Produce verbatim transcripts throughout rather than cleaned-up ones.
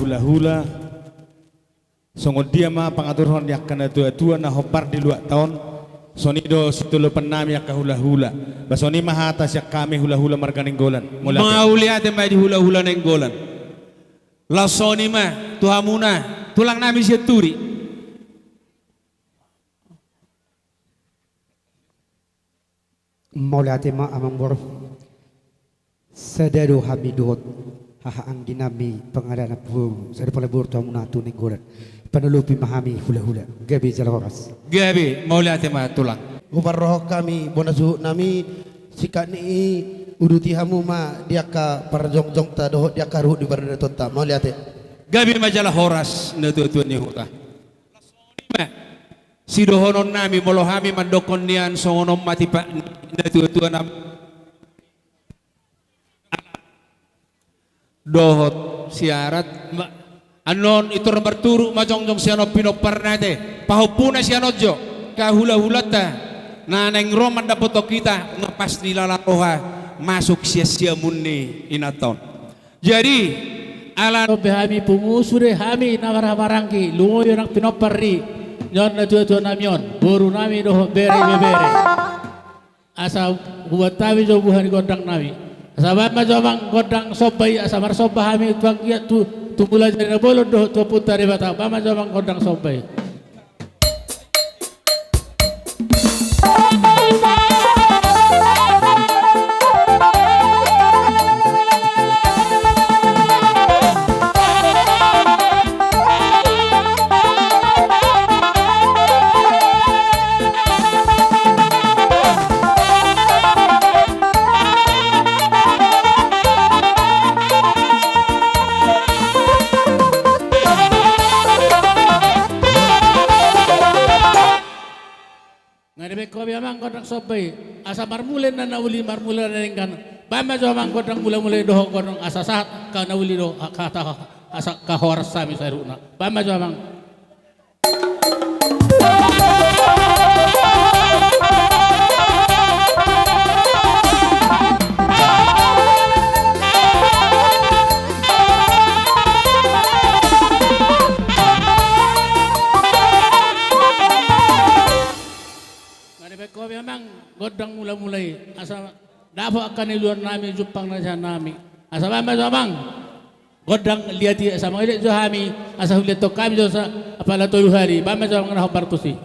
Hulahula. Songon dia ma pangaturhon ni angka natuatua na hombar di luatta on, songon i do sitolopan nami angka hulahula. Ba songon i ma hata sian hami hulahula marga Nainggolan. Mauliate. Mauliate ma di hulahula Nainggolan. Laos songon i ma tu hamuna tulang nami Sianturi. Mauliate ma amang boru. Sada do hami dohot haha anggi nami pangaranap boru, sada pala boru tu hamuna tu Nainggolan. Panolopi ma hami hulahula. Gabe jala horas. Gabe, mauliate ma tulang. Huparrohahon hami bona suhut nami, sikat ni i, uduti hamu ma di angka parjongjongta dohot di angka ruhut ni paradatonta. Mauliate. Gabe ma jala horas natuatua ni huta. Sidohonon nami molo hami mandokkon nian songon on ma tipak ni natuatua nami. Dohot siarat ma, annon i tor marturuk ma jongjong sian on pinomparna ate, pahompuna sian on jo, angka hulahulanta na naeng ro mandapothon hita, na pasti lala roha masuk sian siamun ni inanta on. Jadi, ala on pe hami pungu sude hami na marhahamaranggi, lumobi nang pinompar i, nion natuatua nami on, boru nami dohot bere ibebere. Asa hubuat hami jo buha ni gondang nami. Asa baen ma jo amang gondang somba i, asa marsomba hami tu anggiat tu, tu mulajadi na bolon dohot tu Ompunta Debata, baen ma jo amang gondang somba i. Nga dibaen ho be amang gondang somba i, asa marmula na nauli, marmula na denggan. Baen ma jo amang gondang mulamula i dohot gondang asa sahat angka nauli dohot angka hata, asa angka horas hami saluhutna. Baen ma jo amang. Nga dibaen ho be amang gondang mulamula i, asa dapot angka na niuluan nami, jumpang na sian nami. Asa baen ma jo amang gondang liat i, asa mangelek jo hami, asa huliathon hami jo asa apala tolu hali. Baen ma jo amang na hombar tusi.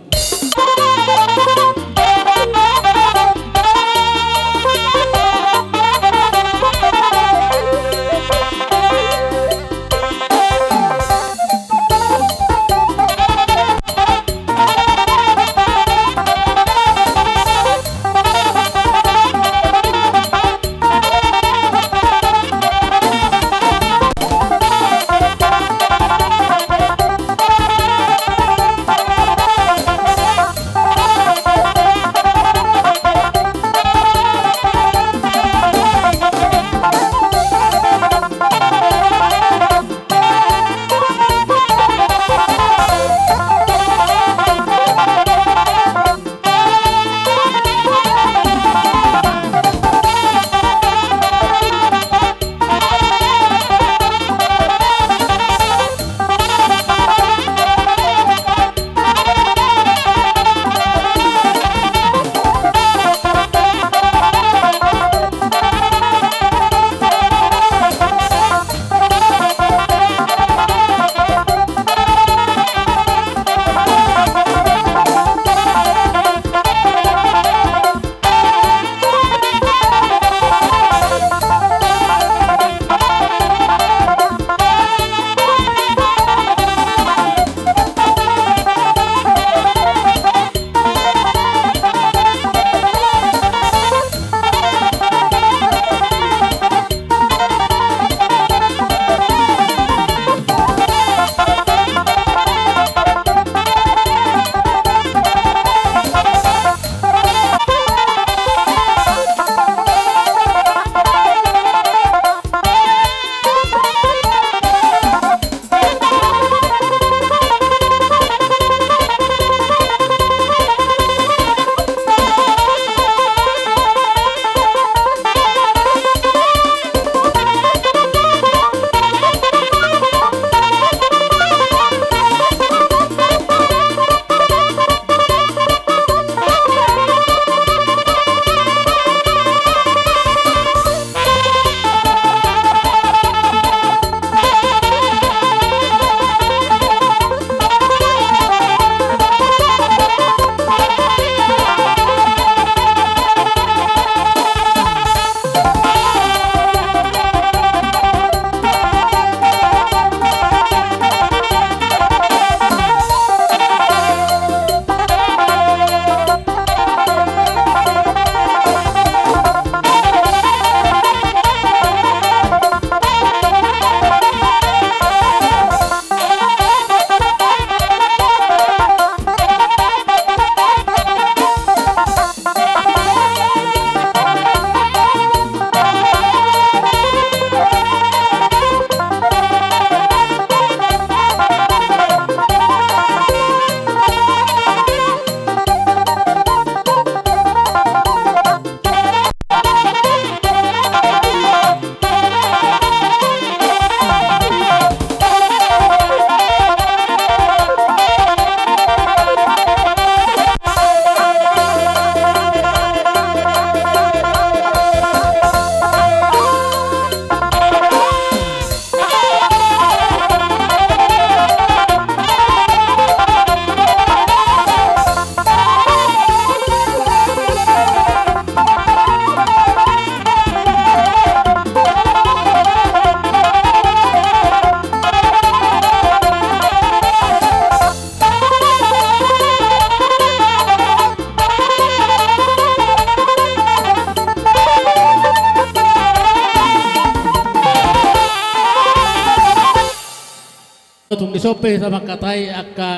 Tung dison pe hita mangkatai angka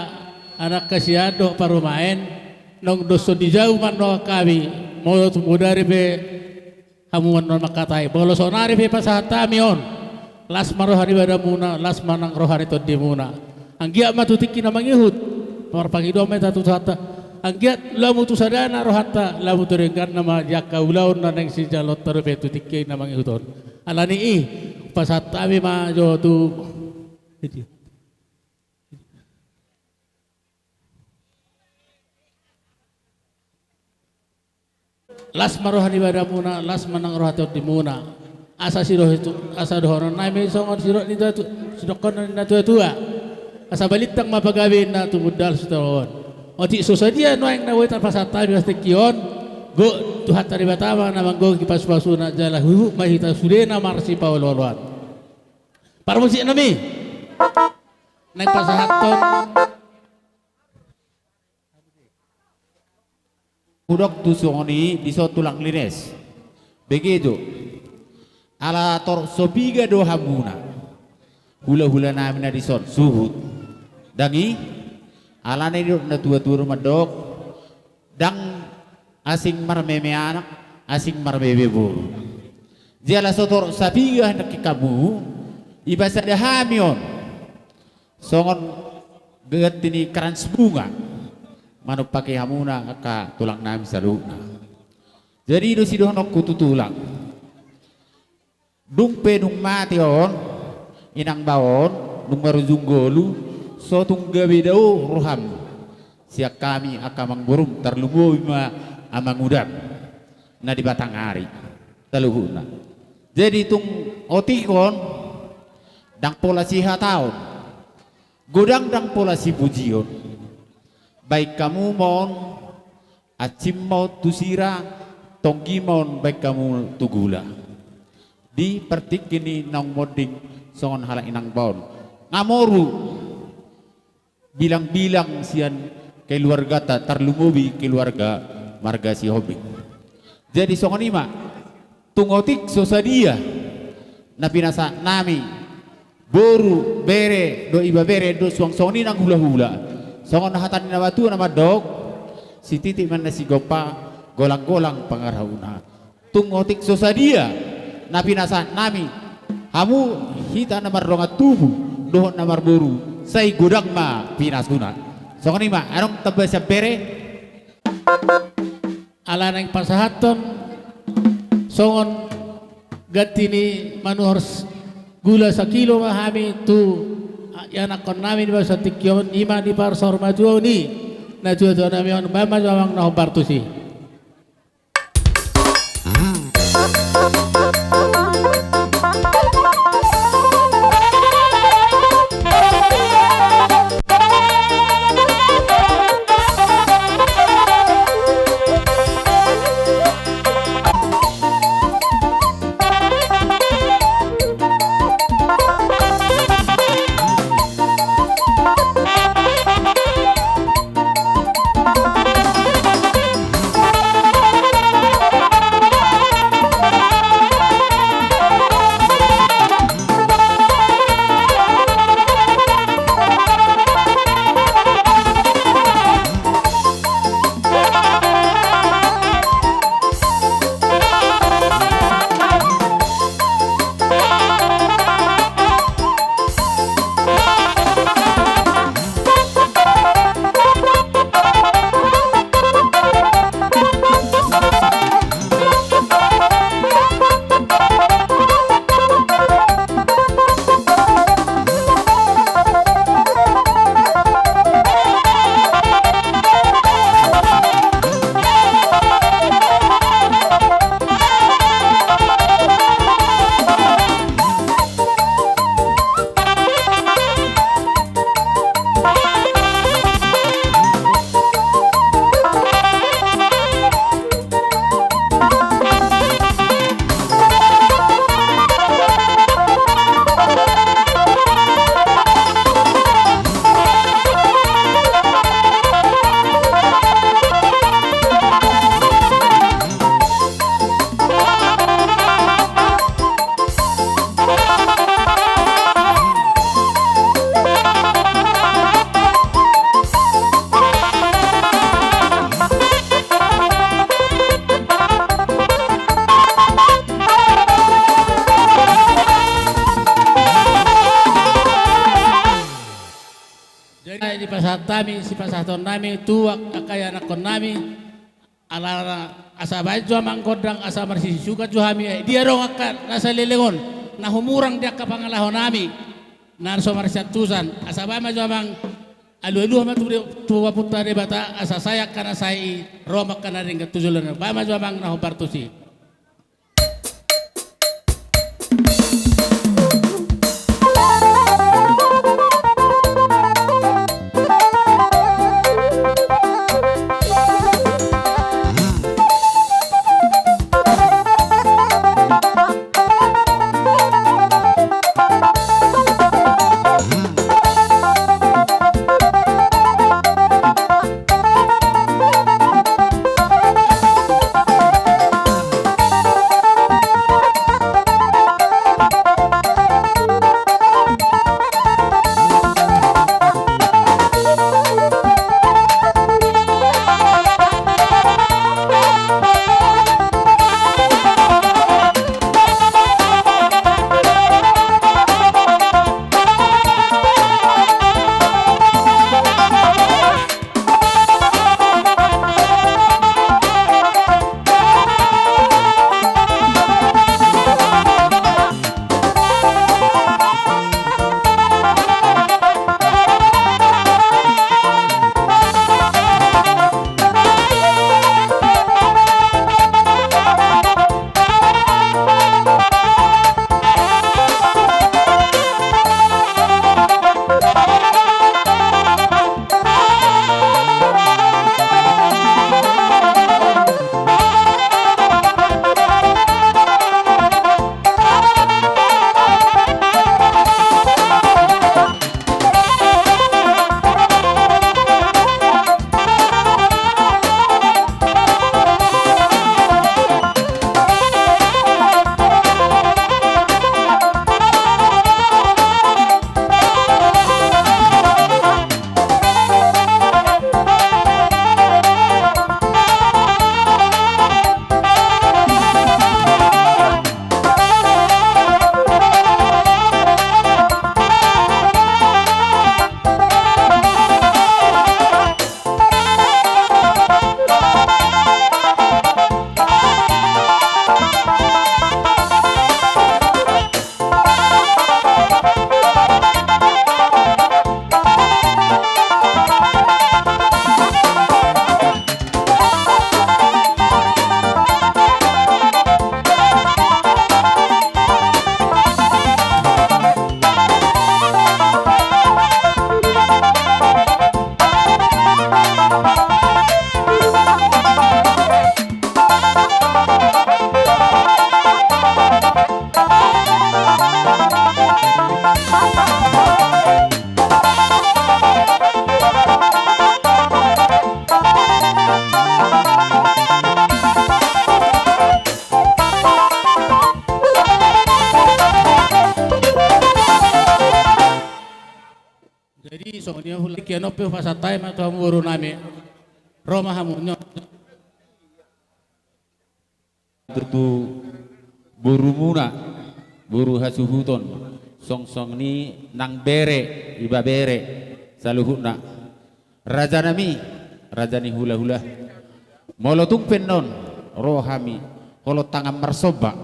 anak hasian dohot parumaen, naung dos songon i jau mandohot hami, molo tung bodari pe hamu mandohot mangkatai. Molo saonari pe pasahat hami on, las ma roha ni badanmuna, las ma nang roha ni tondimuna. Anggiat ma tu tingki na mangihut, marpangidoan ma hita tu Tuhanta. Anggiat lomo tu sadana rohanta, lomo tu dengganna ma di angka ulaon na naeng sijaloonta dope tu tingki na mangihut on. Alani i, pasahat hami ma jo tu Las ma roha ni badanmuna, las ma nang roha tondimuna. Asa sidoh-, asa dohonon nami songon sidok ni tua-, sidohonon ni na tua-tua. Asa balintang ma pagabe na tumundalhon sitadoan. Otik so sadia nuaeng na boi tapasahat hami di tingki on, gok Tuhanta Debata ma na manggohi pasu-pasuna jala huhut ma hita sudena marsipaolo-oloan. Parmusik nami. Naeng pasahathon. Hudok tu songon i dison tulang Lines. Bege jo. Ala torop so piga do hamuna hula-hula nami na dison suhut. Ndang i, alana didok na tua-tua do mandok, ndang asing marmeme anak, asing marmeme boru. Jala so torop sapiga nangkin hamu, dipasada hami on songon ganti ni krans bunga manumpahi hamuna angka tulang nami saluhutna. Jadi i do sidohononku tu tulang. Dung pe dung mate on inang bao on, dung marujung ngolu, so tung gabe dao roham sian hami angka amangborum, tarlumobi ma amangudam na di Batanghari saluhutna. Jadi tung otik on, ndang pola sihataon, godang ndang pola sipujion. Baen hamu ma on, ansim ma on tu sira, tonggi ma on baen hamu tu gula. Di partingki ni naung monding songon halak inang bao on. Nga moru bilang-bilang sian keluargata, tarlumobi keluarga marga Sihombing. Jadi songon i ma, tung otik so sadia na pinasahat nami, boru, bere, dohot ibebere, dohot suang songon i nang hula-hula. Songon hata ni na matua na mandok, sititi ma na sigompa, golang-golang pangarahutna. Tung otik so sadia na pinasahat nami, hamu hita na mardongan tubu dohot na marboru, sai godang ma pinasuna. Songon i ma, adong tamba sian bere? Ala naeng pasahathon songon ganti ni manuhor s-, gula sakilo ma hami tu ianakhon nami di bagasan tingki on, i ma di parsaurmatuaon ni na tua-tua nami on, baen ma jo amang na hombar tusi. pasahat hami, sipasahaton nami tu angka ianakhon nami. Alana asa baen jo amang gondang, asa marsisuka jo hami, eh, dia dong angka na saleleng on, na humurang di angka pangalaho nami, na so marsiantusan, asa baen ma jo amang, alualu ma tu, tu Ompunta Debata, asa sai angka na sai i, ro ma angka na denggan tu joloan, baen ma jo amang na hombar tusi. Jadi songon i ma hula kian on pe hupasahat hami ma tu hamu boru nami. Ro ma hamu on. Tu borumuna, boru hasuhuton, songon i nang bere, ibebere, saluhutna. Raja nami, raja ni hulahula. Molo tung pe annon ro hami, holong tangan marsomba.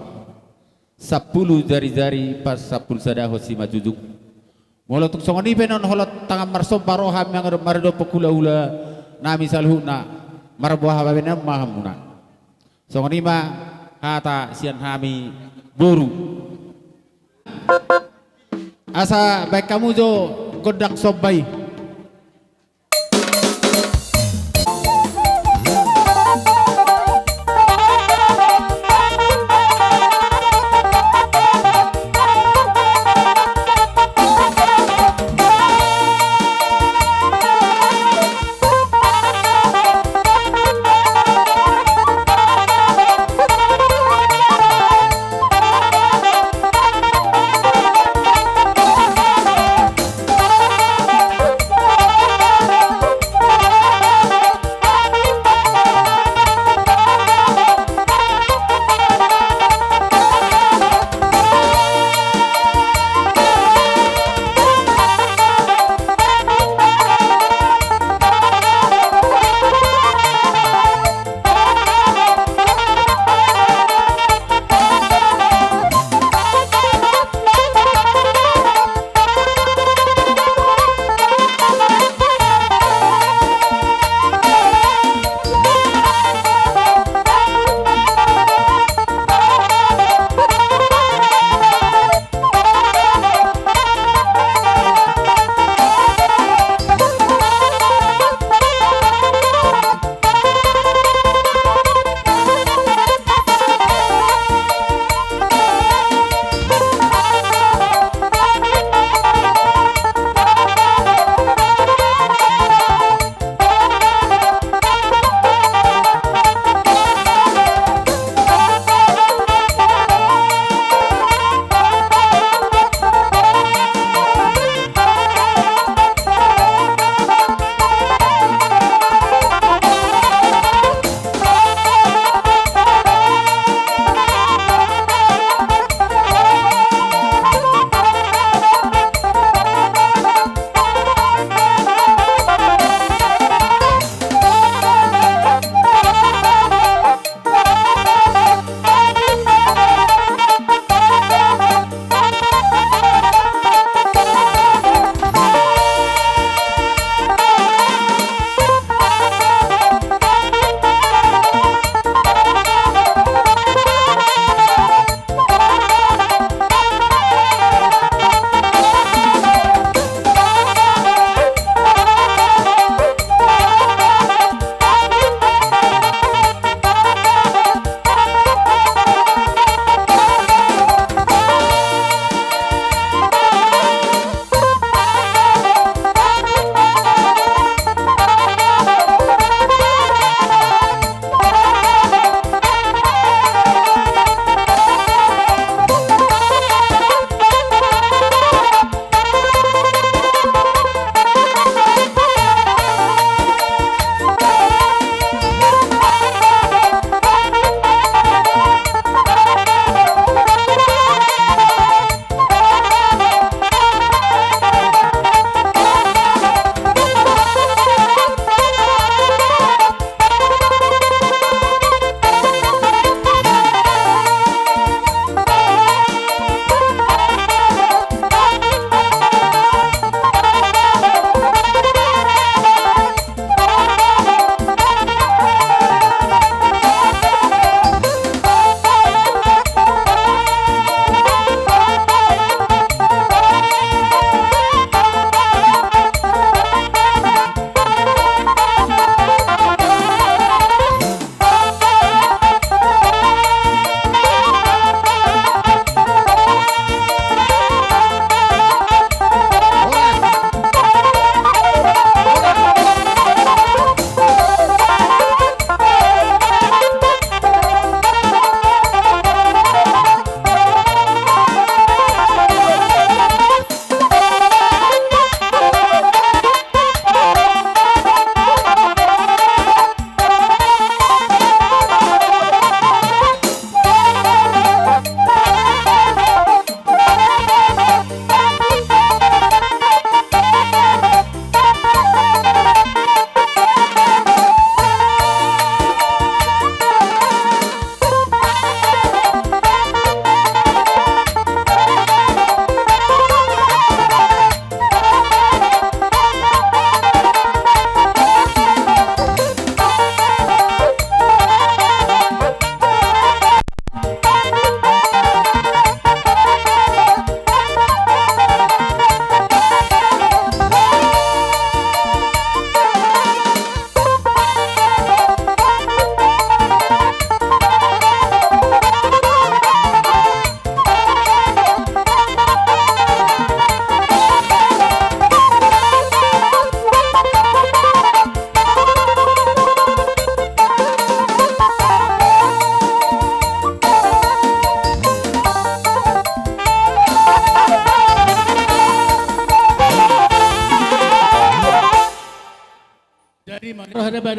Sampulu jarijari pasampulu sadahon simanjujung. Molo tung songon i pe annon holong tangan marsomba ro hami mangadopi, maradophon hulahula nami saluhutna, marboha bahenon ma hamuna. Songon i ma hata sian hami boru. Asa baen hamu jo gondang somba i.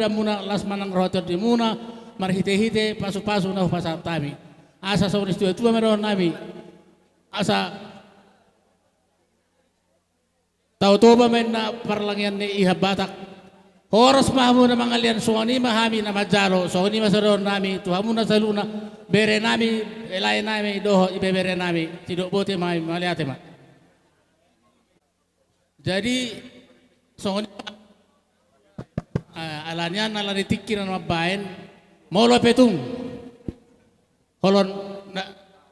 muna, las ma nang roha tondimuna, marhitehite pasupasu na hupasahat hami. Asa songon i situa-tua ma dohononnami. Asa tau Toba ma inna parlangean ni Ihan Batak. Horas ma hamu na mangalean, songon i ma hami na manjalo, songon i ma sidohononnami tu hamu na saluhutna, berenami, laenami dohot ibeberenami, sidok botima, mauliate ma. Jadi songon i ma, eh, ala ni an, ala ni tingki na mambaen, molo pe tung holong na,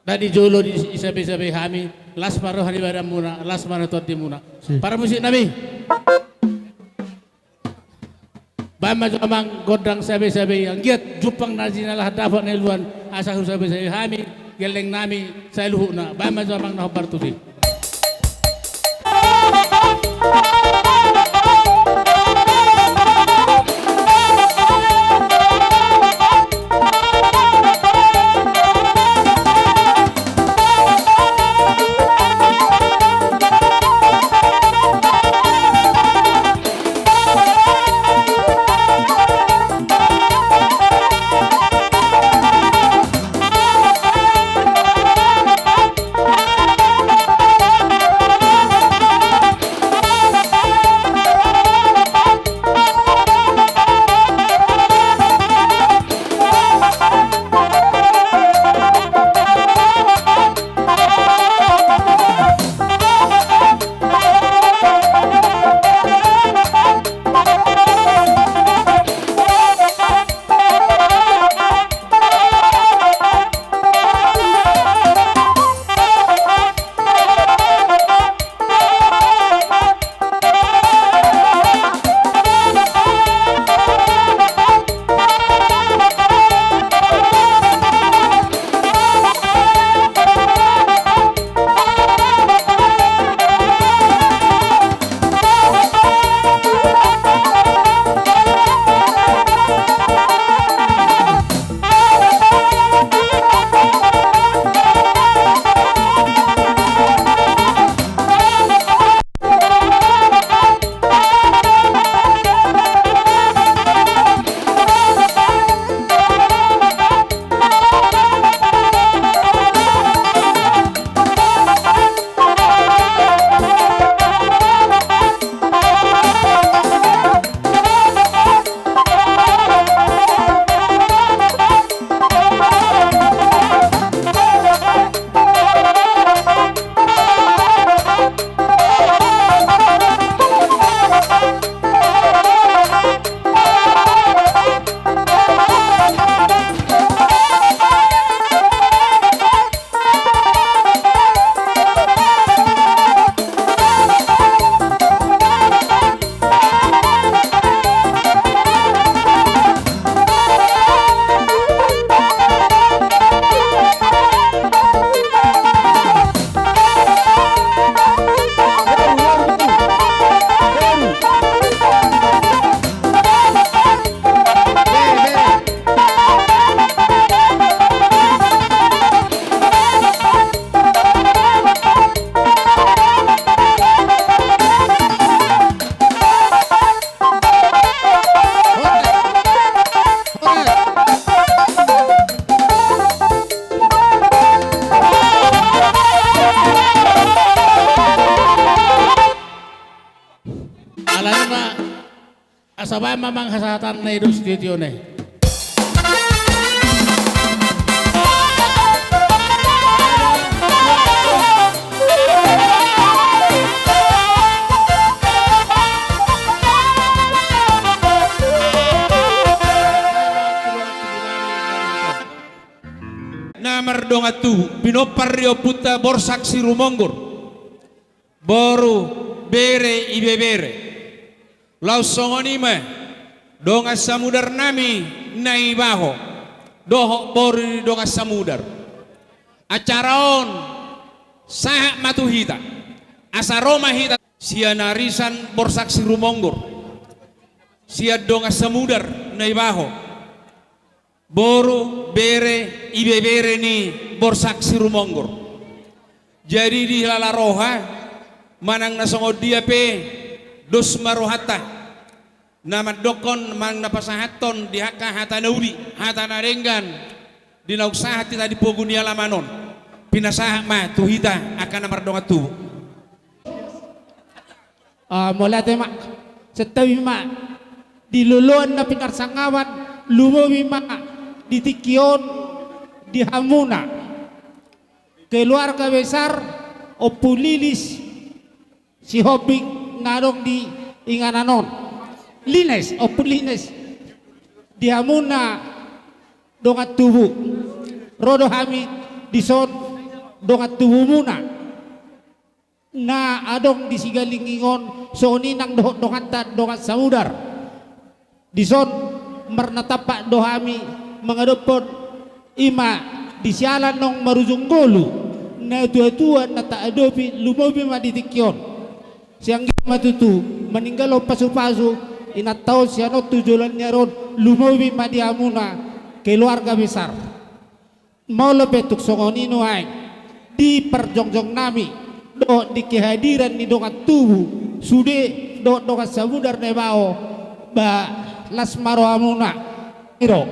na di jolo di, disabe-sabe hami, las ma roha ni badanmuna, las ma roha tondimuna. Si. Parmusiknami. Baen ma jo amang gondang sabe-sabe i, anggiat jumpang na jinalahan, dapot na niuluan, asa husabe-sabe hami, gellengnami saluhutna. Baen ma jo amang na hombar tusi. Alana asa baen ma amang hasahatan na i dos tio-tio na i. Na mardongan tubu, pinompar ni ompunta Borsak Sirumonggur. Boru, bere, ibebere. Laos songon i ma dongan samudarnami Naibaho dohot boru ni dongan samudar. Acara on sahat ma tu hita, asa ro ma hita sian arisan Borsak Sirumonggur, sian dongan samudar Naibaho. Boru, bere, ibebere ni Borsak Sirumonggur. Jadi dihilala roha, manang na songon dia pe dos ma rohanta. Na mandokkon manang na pasahathon di angka hata na uli, hata na denggan, di naung sahat hita di pogu ni alaman on, pinasahat ma tu hita angka na mardongan tubu. Ah, mauliate ma. Santabi ma di loloan na pinarsangapan, lumobi ma di tingki on di hamuna keluarga besar Ompu Lilis Sihombing na adong di inganan on. Lines, Ompu Lines, di hamuna dongan tubu. Ro do hami dison dongan tubumuna na adong di Sigalingging on, songon i nang dohot donganta dongan Samudar. Dison marnatampak do hami mangadophon, i ma di siala naung marujung ngolu, natuatua na taadopi, lumobi ma di tingki on. Sai anggiat ma tutu maninggalhon pasupasu inanta on sian on tu joloan ni ari on, lumobi ma di hamuna keluarga besar. Molo pe tung songon i nuaeng di parjongjong nami dohot di kehadiran ni dongan tubu sude dohot dongan Samudar na ibaho, ba las ma rohamuna. I do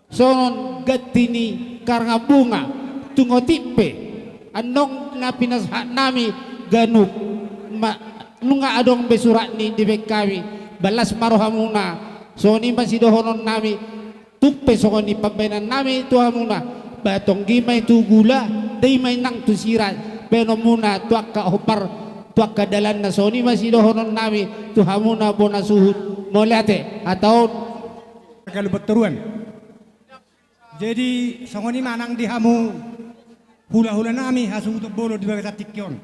songon ganti ni karangan bunga, tung otik pe annon na pinasahat nami ganup ma, nunga adong be suratni dibaen hami, ba las ma rohamuna. Songon i ma sidohonon nami. Tung pe songon i pambahenan nami tu hamuna, ba tonggi ma i tu gula, dai ma i nang tu sira, baenonmuna tu angka hombar, tu angka dalanna. Songon i ma sidohonon nami tu hamuna bona suhut. Mauliate, hata on. Galu botoruan. Jadi songon i ma nang di hamu hulahula nami hasuhuton bolon di bagasan tingki on.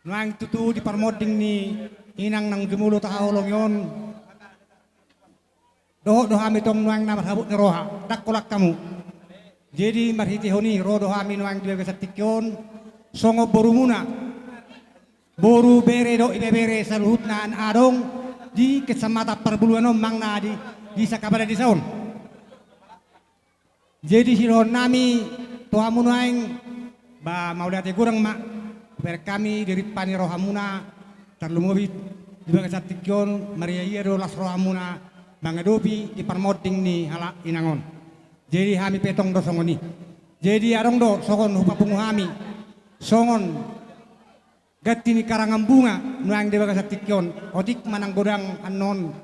Nuaeng tutu di parmonding ni inang naung jumolo tahaholongi on, dohot do hami tong nuaeng na marhabot ni roha, ndang holan hamu. Jadi marhitehon i ro do hami nuaeng di bagasan tingki on songon borumuna, boru, bere dohot ibebere saluhutna na adong di Kecamatan Parbuluan on, manang na di, di Sakapada desa on. Jadi sidohonon nami tu hamu nuaeng, ba mauliate godang ma hubereng hami di rimpa ni rohamuna, tarlumobi di bagasan tingki on, mariaia do las rohamuna mangadopi di parmonding ni halak inang on. Jadi hami pe tong do songon i. Jadi adong do songon hupapungu hami songon ganti ni karangan bunga nuaeng di bagasan tingki on. Otik ma nang godang annon,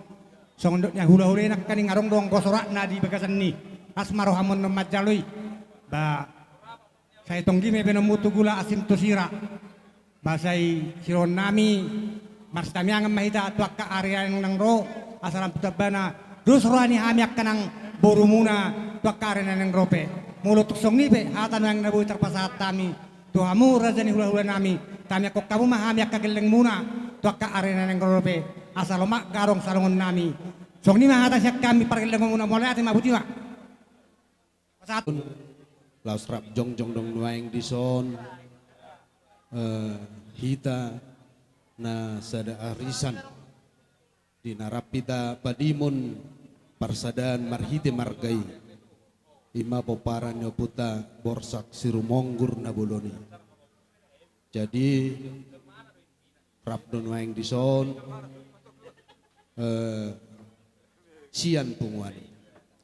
songon dok ni hulahula i nangkaning adong do anggo soratna di bagasan ni. Las ma rohamu annon manjalo i. Ba sai tonggi ma i baenonmu tu gula, asin tu sira. Ba sai sidohonon nami, marsitamiangan ma hita tu angka ari na naeng ro, asa lam tu tambana dos roha ni hami angka nang borumuna tu angka ari na naeng ro pe. Molo tung songon i pe hata nuaeng na boi tarpasahat hami tu hamu raja ni hulahula nami, tamiangkon hamu ma hami angka gellengmuna tu angka ari na naeng ro pe, asa lomak gadong salongon nami. Songon i ma hata sian hami pargellengmuna, mauliate ma, botima. Laos rap jongjong do nuaeng dison, eh, hita na sada arisan di na rap hita padimon parsadaan marhite marga i, i ma pomparan ni ompunta Borsak Sirumonggur na bolon i. Jadi rap do nuaeng dison, eh, sian punguan i.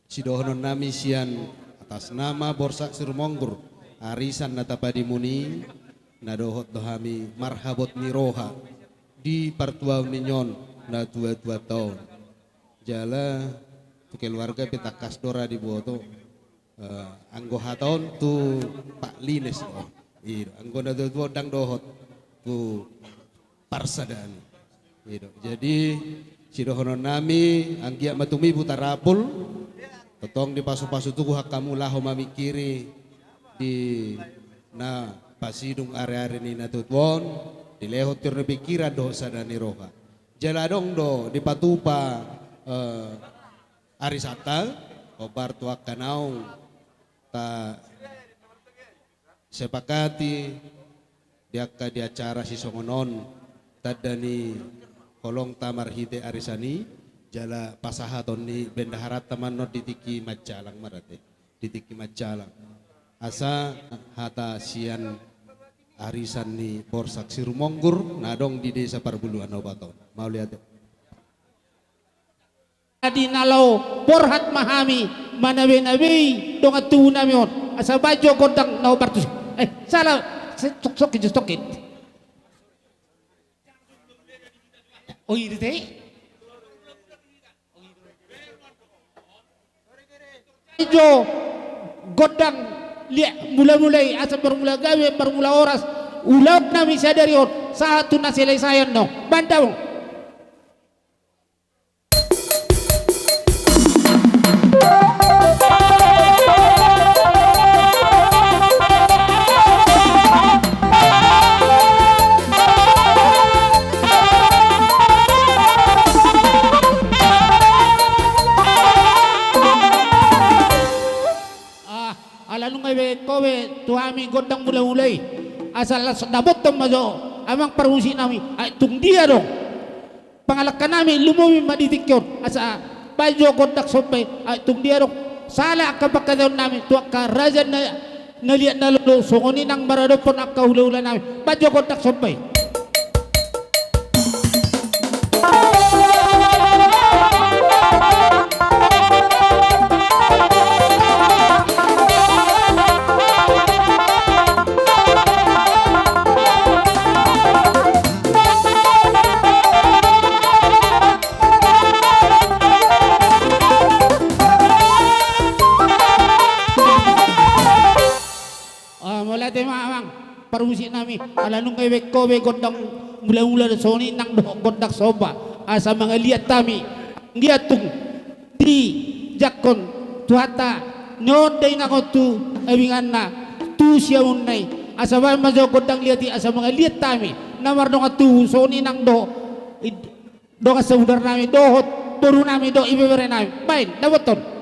Sidohonon nami sian atas nama Borsak Sirumonggur, arisan na tapadimon i, na dohot do hami marhabot ni roha di partuaon ni on natuatuanta on. Jala tu keluarga pe tangkas do ra diboto, eh, anggo hata on tu Pak Lines do. I do, anggo natuatua on ndang dohot tu parsadaan i. I do. Jadi sidohonon nami, anggiat ma tumibu tarapul, tongtong dipasupasu Tuhan hamu laho mamingkiri di na pasidung ariari ni natuatua on, dilehon tiur ni pingkiran dohot sada ni roha. Jala adong do dipatupa, eh, arisanta, hombar tu angka naung ta sepakati di angka di acara sisongon on, tanda ni holongta marhite arisan i, jala pasahaton ni bendaharanta ma annon di tingki manjalang ma rate, di tingki manjalang. Asa hata sian arisan ni Borsak Sirumonggur na adong di Desa Parbuluan Opat on. Mauliate. Jadi na laho borhat ma hami manabenabei dongan tubunami on. Asa baen jo gondang na hombar tusi. Eh, salah. Sok, sok, sok. Oh, i do te. Baen jo gondang liat mulamula i asa marmula gabe marmula horas ulaonnami sadari on sahat tu na selesaian na on. Baen damang. Ah, ala nunga dibaen ho be tu hami gondang mulamula i. Asa las dapothon ma jo amang parmusiknami, ai tung dia do pangalangkanami lumobi ma di tingki on. Asa baen jo gondang somba i, ai tung dia do salah angka pangkataionami tu angka raja na, na liat na lolo songon i nang maradophon angka hulahulanami. Baen jo gondang somba i. Ah, mauliate ma amang parmusiknami, ala nunga dibaen ho be gondang mulamula songon i nang dohot gondang somba. Asa mangaliat hami anggiat tung dijangkon Tuhanta na on dainang on tu abinganna tu siamunna i. Asa baen ma jo gondang liat i asa mangaliat hami na mardongan tubu songon i nang dohot dongan sabudarnami dohot borunami dohot ibeberenami. Baen dapothon.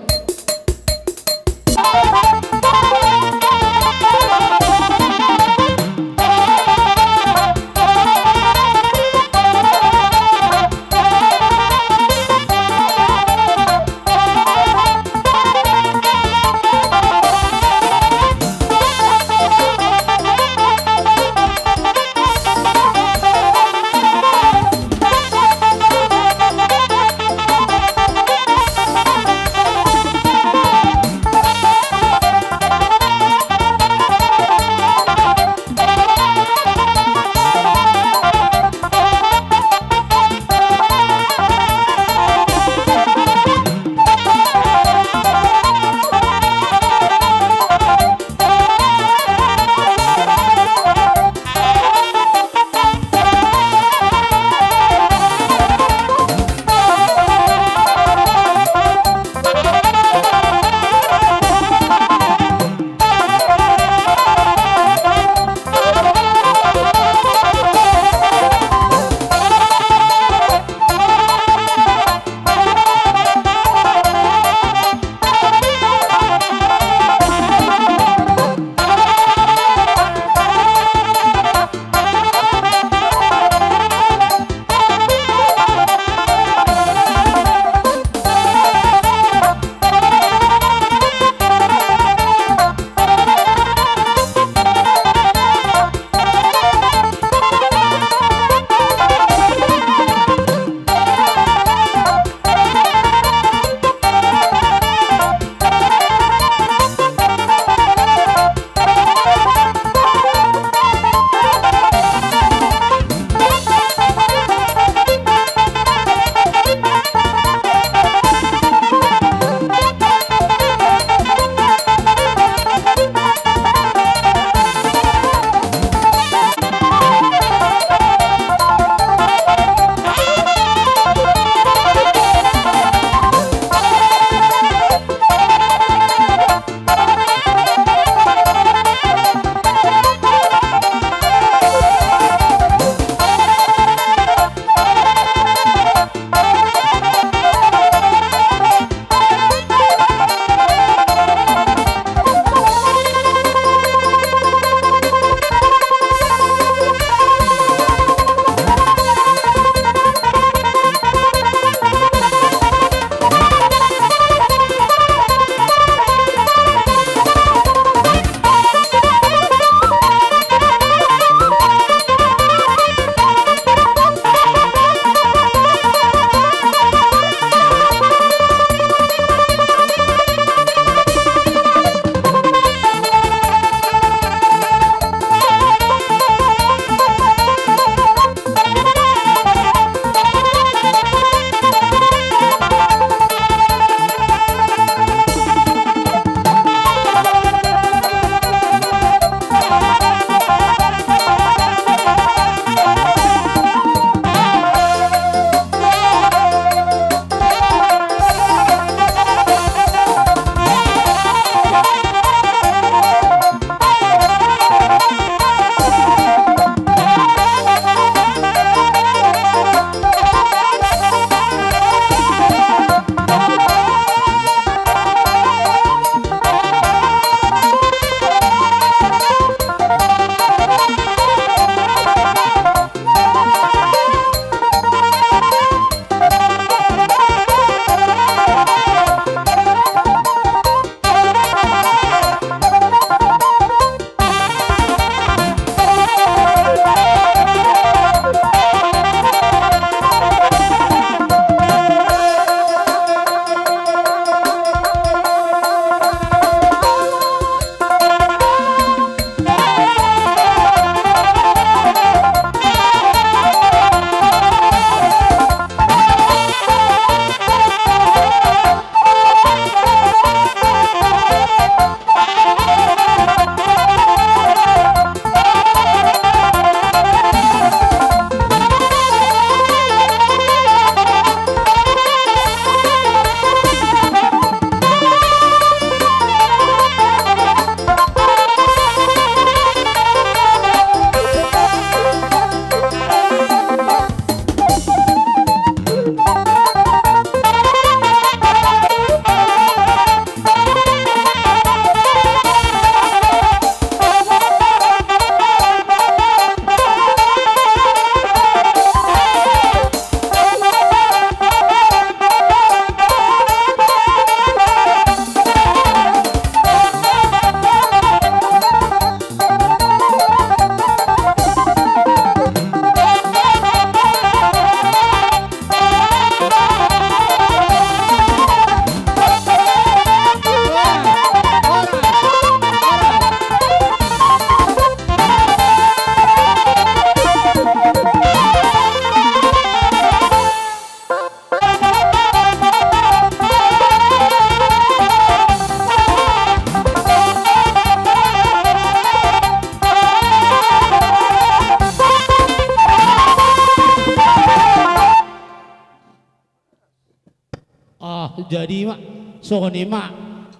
Songon i ma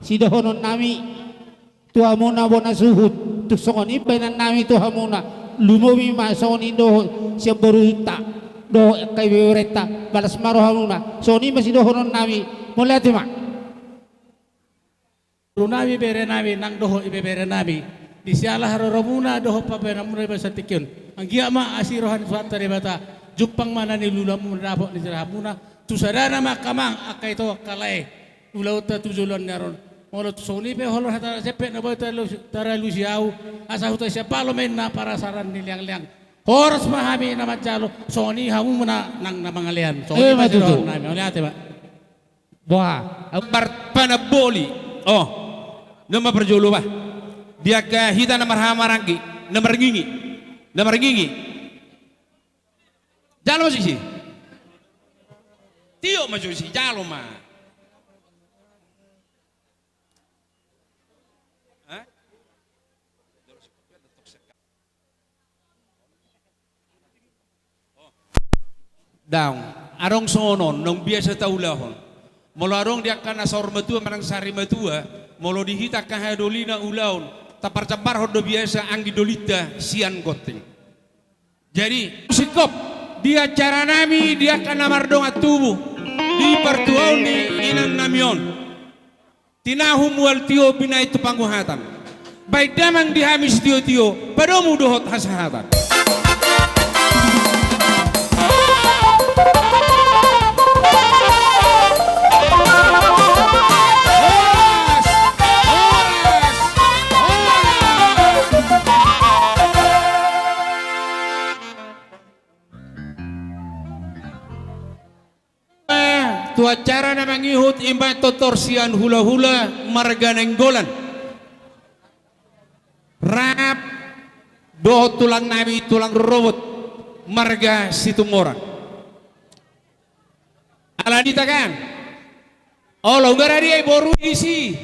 sidohononnami tu hamuna bona suhut, tung songon i baenannami tu hamuna. Lumobi ma songon i dohot sian borunta dohot angka ibeberenta, balas ma rohamuna. Songon i ma sidohononnami. Mauliate ma. Borunami, berenami, nang dohot ibeberenami, di siala haroromuna dohot pambahenanmuna di bagasan tingki on, anggiat ma asi roha ni Tuhanta Debata, jumpang ma na niulamuna, dapot na nirahamuna. Tu sadana ma angka amang, angka ito, angka lae, ulaonta tu joloan ni ari on. Molo tu songon i pe holan hata na sempet na boi taralusi, taralusi ahu, asa huta sian balo ma inna parasaran ni leangleang. Horas ma hami na manjalo, songon i hamuna nang na mangalean. Songon i ma tutu. Mauliate ma. Bah, ambar panamboli. Oh. Nama parjolo bah. Di angka hita na marhaha maranggi, na marngingi. Na marngingi. Jalo ma jo disi. Tio ma jo disi, jalo ma. Hah? Daong, adong songon on naung biasa taulahon. Molo adong di angka na saur matua manang sari matua, molo di hita angka hadolina ulaon, taparjambarhon do biasa anggi dolinta sian gonting. Jadi singkop di acara nami di angka na mardongan tubu di partuaon ni inang nami on. Tinahu mual tio binahen tu panguhatan. Baen damang di hami sitiotio, padomu dohot hasahatan. Tu acara na mangihut imbahen tortor sian hulahula marga Nainggolan. Rap dohot tulang nami, tulang rorobot marga Situmorang. Ala ni tagan. Olo, nunga rade i boru disi.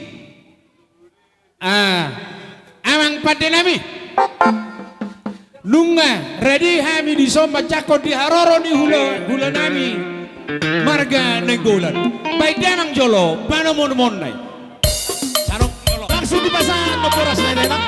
Ah, amang pande nami. Nunga rade hami dison manjangkon di haroro ni hula, hula nami marga Nainggolan. Baen damang jolo panomunomuonna i. Sarong jolo. Langsung dipasang ke boras nai, nai, nai.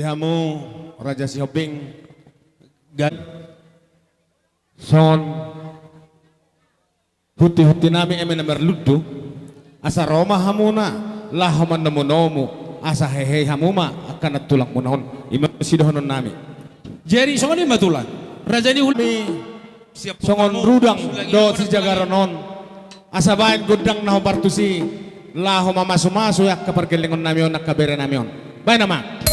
Hamu Raja Sihombing, gan songon hunti-hunti nami eme na marlundu, asa ro ma hamuna laho manomu-nomu, asa hehe hamu ma angka nantulangmuna on. I ma sidohonon nami. Jadi songon i ma tulang. Raja ni hula-, songon rudang dohot sijagaron on, asa baen gondang na hombar tusi laho mamasu-masu angka pargellengon nami on, angka bere nami on. Baen ma.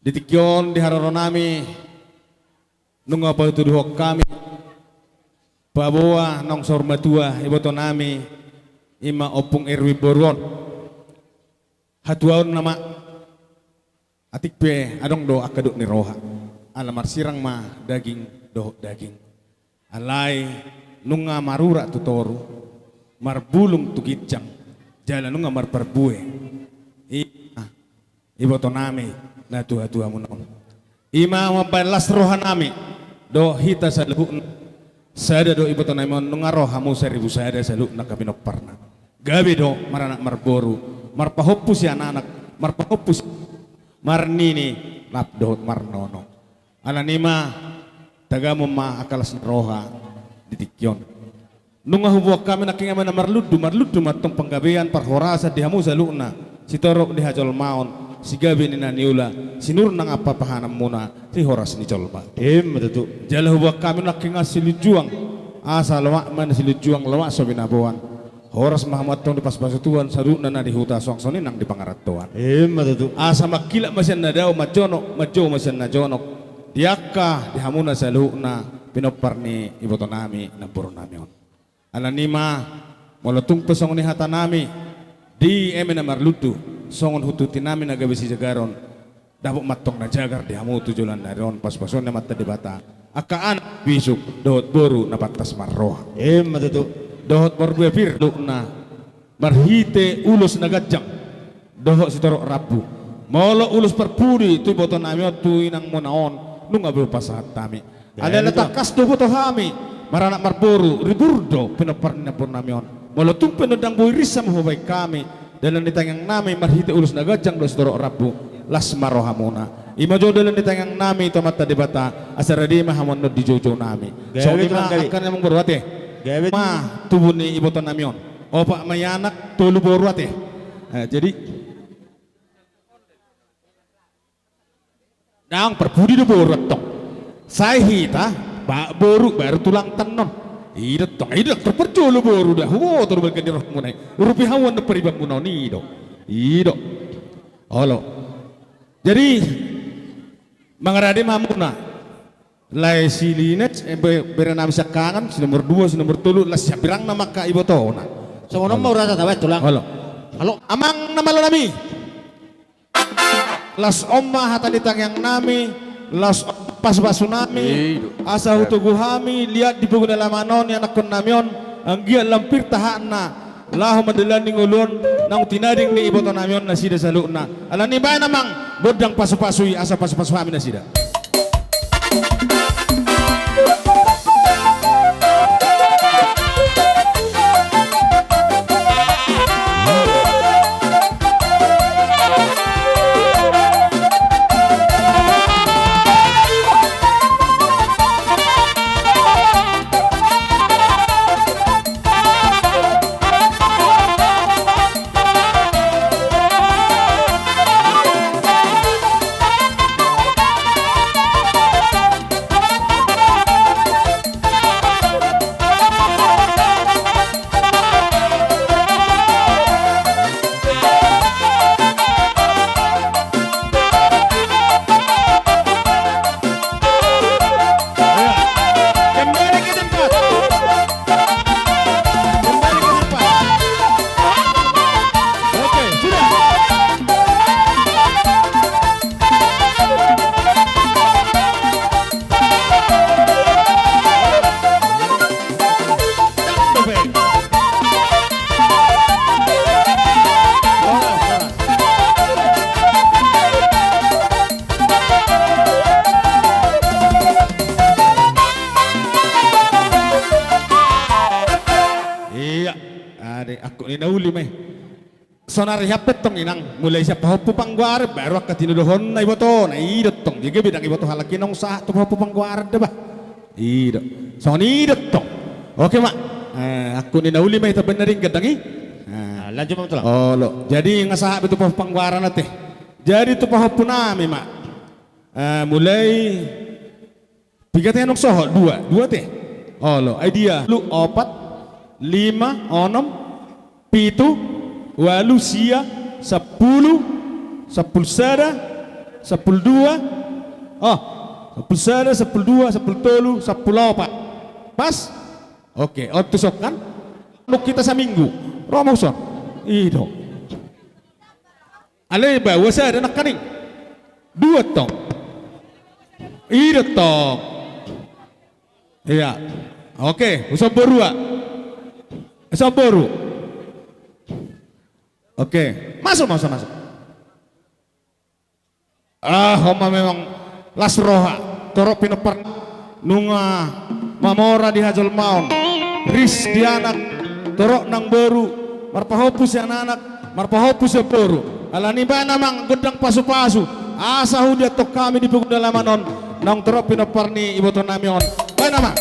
Di tingki on di haroro nami, nunga patuduhon hami paboa naung saur matua iboto nami, ima Ompung Erwin boru on. Hatuaon nama, atik pe adong do angka dok ni roha. Ala marsirang ma daging dohot daging. Alai nunga marurat tu toru, marbulung tu ginjang, jala nunga marparbue. Ima iboto nami na tuatua muna on. Ima mambahen las roha nami dohot hita saluhutna. Sada do iboto nami on, nunga ro hamu saribu sada saluhutna angka pinomparna. Gabe do maranak marboru, marpahompu sian anak, marpahompu si marnini, lap dohot marnono. Alani i ma, tagamon ma angka las ni roha di tingki on. Nunga huboan hami nangkin, Ama na marlundu, marlundu ma antong panggabean parhorasan di hamu saluhutna, sitorop ni hajolmaon, sigabe ni na niula, sinur nang ampapahananmuna, sihoras ni jolma. Ima tutu. Jala huboan hami nangkin silunjuang, asa lomak ma na silunjuang, lomak so binaboan. Horas ma hamu antong dipasupasu Tuhan saluhutna na di huta, suang songon i nang di pangarantoan. Ima tutu. Asa mangkilap ma sian na dao, manjonok, manjou ma sian na jonok. Di angka, di hamuna saluhutna pinompar ni iboto nami, namboru nami on. Alani i ma, molo tung pe songon i hata nami, di eme na marlundu, songon hututi nami na gabe sijagaron, dapot ma antong na jagar di hamu tu joloan ni ari on, pasupasuon ni Amanta Debata angka anak bisuk dohot boru na pantas marroha. Ima tutu. Dohot marbue pir saluhutna marhite ulos na ganjang dohot sitorop rambu. Molo ulos parpudi tu iboto nami on, tu inangmuna on, nunga boi hupasahat hami. Alai na tangkas do huboto hami, maranak marboru, ribur do pinompar ni namboru nami on. Molo tung pe ndang boi, rinsa ma hubaen hami, dalan ni tangiang nami marhite ulos na ganjang dohot sitorop rambu, las ma rohamuna. Ima jo dalan ni tangiang nami tu Amanta Debata, asa rade ma hamu annon di joujou nami. Songon i ma angka na amangboru ate. Ma tubu ni iboto nami on. Opat ma i anak, tolu boru ate. Eh, jadi Ndang, parpudi do boru antong. Sai hita, ba, boru baru tulang tannon. I do antong, i do antong parjolo boru da. Huboto do balga ni rohamuna i. Urupi hamu annon paribanmuna on, i do. I do. Olo. Jadi, mangarade ma hamuna. Lae si Lines, eh, be-, bere nami siangkangan, si nomor dua, si nomor tolu, las sian birangna ma angka ibotona. Songon on ma urasa tabaen tulang. Olo. Olo. Amang na malo nami. Laos on ma hata ni tangiang nami, laos on ma pasupasu nami, asa hutogu hami liat di pogu ni alaman on ni anakkon nami on, anggiat lam pir tahatna laho mandalani ngolu on naung tinading ni iboto nami on nasida saluhutna. Alani i baen amang gondang pasupasu i asa pasupasu hami nasida. Kembali ke tempat. Kembali ke tempat. Oke, sudah. Iya, ade, angkup ni na uli ma i. Sonari hape tong inang, mulai sian pahompu panggoaran, baru angka tinodohonna ibotona, i do tong. Dia gabe ndang iboto halak i naung sahat tu pahompu panggoaran da bah. I do. Songon i do tong. Oke ma. Eh, angkup ni na uli ma i, tabaen na denggan ndang i. Eh. Ah, lanjut ma tulang. Olo. Jadi nga sahat be tu pahompu panggoaran ate. Jadi tu pahompu nami ma. Eh, mulai piga ate naung sohot? Dua, dua ate. Olo, ai dia. Lu, opat, lima, onom, pitu, ualu, sia, sampulu, sampulu sada, Sampulu dua. Oh, sampulu sada, sampulu dua, sampulu tolu, sampulu opat. Pas? Oke, on tu son kan? Nung hita saminggu. Ro ma tu son. I do. Alai baoa sada nangkaning. Dua tong. I do tong. Iya. Oke, tu son boru ah. Tu son boru. Oke, masuk, masuk, masuk. Ah, on ma memang las roha, torop pinompar nunga mamora di hajolmaon, ris di anak, torop nang boru, marpahompu sian anak, marpahompu sian boru. Alani i baen amang gondang pasupasu, asa hudiathon hami di pogu ni alaman on, naung torop pinompar ni ibotonami on. Baen amang.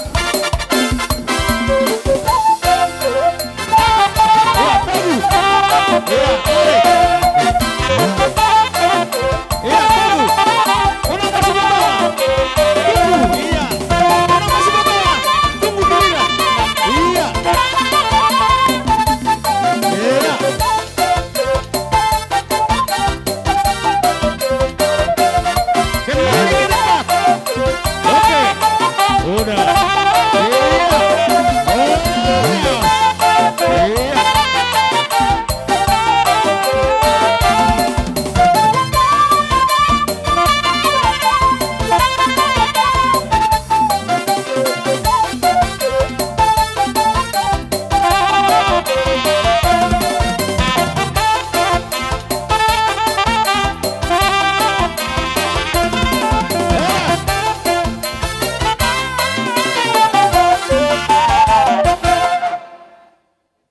Kembali ke tempat. Oke. Udah. Iya. Oh, iya. Iya.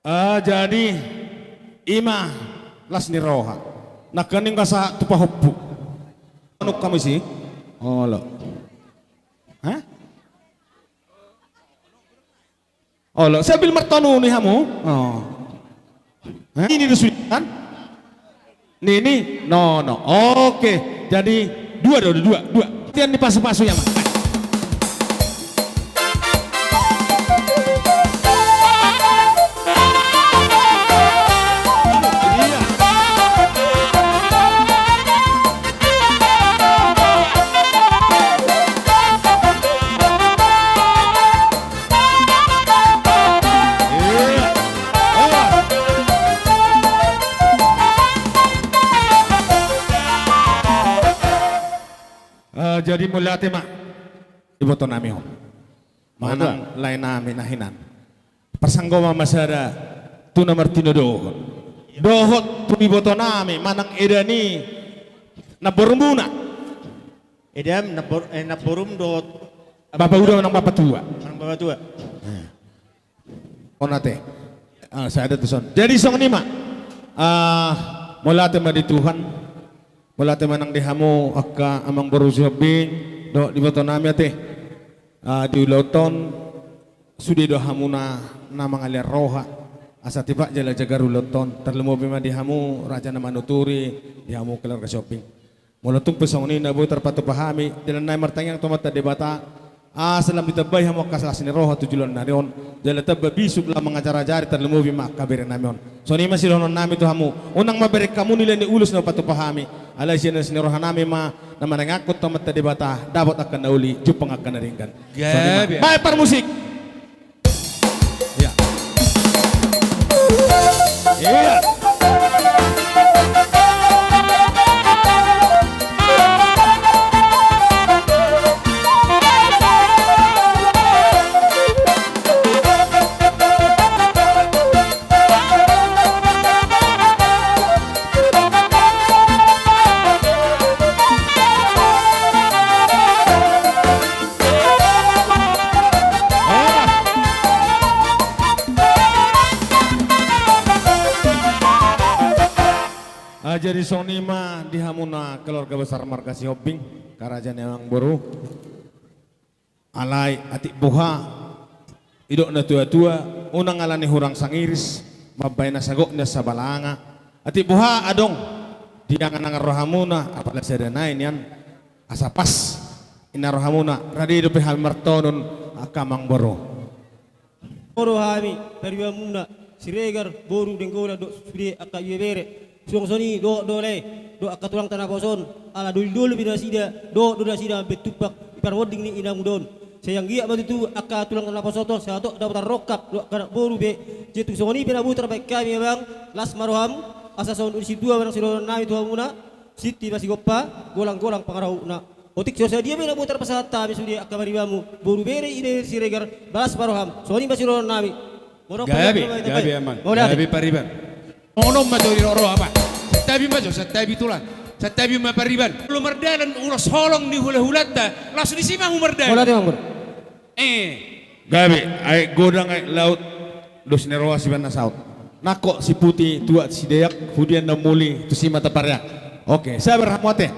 Ah, jadi i ma las ni roha. Nangkaning asa tu pahompu. Anu kami si. Olo. Hah? Olo, sambil martonu ni hamu. Oh. Hah? Ini do sudah kan? Nini, no, no. Oke, jadi dua do, dua, dua. Tian di pasu-pasu ya, Mas. Eh, jadi mauliate ma ibotonami on. Manang laenami na hinan. Parsanggoman ma sada tu na martinodohon. Dohot tu ibotonami manang eda ni namborumuna. Edam, nambor-, eh, namborum dohot bapa uda manang bapa tua. Manang bapa tua. Eh. On ate. Ah, sada tu son. Jadi songon i ma. Ah, mauliate ma di Tuhan. Mauliate ma nang di hamu angka amangboru Sihombing dohot ibotonami ate. Ah, di ulaon on sude do hamu na, na mangalean roha. Asa tipak jala jagar ulaon on. Tarlumobi ma di hamu raja na manuturi, di hamu keluarga Sihombing. Molo tung pe songon i na boi tarpatupa hami, dalan nami martangiang tu Amanta Debata, asa lam ditambai hamu angka las ni roha tu joloan ni ari on, jala tamba bisuk lam mangajar-ajari tarlumobi ma angka berenami on. Songon i ma sidohononnami tu hamu, unang ma bereng hamu nilai ni ulos na hupatupa hami, alai sian las ni rohanami ma na manangiangkon tu Amanta Debata, dapot angka na uli, jumpang angka na denggan. Songon i ma. Baen parmusik. Iya. Iya. Ah, jadi songon i ma di hamu na keluarga besar marga Sihombing, karaja ni amangboru. Alai atik boha, didok na tua-tua, unang ala ni hurang sangiris, mambahen na sagodang na sabalanga. Atik boha adong di angan-angan rohamuna, apala sada nai nian, asa pas inna rohamuna, rade dope hami martonon, angka amangboru. Ro do hami, paribanmuna, Siregar, boru, denggolan, dohot sude angka ibebere, suang songon i dohot do lae. dohot angka tulangta naposo on, ala dolidoli be nasida, dohot do nasida mambahen tumpak di parmonding ni inamuna on. Sai anggiat ma tutu angka tulangta naposo on sahat tu dapotan rongkap dohot angka anak boru be. Jadi tung songon i pe na boi tarbahen hami, amang, las ma roham, asa songon ulos ni situa manang sidohonon nami tu hamuna: Sinti ma sigompa, golang-golang pangarahutna. Otik so sadia pe na boi tarpasahat hami sude angka paribanmu, boru, bere, ibebere Siregar, balas ma roham. Songon i ma sidohonon nami. Molo gabe, gabe, amang. Mauliate. Gabe pariban. Ono ma jo di roro apa? Santabi ma jo, santabi tulang. Santabi ma pariban. Molo mardalan ulos holong ni hula-hulanta, laos disi ma hamu mardalan. Mauliate, amang boru. Eh. Gabe, aek godang, aek laut, dos ni roha sibahen na saut. Nangkok siputi tuat sideak, hudian na muli tusi ma tapareak. Oke, sabar hamu ate.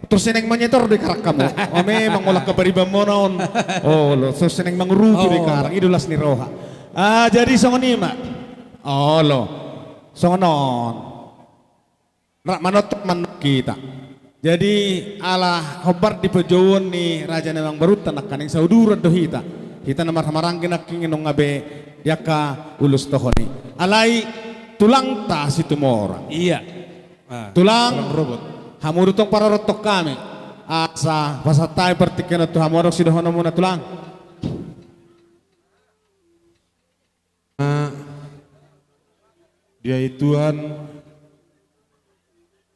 Tor seneng manyetor do i karak hamu. O, memang molo angka paribanmuna on. Olo, tor seneng mangurupi do i karak, i do las ni roha. Ah, jadi songon i ma. Olo. Songon on. Rap manontok ma nangkin hita. Jadi, ala hombar di pajouon ni raja ni amangborunta nangkaning sauduran do hita. Hita na marhahamaranggi nangkin i nunga be di angka ulos tohon i. Alai tulangta Situmorang. Iya. Ah, tulang, tulang robot. Hamu do tong parorot hami. Asa pasahat hami partingkian on tu hamu, adong sidohononmuna, tulang. Dia i Tuhan,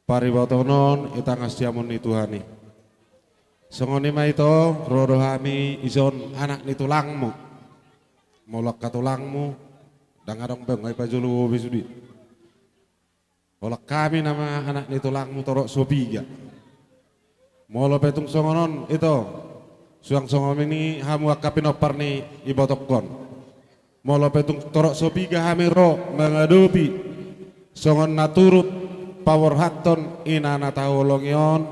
pariboton on i tangan siamun ni Tuhan i. Songon i ma ito, ro do hami ison anak ni tulangmu. Molo angka tulangmu, ndang adong be, nga i pajolo be sude. Holan hami nama anak ni tulangmu torop so piga. Molo pe tung songon on ito, suang songon i hamu angka pinompar ni ibotongkon. Molo pe tung torop so piga hami ro mangadopi songon na turut paborhathon ina na taholongi on,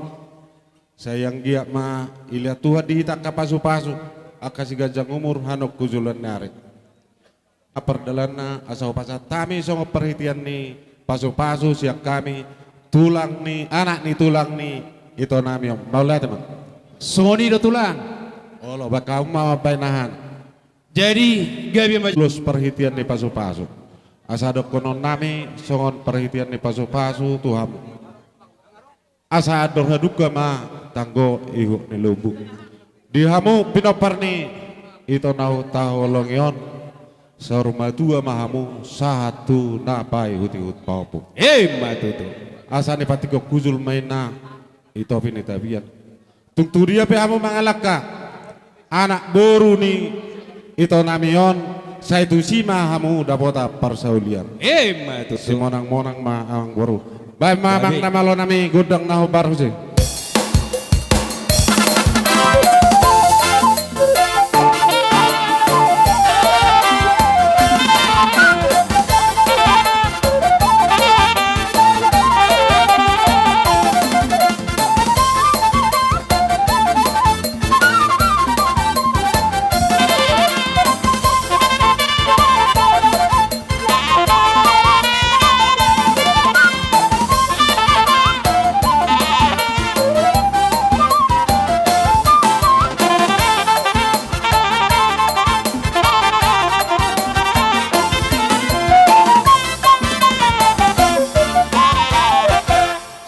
sai anggiat ma dilehon Tuhan di hita angka pasupasu, angka siganjang umur, hanungkujulan ni ari. Pardalanna asa hupasahat hami songon parhitean ni pasupasu sian hami, tulang ni, anak ni tulang ni itonami on. Mauliate ma. Songon i do tulang. Olo, bahen hamu ma mambahen aha. Jadi, gabe ma. Ulos parhitean ni pasupasu. Asa dohononnami songon parhitean ni pasupasu tu hamu. Asa andor hadungka ma tanggo ihut ni lombu. Di hamu pinompar ni ito na taholongi on, saur matua ma hamu sahat tu na paihutihut pahompu. Ima tutu. Asa nipatikon hujul ma inna di topi ni tapian. Tung tu dia pe hamu mangalangka, anak boru ni itonami on, sai tusi ma hamu dapotan parsaulian. Ima tutu. Simonangmonang ma amangboru. Bahen ma amang na malonami gondang na hombar muse.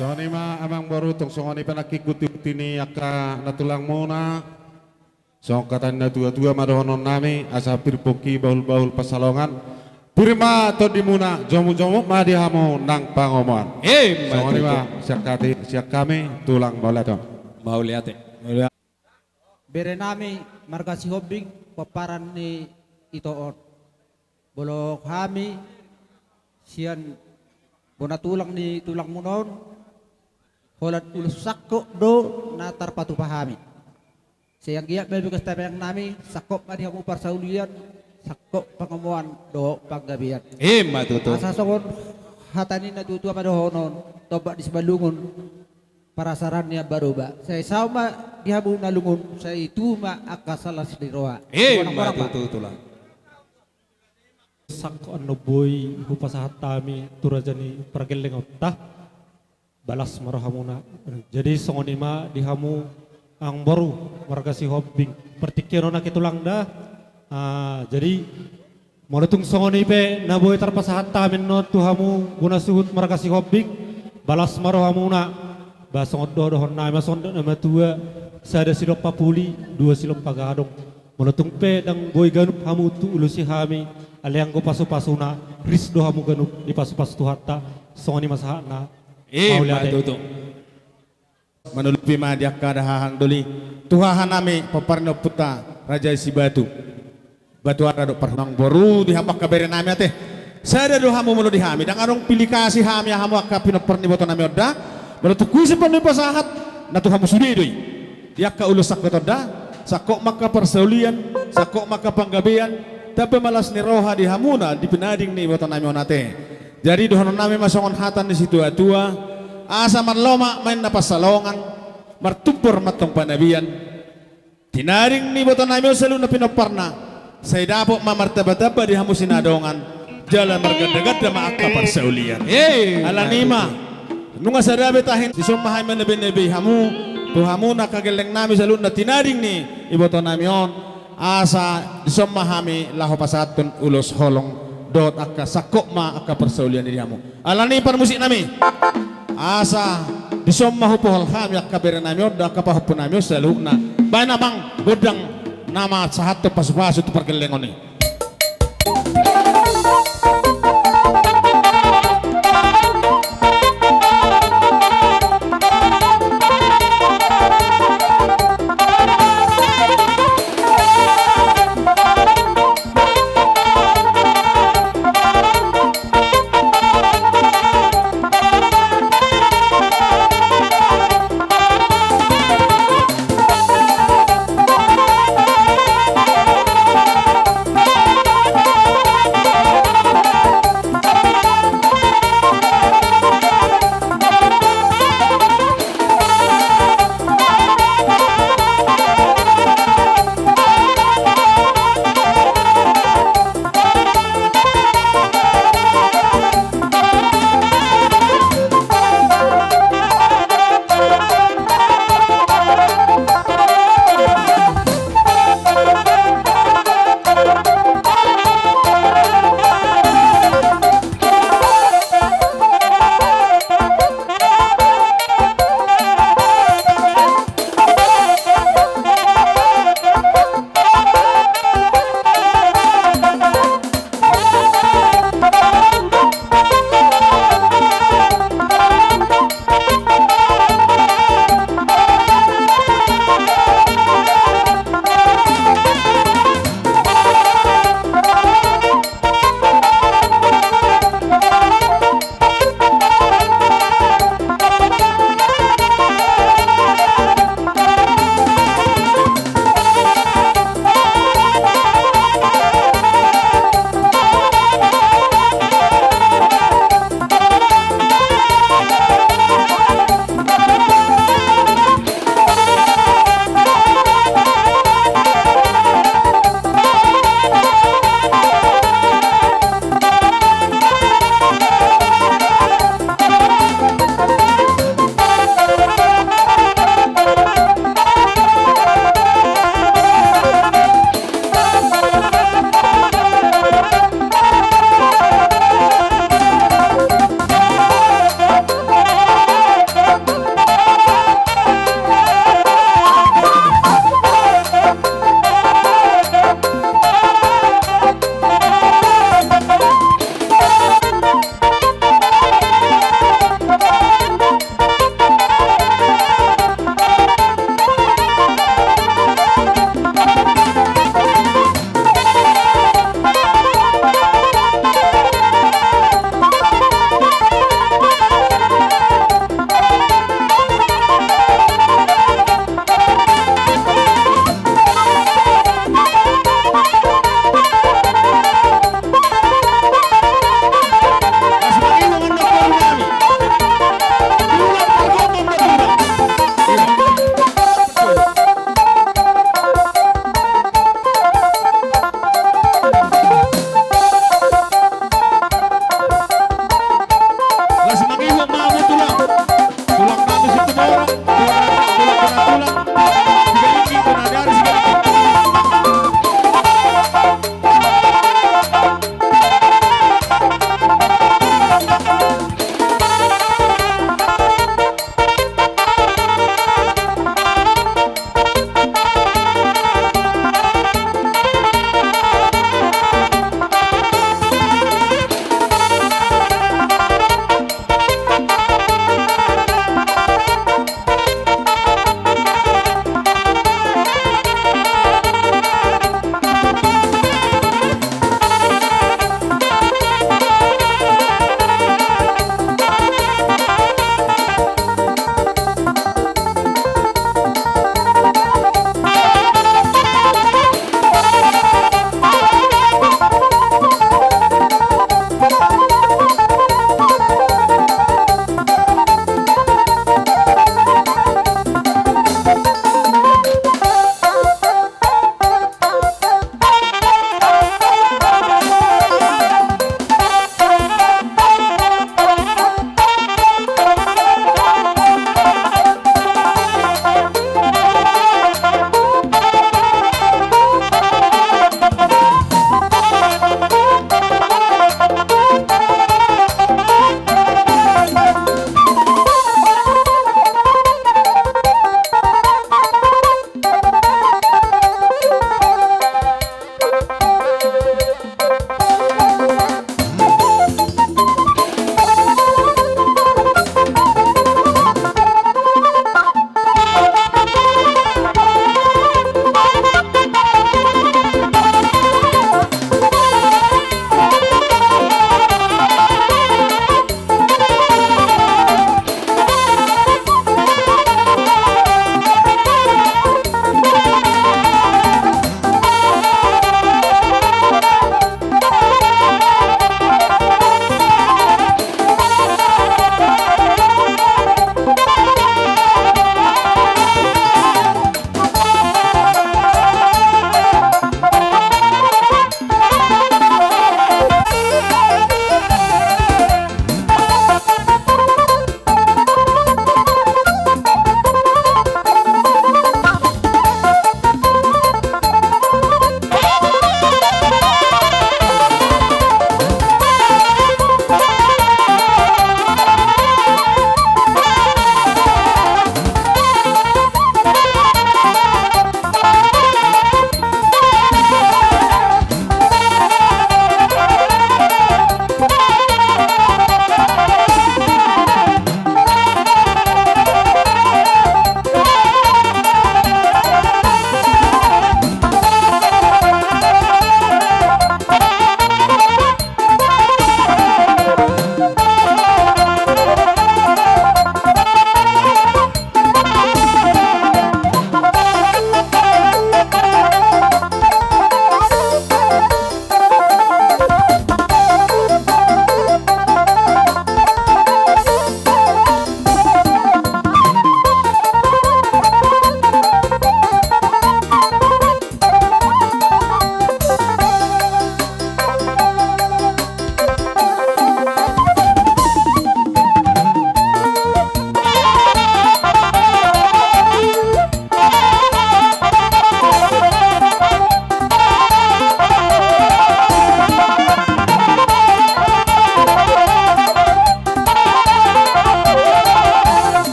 Songon i ma amangboru, tung songon i pe nangkin hutihut ni angka na tulangmuna. Songon hata ni natuatua ma dohononnami, asa pir pongki bahulbahul pansalongan. Pir ma tondimuna, jomukjomuk ma di hamu nang pangomoan. Ima tutu. Songon i ma sian hami, sian hami, tulang, mauliate. Mauliate. Berenami marga Sihombing, pomparan ni ito on. Molo hami sian bona tulang ni tulangmuna on, holan ulos sangkop do na tarpatupa hami. Sai anggiat ma bagas tamiang nami, sangkop ma di hamu parsaulian, sangkop pangomoan dohot panggabean. Ima tutu. Asa songon hata ni natuatua ma dohonon, tombak ni Simalungun, parasaran ni Ambaroba. Sai saut ma di hamu na lungun, sai tubu ma angka las ni roha. Ima tutu, tulang. Sangkop annon boi hupasahat hami tu raja ni pargellengonta. Balas ma rohamuna. Jadi songon i ma di hamu amangboru marga Sihombing. Partingkian on nangkin tulang da. Ah, jadi molo tung songon i pe na boi tarpasahat hami annon tu hamu bona suhut marga Sihombing, balas ma rohamuna. Ba songon dohonon nami ma songon dohonon ni natuatua, sada silompa puli, dua silompa gadong. Molo tung pe ndang boi ganup hamu tu ulosi hami, alai anggo pasupasuna, ris do hamu ganup dipasupasu Tuhanta. Songon i ma sahatna. Eh, mauliate. Mauliate. Manulupi ma di angka dahahang doli tu haha nami pomparan ni ompunta Raja i Sibatu. Batuara dohot parhunang boru, di hamu angka bere nami ate. Sada do hamu molo di hami, ndang adong pilih kasih hami, hamu angka pinompar ni iboto nami on da. Molo tung ise pe na hupasahat, na tu hamu sude do i. Di angka ulos sangkot on da, sangkot ma angka parsaulian, sangkot ma angka panggabean, tamba ma las ni roha di hamuna di pinading ni iboto nami on ate. Jadi dohonon nami ma songon hata ni situatua, asa marlomak ma inna pansalongan, martumpor ma antong panabian. Tinading ni iboto nami on saluhutna pinomparna, sai dapot ma martambatamba di hamu sinadongan, jala margandaganda ma angka parsaulian. Eh, alani i ma, nunga sada be tahe, dison ma hami manebinebei hamu, tu hamu na angka gelleng nami saluhutna tinading ni iboto nami on, asa dison ma hami laho pasahathon ulos holong dohot angka sangkot ma angka parsaulian i di hamu. Alani i parmusik nami, asa dison ma hupohol hami angka bere nami on dohot angka pahompu nami on saluhutna. Baen amang gondang na mansahathon pasupasu tu pargellengon i.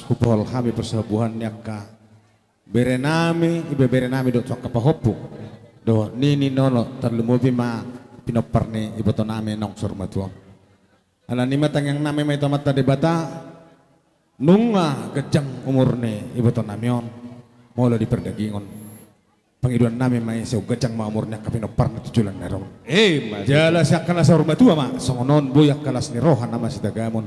Hupohol hami parsabuhan ni angka berenami, ibebere nami dohot tu angka pahompu dohot nini nono, tarlumobi ma pinompar ni iboto nami naung saur matua on. Alani i ma tangiang nami ma i tu Amanta Debata, nunga ganjang umur ni iboto nami on, molo di pardagingon, pangidoan nami ma i, sai ganjang ma umur ni angka pinompar na tu joloan ni ari on. Emma tutu. Jala sai angka na saur matua ma songon on, boi angka las ni roha na masitagamon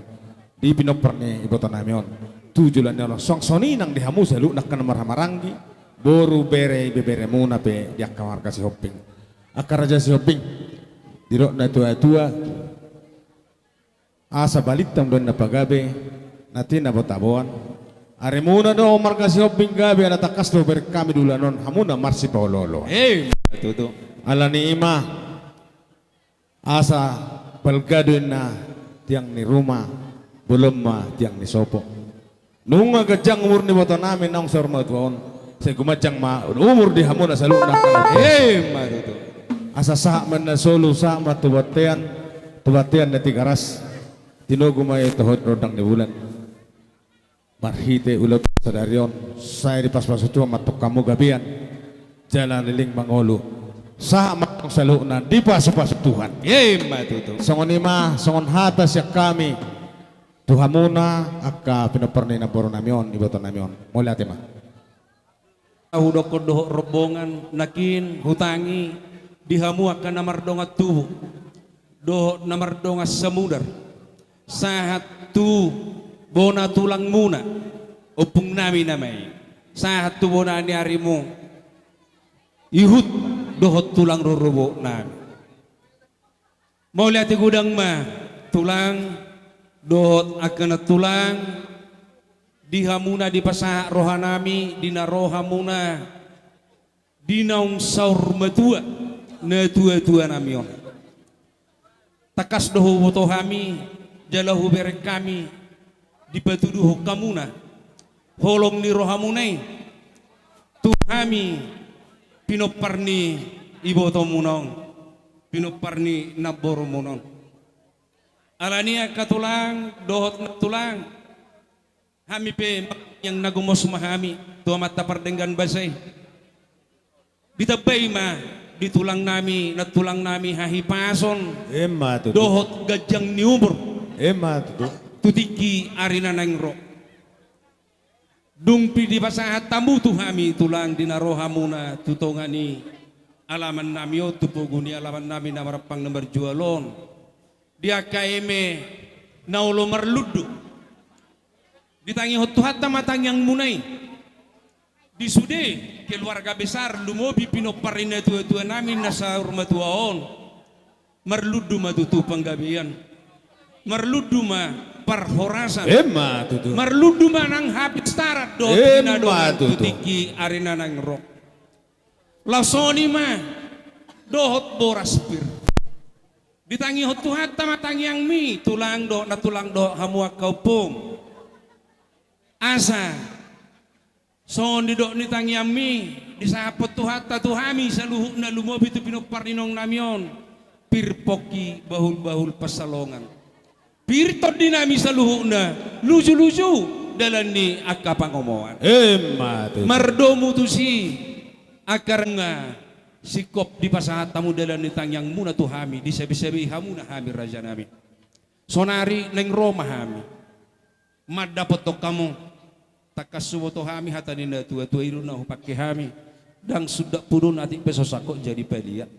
di pinompar ni iboto nami on tu joloan ni ari on. Suang songon i nang di hamu saluhutna angka na marhahamaranggi, boru, bere, ibeberemuna pe di angka marga Sihombing, angka raja Sihombing. Didok na tuatua, asa balintang do ninna pagabe, na tinabo taboan. Arimuna do marga Sihombing gabe, ala tangkas do hubereng hami di ulaon on hamuna marsipaolooloan. Emma tutu. Alani i ma, asa balga do ninna tiang ni ruma, bolon ma tiang ni sopo. Nunga ganjang umur ni iboto nami naung saur matua on, sai gumanjang ma umur di hamuna saluhutna. Emma tutu. Asa sahat ma na solu, sahat ma tu bontean, tu bontean na Tigaras. Tinogu ma i tu hot rondang ni bulan. Marhite ulaon sadari on, sai dipasupasu Tuhan ma antong hamu gabean jala leleng mangolu. Sahat ma antong saluhutna dipasupasu Tuhan. Emma tutu. Songon i ma, songon hata sian hami tu hamuna angka pinompar ni namboru nami on, iboto nami on. Mauliate ma. Hudokkon dohot rombongan, nangkin hutangi di hamu angka na mardongan tubu dohot na mardongan samudar, sahat tu bona tulangmuna, ompung nami nama i, sahat tu bona ni arimu, ihut dohot tulang rorobot nami. Mauliate godang ma, tulang dohot angka nantulang, di hamuna dipasahat roha nami di na ro hamuna di naung saur matua natuatua nami on. Tangkas do huboto hami jala hubereng hami dipatuduhon hamuna holong ni rohamuna i tu hami, pinompar ni ibotomuna on, pinompar ni namborumuna on. Alani i angka tulang dohot nantulang, hami pe martangiang na gomos ma hami tu Amanta pardenggan basa i. Ditambai ma di tulang nami, nantulang nami hahipason, emma tutu, dohot ganjang ni umur, emma tutu, tu tingki ari na naeng ro. Dung pe dipasahat hamu tu hami tulang di na ro hamuna tu tonga ni alaman nami on, tu pogu ni alaman nami na marampang na marjual on, di angka eme na olo marlundu, ditangihon Tuhanta ma tangiangmuna i. Di sude keluarga besar, lumobi pinompar ni natuatua nami na saur matua on, marlundu ma tutu panggabean, marlundu ma parhorasan, emma tutu, marlundu ma nang hapistaran dohot, emma tutu, pinadongan tu tingki ari na naeng ro. Laos songon i ma dohot boras pir. Ditangihon Tuhanta ma tangiangmi, tulang dohot nantulang dohot hamu angka ompung. Asa songon didok ni tangiangmi, disahaphon Tuhanta tu hami saluhutna, lumobi tu pinompar ni inong nami on, pir pongki, bahulbahul pansalongan, pir tondi nami saluhutna, lujuluju dalan ni angka pangomoan. Emma tutu. Mardomu tusi angka rangga singkop dipasahat hamu dalan ni tangiangmuna tu hami, disabisabei hamuna hami raja nami. Sonari naeng ro ma hami mandapothon hamu. Tangkas huboto hami hata ni natuatua i do na hupangke hami. Ndang sundat pudun, atik pe so sangkot jadi paliat.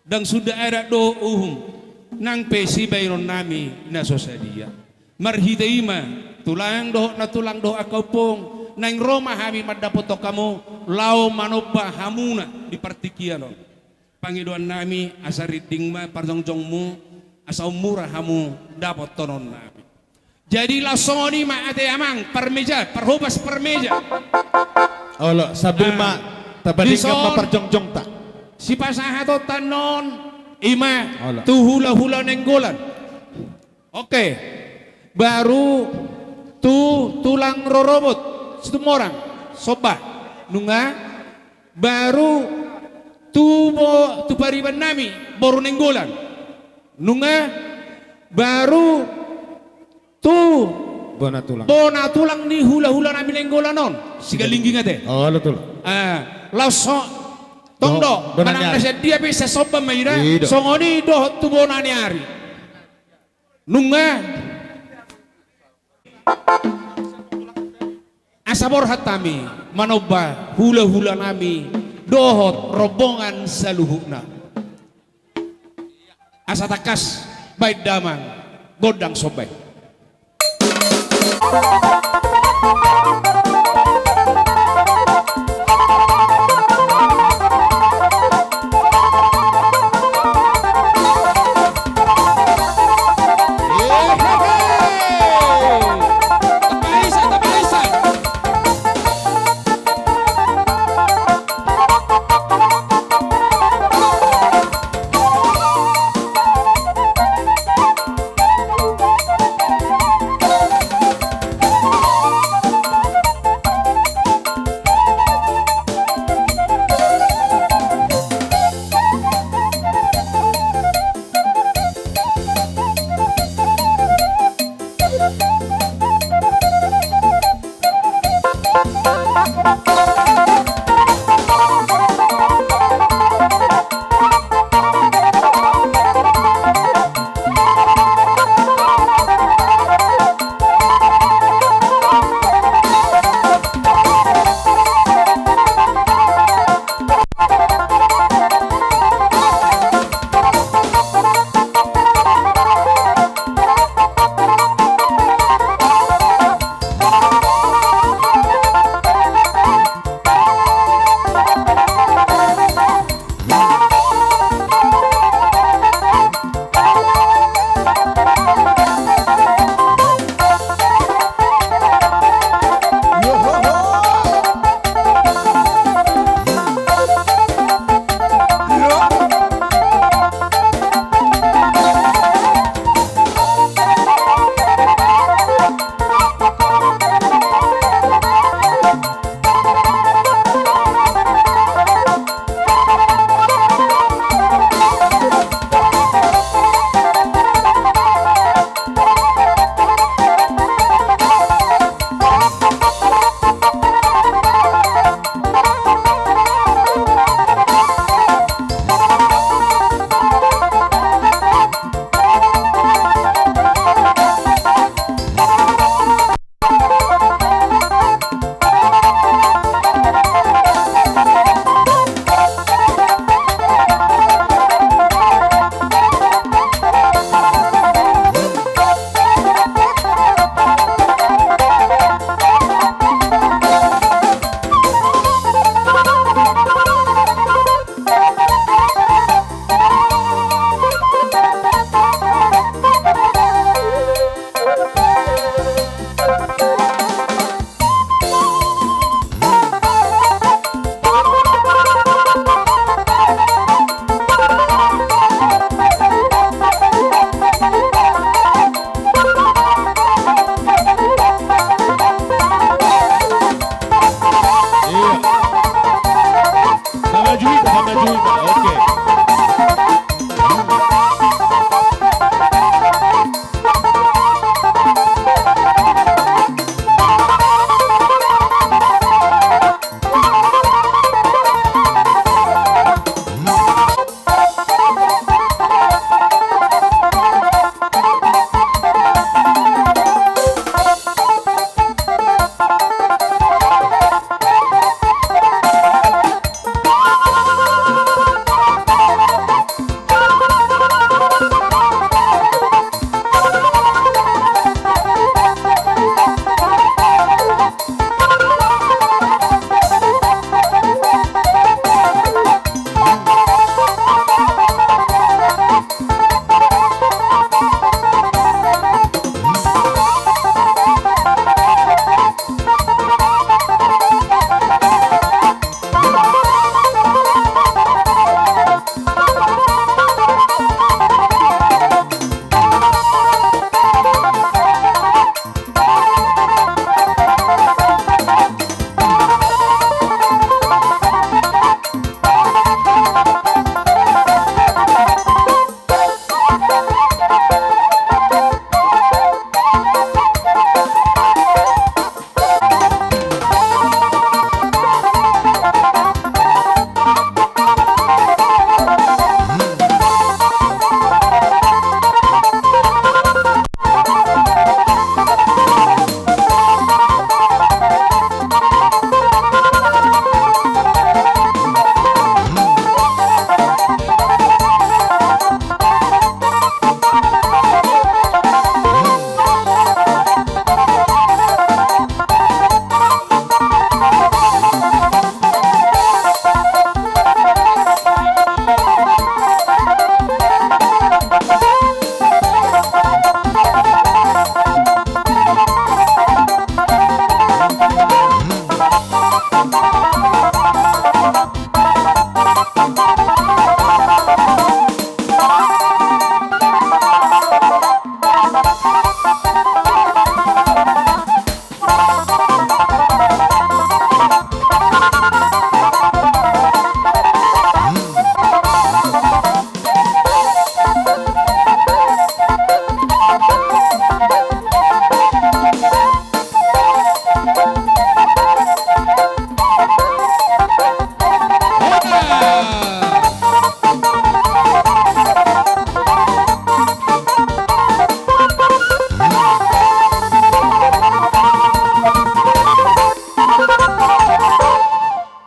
Ndang sundat adat dohot uhum, nang pe sibahenon nami na so sadia. Marhite i ma, tulang dohot nantulang dohot angka ompung, naeng ro ma hami mandapothon hamu laho manomba hamuna di partingkian on. Pangidoan nami asa rinding ma parjongjongmu, asa ummura hamu dapot tonon nami. Jadi laos songon i ma ate amang, parmeja, parhobas parmeja. Olo, sambil, ah, ma tabandingkan ma dison parjongjongta. Sipasahatonta annon i ma, olo, tu hulahula Nainggolan. Oke. Baru tu tulang rorobot Situmorang, somba. Nunga. Baru tu bo-, tu pariban nami boru Nainggolan. Nunga. Baru tu Bona tulang. Bona tulang ni hulahula nami Nainggolan on. Sigalingging ate. Olo tulang. Eh, laos so, tong do, do, do manang na ni ari. Na sian dia pe sai somba ma ira, i do. Songon i dohot tu bona ni ari. Nunga. Asa borhat hami manomba hulahula nami dohot rombongan saluhutna. Asa tangkas baen damang gondang somba i.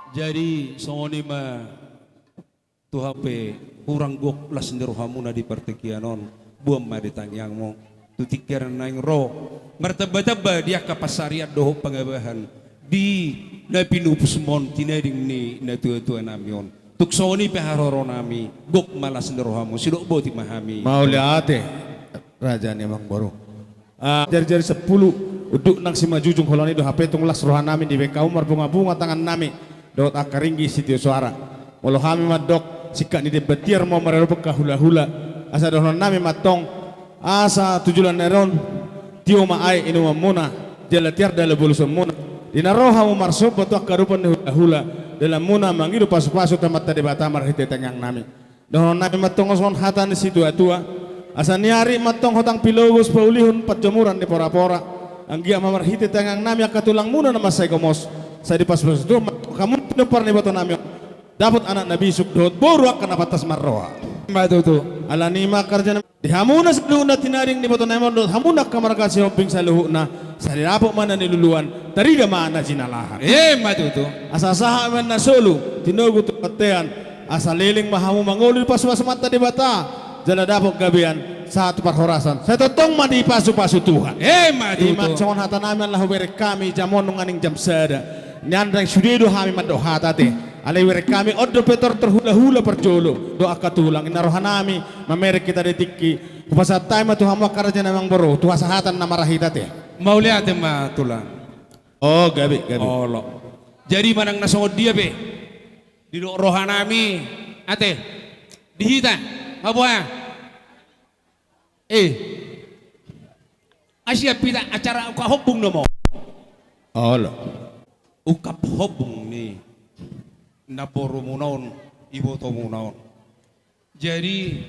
Jadi songon i ma. Tuhan pe, hurang gok las ni rohamuna di partingkian on, boan ma di tangiangmu. Tu tingki na naeng ro, martamba-tamba di angka pansarian dohot pangabahan di na pinupusmon tinading ni natua-tua nami on. Tung songon i pe haroro nami, gok ma las ni rohamu, sidok boti ma hami. Mauliate. Raja ni amangboru. Ah, jari-jari sampulu, unduk nang simanjujung, holan i do hape tung las roha nami dibahen hamu, marbunga-bunga tangan nami dohot angka ringgit sitio soara. Molo hami mandok, singkat ni demban tiar ma marerohon angka hula-hula. Asa dohonon nami ma antong, asa tu joloan ni ari on, tio ma aek inumanmuna, jala tiar dalan bolusanmuna. Di na ro hamu marsomba tu angka adopan ni hula-hula, dalanmuna mangido pasu-pasu tu Amanta Debata marhite tangiang nami. Dohonon nami ma antong songon hata ni situa-tua. Asa niari ma antong hotang pilogos paulihon panjomuran ni pora-pora. Anggiat ma marhite tangiang nami angka tulangmuna na mansai gomos, sai dipasu-pasu Tuhan ma antong hamu pinompar ni iboto nami on, dapot anak na bisuk dohot boru angka na pantas marroha. Ima tutu. Alani i ma angka raja nami, di hamuna saluhutna tinading ni iboto nami on dohot hamuna angka marga Sihombing saluhutna, sai dapot ma na niluluan, tarida ma na jinalahan. Ima tutu. Asa sahat ma na solu, tinogu tu bontean, asa leleng ma hamu mangolu dipasu-pasu Amanta Debata, jala dapot gabean, sahat tu parhorasan. Sai tongtong ma dipasu-pasu Tuhan. Ima tutu. Ima songon hata nami, ala hubereng hami jam onom nunga ning jam sada. Nian ndang sude do hami mandok hata ate. Alai hubereng hami on dope tortor hula-hula parjolo dohot angka tulang. I na roha nami mamereng hita di tingki. Hupasahat hami ma tu hamu angka raja nami amangboru, tu hasahatan na marhite ate. Mauliate ma tulang. O, gabe, gabe. Olo. Jadi manang na songon dia pe didok roha nami ate, di hita, nga boha? Eh. Ai siap hita acara ungkap hombung nama on. Olo. Ungkap hombung ni namborumuna on, ibotomuna on. Jadi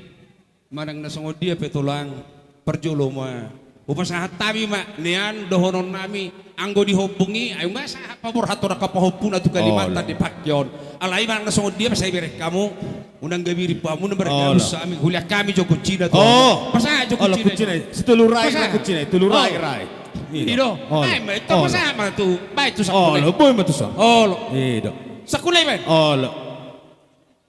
manang na songon dia pe tulang, parjolo ma hupasahat hami ma nian dohonon nami, anggo di hombung i, ai unang sahat paborhat tu angka pahompuna tu Kalimantan di pangke on. Alai manang na songon dia pe sai bereng hamu, unang gabe ripu hamu na marga. Olo. Hami, huliat hami jo kuncina tu. O. Pasahat jo kuncina. Olo, kuncina. Situlu rai, pasahat. Kuncina, tolu rai, rai. I do. Olo. Ai ma itu, pasahat ma tu, baen tu sangkula. Olo, boi ma tu sangkula. Olo. I do. Sangkula i baen. Olo.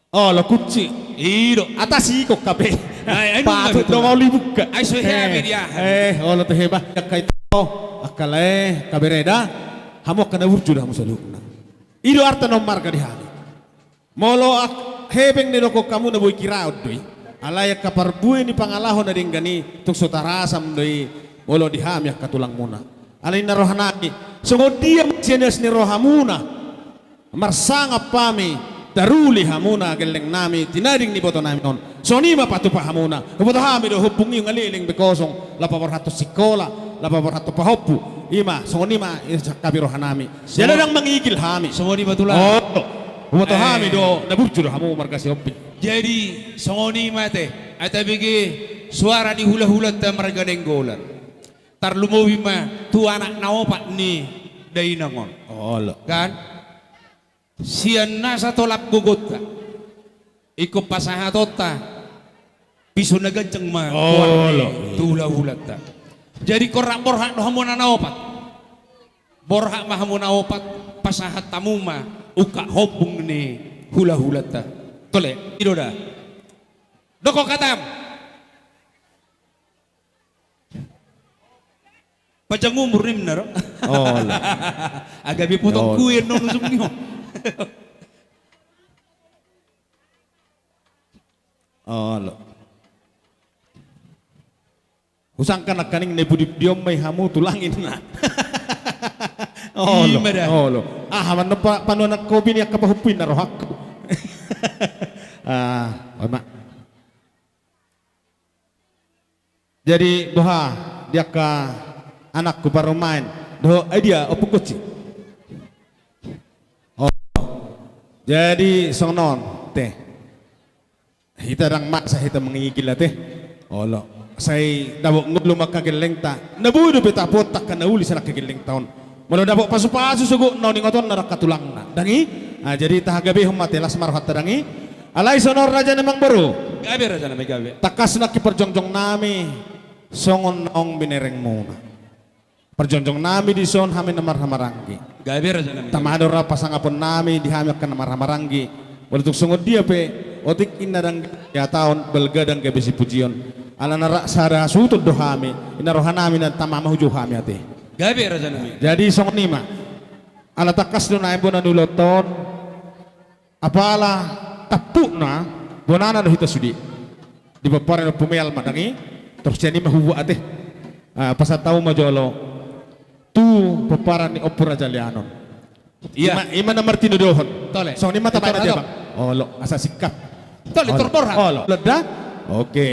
Olo, kunci. I do. Atas i kok kape. Ai, ai, patut do mau dibuka. Ai so hea be dia. Eh, olo, tehe bah. Angka ito, angka lae, angka bere da. Hamu angka na burju do hamu saluhutna. I do arta na ummarga di hami. Molo ak-, hepeng ni dokon hamu na boi kiraon do i. Alai angka parbue ni pangalaho na denggan i, tung so tarasam do i, molo di hami angka tulangmuna. Alai na roha nami, songon dia ma sian ias ni rohamuna. Marsangap hami, taruli hamuna gelleng nami, tinading ni iboto nami on. Songon i ma patupa hamuna. Huboto hami do hombung i nga leleng be kosong, laho paborhathon sikola, laho paborhathon pahompu. I ma, songon i ma i sangkapi roha nami. Jala ndang mangigil hami. Songon i ma tulang. O, huboto hami do, na burju do hamu marga Sihombing. Jadi, songon i ma ate, ai tabege suara ni hula-hulanta marga Nainggolan. Tarlumobi ma tu anak na opat ni dainang on. Olo. Kan? Sian nasa tolap gogonta, ingkon pasahatonta piso na ganjang ma. Olo. Goar ni tu hula-hulanta. Jadi ingkon rap borhat do hamu na opat. Borhat ma hamu na opat, pasahat hamu ma ungkap hombung ni hula-hulanta. Tole, i do da. Dokon hatam. Panjang umur ninna do. Olo. Gabe potong kue non ujung ni ho. Olo. Husangka nangkaning na pudi-pudi on ma i hamu tulang ninna. Olo. Ima da. Olo. Ah, amang na pa-, panuanan kopi ni angka pahompu i na rohangku. Ah, oi ma. Jadi boha di angka anakku parumaen dohot, eh, dia ompungkonsi. Oh. Jadi songon on te. Hita ndang maksa hita mangigil ate. Olo. Sai dapot ngolu ma angka gellengta. Na boi dope tapuhon angka na uli sian angka gellengta on. Molo dapot pasupasu sogot na uningot on na do angka tulangna. Dang i? Ah, jadi tahagabehon ma ate, las ma rohanta dang i. Alai songon on raja nami, amangboru. Gabe raja nami, gabe. Tangkas nangkin parjongjong nami songon naung binerengmuna. Parjongjong nami dison hami na marhahamaranggi. Gabe raja nami. Tama do ra pasangapon nami di hami angka na marhahamaranggi. Molo tung songon dia pe otik inna ndang gabe hataon, balga ndang gabe sipujion. Ala na ra sada hasuhuton do hami, inna roha nami na tama ma hujou hami ate. Gabe raja nami. Jadi songon i ma. Ala tangkas do na embo na niulahonta on. Apala tampukna bonana do hita sude. Di pomparan ni Ompu Meal ma dang i, torus sian i ma hubuat ate. Ah, pasahat hamu ma jolo tu pomparan ni Ompu Raja Leanon. Ia. I ma, i ma na martinodohon. Tole. Songon i ma tama. Olo, asa singkat. Tole, tor borhat. Olo. Olo da? Oke.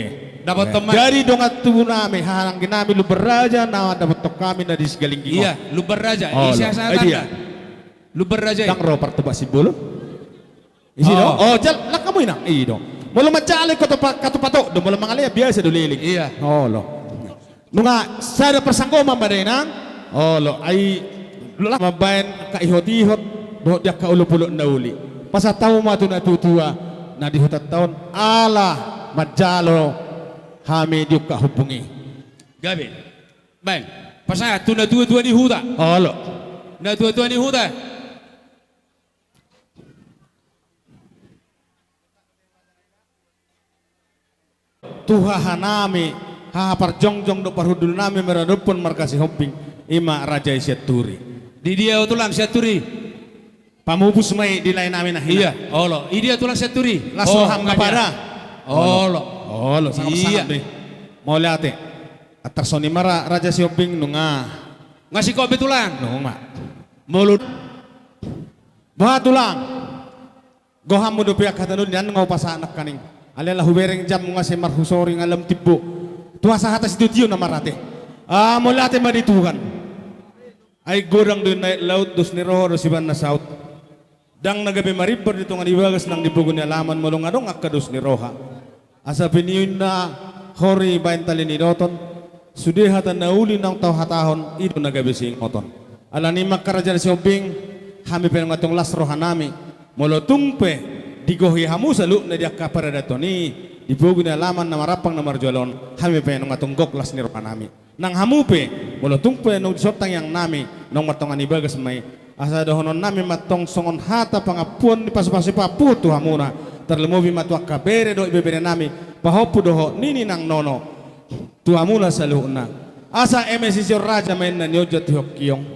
Dapothon ma. Jadi dongan tubu nami, haha nanggi nami Lumban Raja, na dapothon hami na di Sigalingging on. Ia, Lumban Raja. Olo. Isi asa tanda. Lumban Raja i. Ndang ro partupa simbolo. Isi do? Oh. Oh, jala, lang hamu inang. I do. Molo manjalo i katupa-, katupathon do, molo mangalea biasa do leleng. Ia. Olo. Nunga sada parsanggoman ma da inang. Olo, ai, lah mambaen angka ihot-ihot dohot di angka olop-olop na uli. Pasahat hamu ma tu natuatua na di hutanta on ala manjalo hami di ungkap ombun i. Gabe. Baen. Pasahat tu natuatua ni huta. Olo. Natuatua ni huta. Tu haha nami, haha parjongjong dohot parhundul nami maradophon marga Sihombing, i ma raja i Sianturi. Di dia ho tulang Sianturi? Pamupus ma i di lae nami na hina. Ia, olo. I dia tulang Sianturi? Las roham na pada. Olo. Olo, sangap-sangap do i. Mauliate. Antar songon i ma ra-, raja Sihombing nunga. Nga singkop be tulang. Nunga. Molo. Boha tulang. Gohanmu dope angka hata na uli, nian nga hupasahat nangkaning. Alai ala hubereng jam nunga sai marhusori nga lam timbo. Tu hasahatan sitio-tio na marate. Ah, mauliate ma di Tuhan. Ai godang do na i laut, dos ni roha do sibahen na saut. Ndang na gabe marimbar di tonga ni bagas nang di pogu ni alaman molo nga adong angka dos ni roha. Asa pe nion na hori baen tali ni doton, sude hata na uli naung tahatahon, i do na gabe siingoton. Alani i ma angka raja ni Sihombing, hami pe nunga tung las roha nami. Molo tung pe digohi hamu saluhutna di angka paradaton i, di pogu ni alaman na marampang na marjual on, hami pe nunga tung gok las ni roha nami. Nang hamu pe, molo tung pe naung dison tangiang nami, naung martonga ni bagas ma i. Asa dohonon nami ma tong songon hata pangampuon ni pasu-pasu i paampuhon tu hamuna, tarlumobi ma tu angka bere dohot ibebere nami, pahompu dohot nini nang nono. Tu hamuna saluhutna. Asa eme sisihon raja ma inna ni oja tu hiongkiong.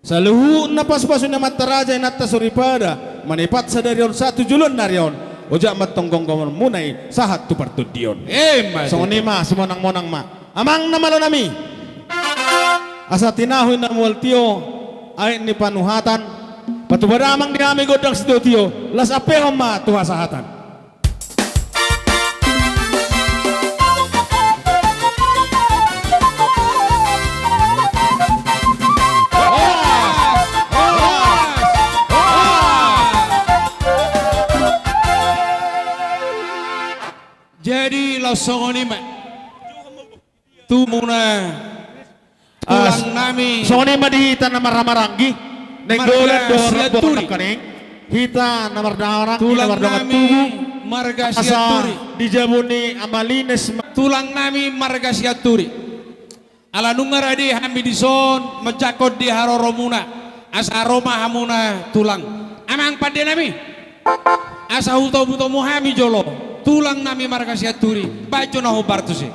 Saluhutna pasu-pasu ni amanta raja inanta soripada, manipat sadari on sahat tu joloan ni ari on, ojak ma tong gomgomonmuna i sahat tu partondion. Emma tutu. Songon i ma, simonang-monang ma. Amang na malo nami. Asa tinahu inna mual tio, aek ni panuhatan, patupa damang di hami gondang sitio-tio, las ampehon ma tu hasahatan. Jadi laos songon i ma. Tu hamuna. Tulang nami. Songon i ma di hita na marhahamaranggi. Nainggolan dohot rambu nangkaning. Hita na marhahamaranggi, na mardongan tubu. Marga Sianturi. Asa di jabu ni Ama Lines ma. Tulang nami marga Sianturi. Ala nunga rade hami dison manjangkon di haroromuna. Asa ro ma hamuna tulang. Amang pande nami. Asa hutomu-tomu hami jolo. Tulang nami marga Sianturi. Baen jo na hombar tusi.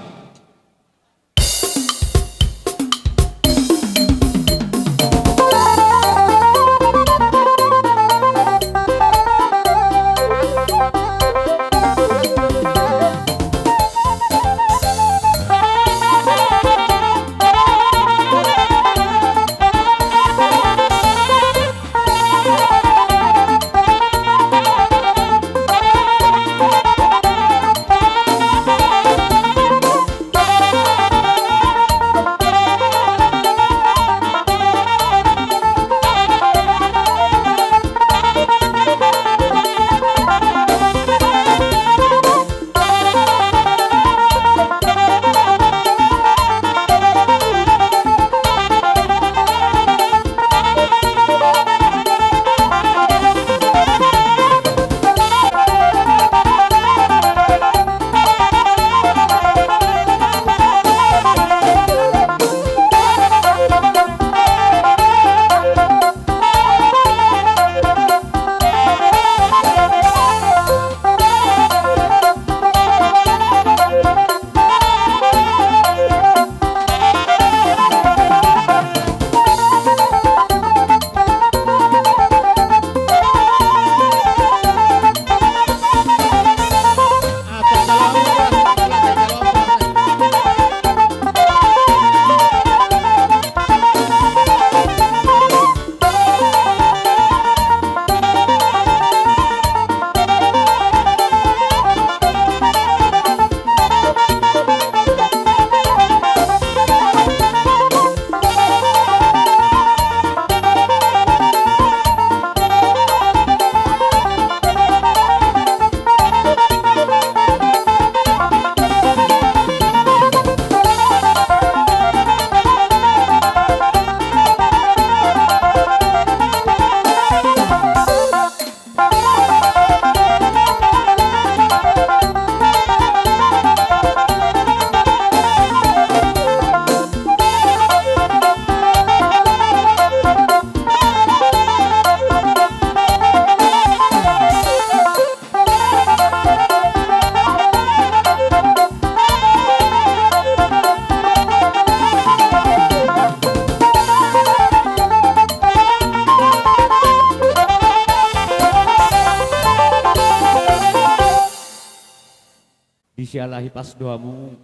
Siala hipas do hamu,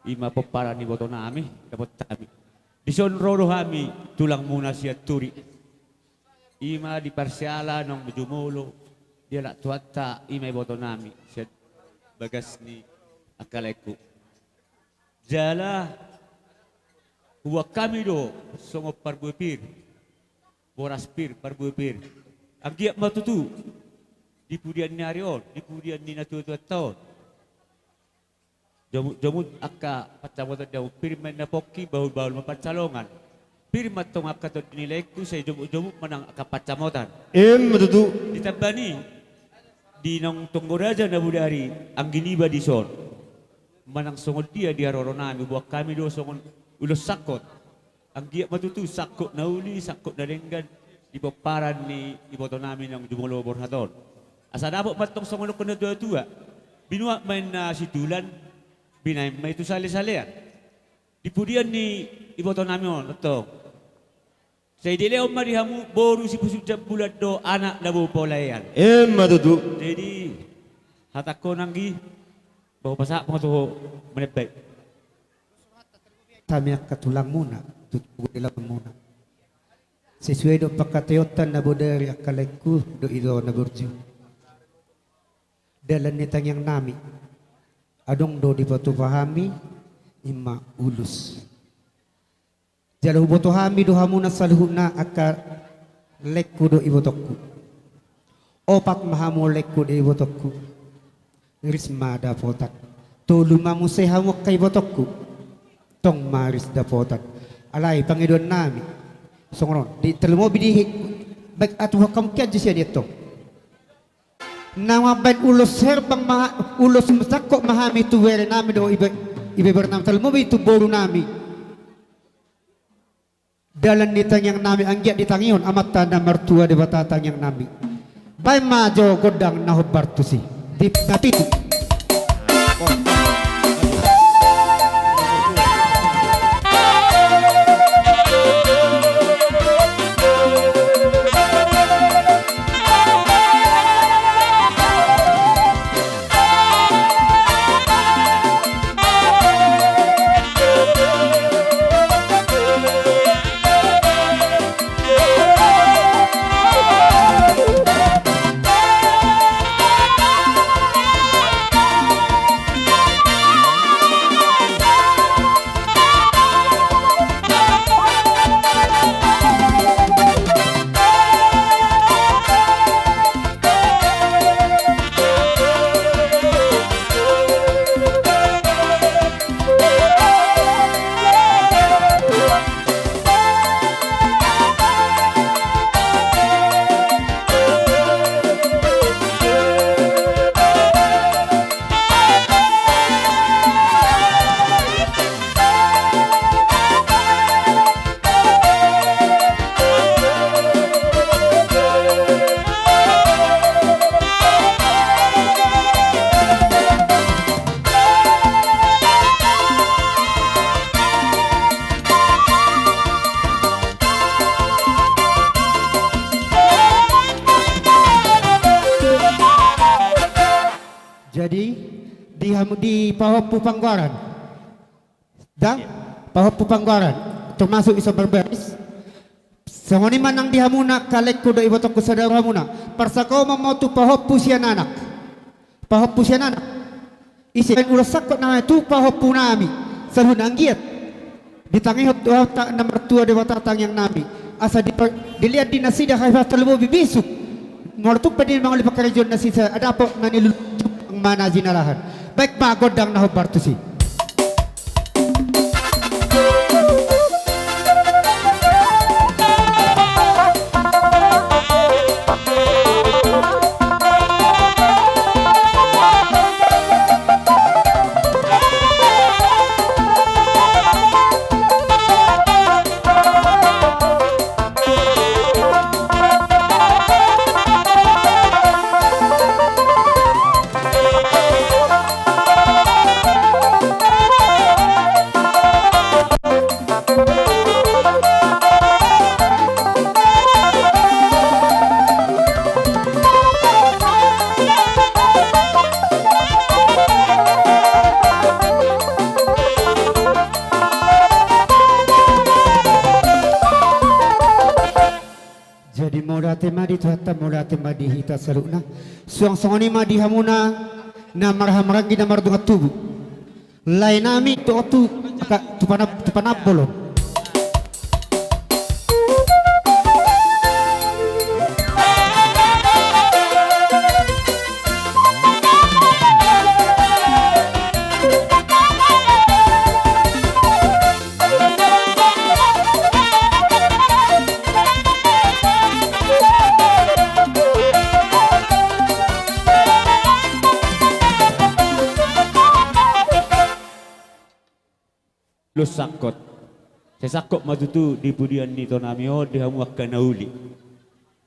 ima pomparan ni iboto nami, dapot hami. Dison ro do hami, tulang muna sian Turi. Ima di parsiala naung jumolo, di anak tuanta, ima iboto nami, sian bagas ni angka laengku. Jala, huboan hami do, songon parbue pir, boras pir, parbue pir. Anggiat ma tutu, di pudian ni ari on, di pudian ni natua-tuanta on. Jomuk-jomuk angka pansamotan di hamu, pir ma inna pongki, bahul-bahul ma pansalongan. Pir ma tong angka tondi ni laengku, sai jomuk-jomuk ma nang angka pansamotan. Ima tutu. Ditambani, di naung tonggo raja na bodari, anggi niba dison. Manang songon dia di haroro nami, huboan hami do songon ulos sangkot. Anggiat ma tutu sangkot na uli, sangkot na denggan, di pomparan ni iboto nami naung jumolo borhat on. Asa dapot ma tong songon nidok ni natua-tua. Binuat ma inna situlan, binahen ma i tu sale-salean. Di pudian ni iboto nami on, tong. Sai dilehon ma di hamu boru sipusuk jambulan dohot anak na boi paulaean. Ima tutu. Jadi, hatangkon anggi, bah hupasahat ma tu ho, manebai. Hami angka tulang muna, tu togu ni laman muna. Sesuai dohot pangkataionta na bodari angka laengku dohot ito na burju. Dalan ni tangiang nami, adong do dipatupa hami, ima ulos. Jala huboto hami do hamuna saluhutna angka laengku dohot ibotongku. Opat ma hamu laengku dohot ibotongku. Ris ma dapotan. Tolu ma muse hamu angka ibotongku. Tong ma ris dapotan. Alai pangidoan nami. Songon on. Di tarlumobi di he-, baik atu hakamungkian jo sian i tong. Na mambahen ulos herbang ma, ulos sangkot ma hami tu bere nami dohot ibe-, ibebere nami, tarlumobi tu boru nami. Dalan ni tangiang nami anggiat ditangihon Amanta na martua Debata tangiang nami. Bahen ma jo gondang na hombar tusi. Di na pitu. Jadi, di hamu, di pahompu panggoaran. Dang, pahompu panggoaran, termasuk iso berbaris. Songon i ma nang di hamuna, angka laengku dohot ibotongku, saudara hamuna. Parsangkaon ma tu pahompu sian anak. Pahompu sian anak. Ise ulos sangkot nama tu pahompu nami. Saluhutna anggiat ditangihon Tuhanta na martua Debata tangiang nami. Asa di, dilehon di nasida hahipason, tarlumobi bisuk. Molo tung pe di mangoli pangkarejoan nasida, dapot na niluluan ma na jinalahan. Bahen ma gondang na hombar tusi. Mauliate ma di Tuhanta, mauliate ma di hita saluhutna. Suang songon i ma di hamuna na marhahamaranggi na mardongan tubu. Lae nami tu otu, angka tu panab-, tu panabol on. Los sangkot. Sai sangkot ma tutu di pudian ni ito nami on di hamu angka na uli.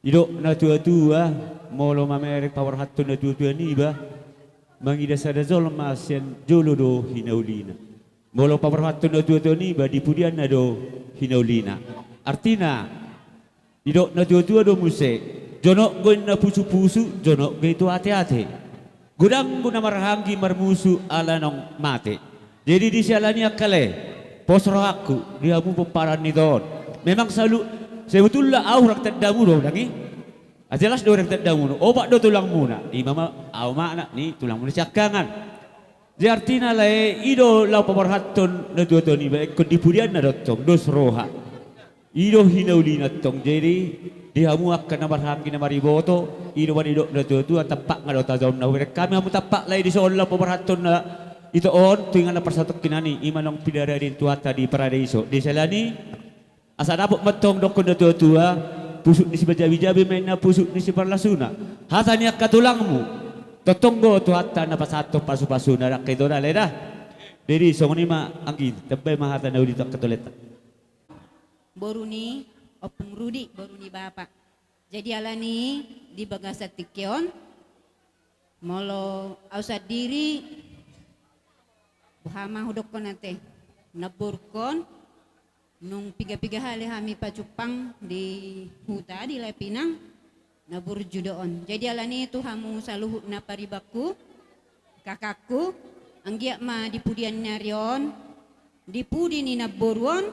Didok natuatua, molo mamereng paborhathon natuatua niba, mangida sada jolma sian jolo do hinaulina. Molo paborhathon natuatua niba, di pudianna do hinaulina. Artina, didok natuatua do muse, jonok do inna pusupusu, jonok do i tu ateate. Godang do na marhahamaranggi marmusu ala naung mate. Jadi di siala ni i angka lae, pos rohangku di hamu pomparan ni ito on. Memang salu-, sebetulna ahu hurang tandamu do, dang i? Ah, jelas do hurang tandamu do. Opat do tulangmuna. Ima ma ahu ma anak ni tulangmuna siangkangan. Jadi artina lae, i do laho paborhathon natuatua niba, ingkon di pudianna do tong, dos roha. I do hinaulina tong. Jadi di hamu angka na marhahamaranggi na mariboto, i do ma didok natuatua, tampak nga do tajaum na hubereng hami hamu tampak lae dison laho paborhathon na ito on tu inganan parsatongkinan i, ima naung pinarade ni Tuhanta di paradeiso. Di siala ni i, asa dapot ma tong dohonon natuatua, pusuk ni sipajabijabi ma inna pusuk ni siparlasuna. Hata ni angka tulangmu, tongtong do Tuhanta na pasahathon pasupasuna, dang ito da lae da. Jadi songon i ma anggi, tambai ma hata na uli tu angka tolenta. Boru ni Ompung Rudi, boru ni Bapak. Jadi alani i di bagasan tingki on, molo ahu sandiri, boha ma hudokkon ate, namborungkon, nung piga-piga hali hami pajumpang di huta di Lae Pinang, namborungku do on. Jadi alani i tu hamu saluhutna paribanku, kakakku, anggiat ma di pudian ni ari on, di pudi ni namboru on,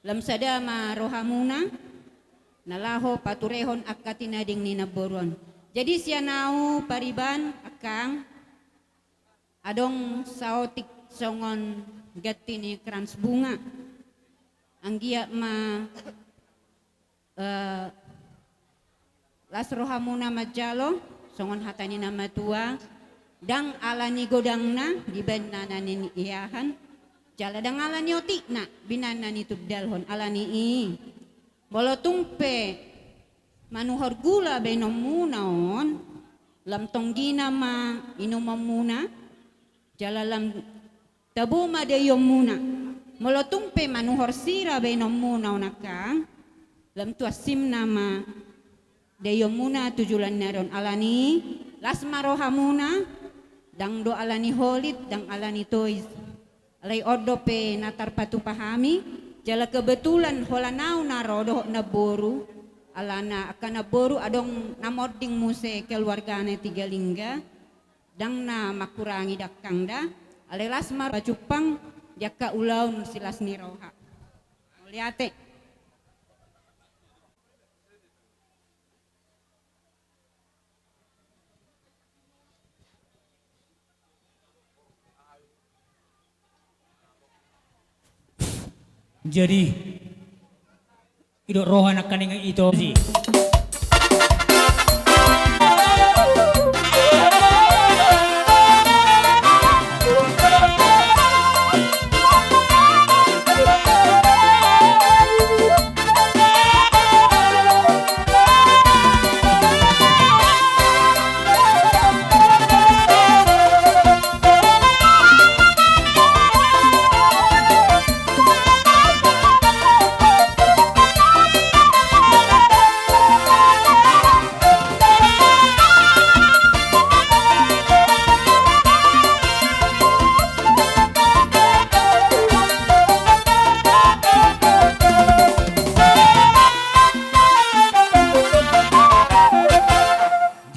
lam sada ma rohamuna, na laho paturehon angka tinading ni namboru on. Jadi sian ahu pariban, angkang, adong saotik songon ganti ni krans bunga. Anggiat ma, eh, las rohamuna manjalo, songon hata ni na matua, dang ala ni godangna dibaen na niniahan, jala dang ala ni otikna binan na nitundalhon. Alani i, molo tung pe manuhor gula baenonmuna on, lam tonggina ma inumonmuna, jala lam tabo ma daionmuna. Molo tung pe manuhor sira baenonmuna on angkang, lam tu ansimna ma daionmuna tu joloan ni ari on. Alani i, las ma rohamuna, dang do ala ni holit, dang ala ni tois. Alai on dope na tarpatupa hami, jala kebetulan holan ahu na ro dohot namboru, alana angka namboru adong na monding muse keluargana Tiga Lingga, dang na mangkurangi dangkang da, alai las ma pajumpang di angka ulaon silas ni roha. Mauliate. Jadi, idok roha nangkaning ito si.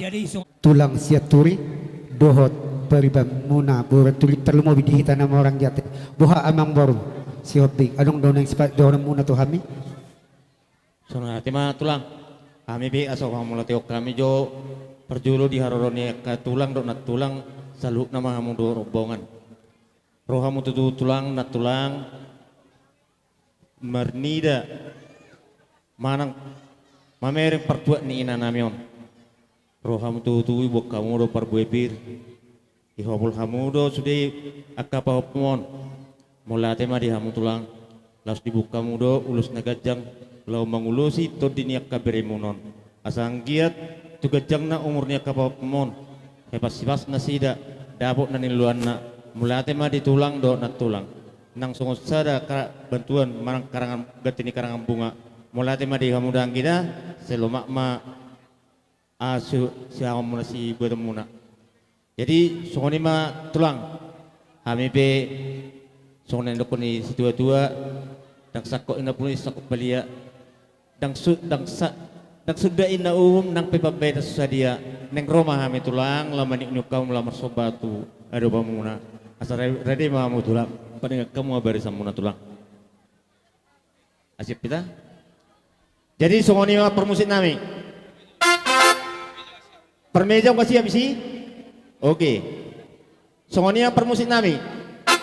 Jadi, so- Tulang Sianturi dohot paribanmuna boru Turi, tarlumobi di hita na marhahamaranggi ate. Boha amangboru Sihombing, adong do naeng sipadohononmuna tu hami? Songon i ma tulang. Hami pe asa hamulatehon hami jo parjolo di haroro ni angka tulang dohot nantulang, saluhutna ma hamu dohot rombongan. Ro hamu tutu tulang nantulang, marnida manang mamereng partuat ni inanami on. Ro hamu tutu, iboan hamu do parbue pir, ihopol hamu do sude angka pahompu on. Mauliate ma di hamu tulang, laos diboan hamu do ulos na ganjang laho mangulosi tondi ni angka beremuna on. Asa anggiat tu ganjangna umur ni angka pahompu on, hepas-hepas nasida, dapot na niluluanna. Mauliate ma di tulang dohot nantulang. Nang songon sada ka-, bantuan manang karangan, ganti ni karangan bunga. Mauliate ma di hamu da anggida, sai lomak ma, ah, si-, siaonmuna, sibuatonmuna. Jadi songon i ma tulang. Hami pe songon na nidokkon ni situa-tua, ndang sangkot inna pungu, sangkot balia. Ndang su-, ndang sa-, ndang suda inna uhum, nang pe pambahenan so sadia. Naeng ro ma hami tulang, laho maniuk-niuk hamu, laho marsomba tu adopamuna. Asa ra-, rade ma hamu tulang, padangion hamu ma barisanmuna tulang. Siap hita? Jadi songon i ma parmusik nami. Parmeja anggo siap isi? Oke. Songon i ma parmusik nami.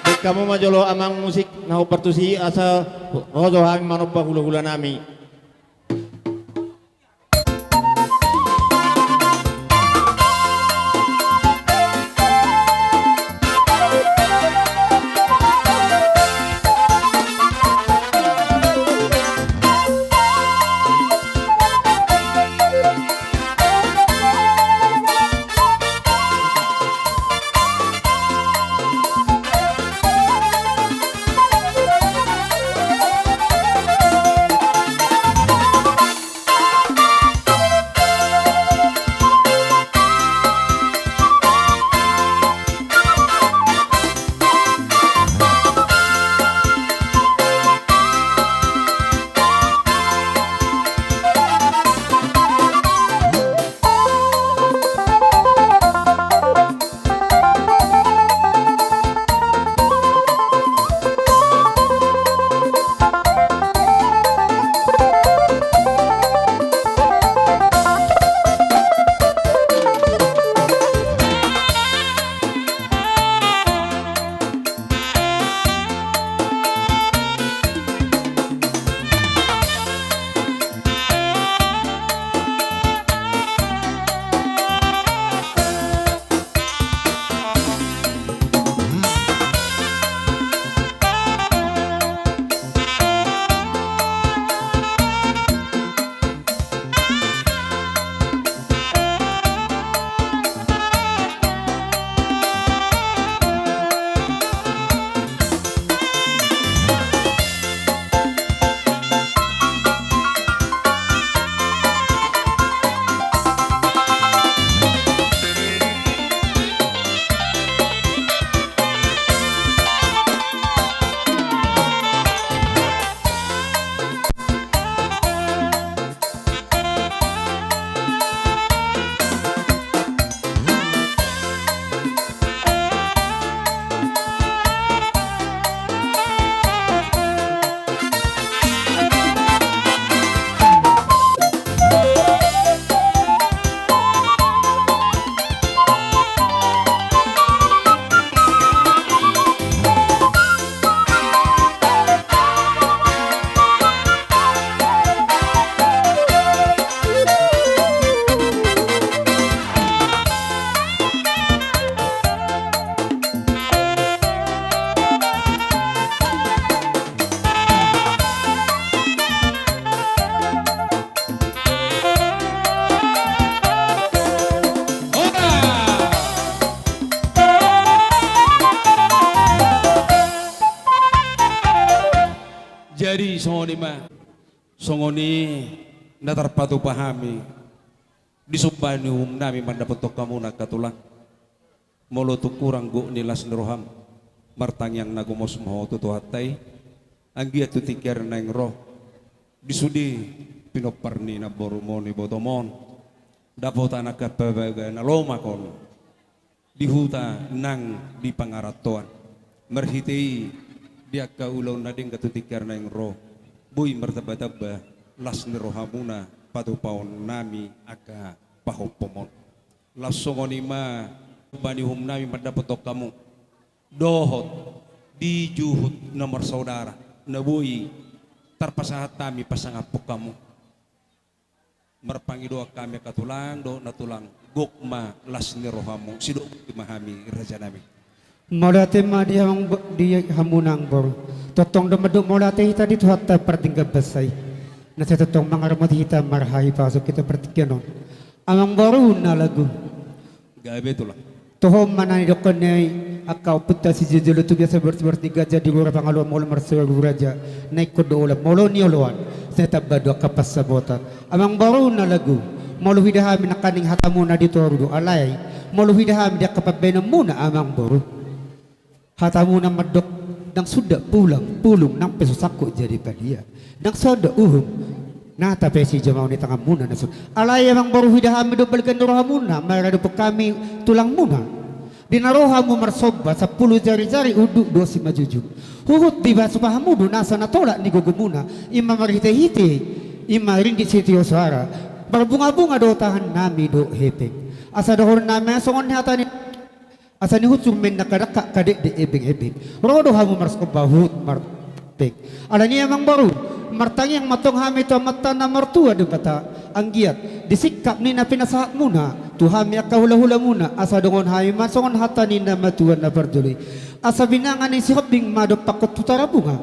Baen hamu ma jolo amang musik na hombar tusi, asa ro jo hami manomba hula-hula nami. Jadi songon i ma, songon i na tarpatupa hami di somba ni uhum nami mandapothon hamuna angka tulang. Molo tung hurang gok ni las ni roham, martangiang na gomos ma ho tu Tuhanta i. Anggiat tu tingki ari naeng ro, di sude pinompar ni namborum on, ibotom on, dapotan angka parbagabaga na lomak on di huta nang di pangarantoan. Marhite i di angka ulaon na denggan tu tingki ari naeng ro, boi martambatamba las ni rohamuna patupaonnami angka pahompom on. Laos songon i ma bani uhumnami mandapothon hamu dohot di juhut na marsaudara na boi tarpasahat hami pasangaphon hamu. Marpangidoan hami angka tulang dohot na tulang, gok ma las ni rohamu, sidok ma hami rajanami. Mauliate ma di hamuna amangboru. Tongtong do mandok mauliate hita di Tuhanta pardenggan basa i, na sai tongtong mangaramoti hita marhahipason hita partingkian on. Amangboru na lagu. Gabe tulang. Toho ma na nidok ni angka ompunta sijolojolo tu biasa borsi-borsi ni ganjang di gora pangaluan molo marsoara raja. Na ingkon do oloan molo nioloan, sai tamba do angka pansamotan. Amangboru na lagu. Molo huida hami nangkaning hatamuna di toru do alai, molo huida hami di angka pambahenanmuna amangboru. Hatamuna mandok, ndang sundat pulang pulung nang pe so sangkut jadi padia. Ndang songon uhum na tapesi jamaon ni tanganmuna na sun. Alai amangboru huida hami do balga ni rohamuna maradophon hami tulangmuna. Di na ro hamu marsomba sampulu jari-jari unduk do simanjujung. Huhut dipasahat hamu do nasa na tolap ni gogomuna. I ma marhite-hite, i ma ringgit sitio soara. Marbunga-bunga do tangan nami dohot hepeng. Asa dohonon nami songon ni hata ni Asa ni husur mendakadaka kadekdek ebeng-ebeng. Ro do hamu marsomba huhut marpek. Alani i amangboru, martangiang ma tong hami tu Amanta na martua Debata. Anggiat di singkap ni na pinasahatmuna tu hami angka hulahulamuna, asa dohonon hami ma songon hata ni na matua na parjolo i. Asa binanga ni Sihombing ma dompakkon tu Tarabunga,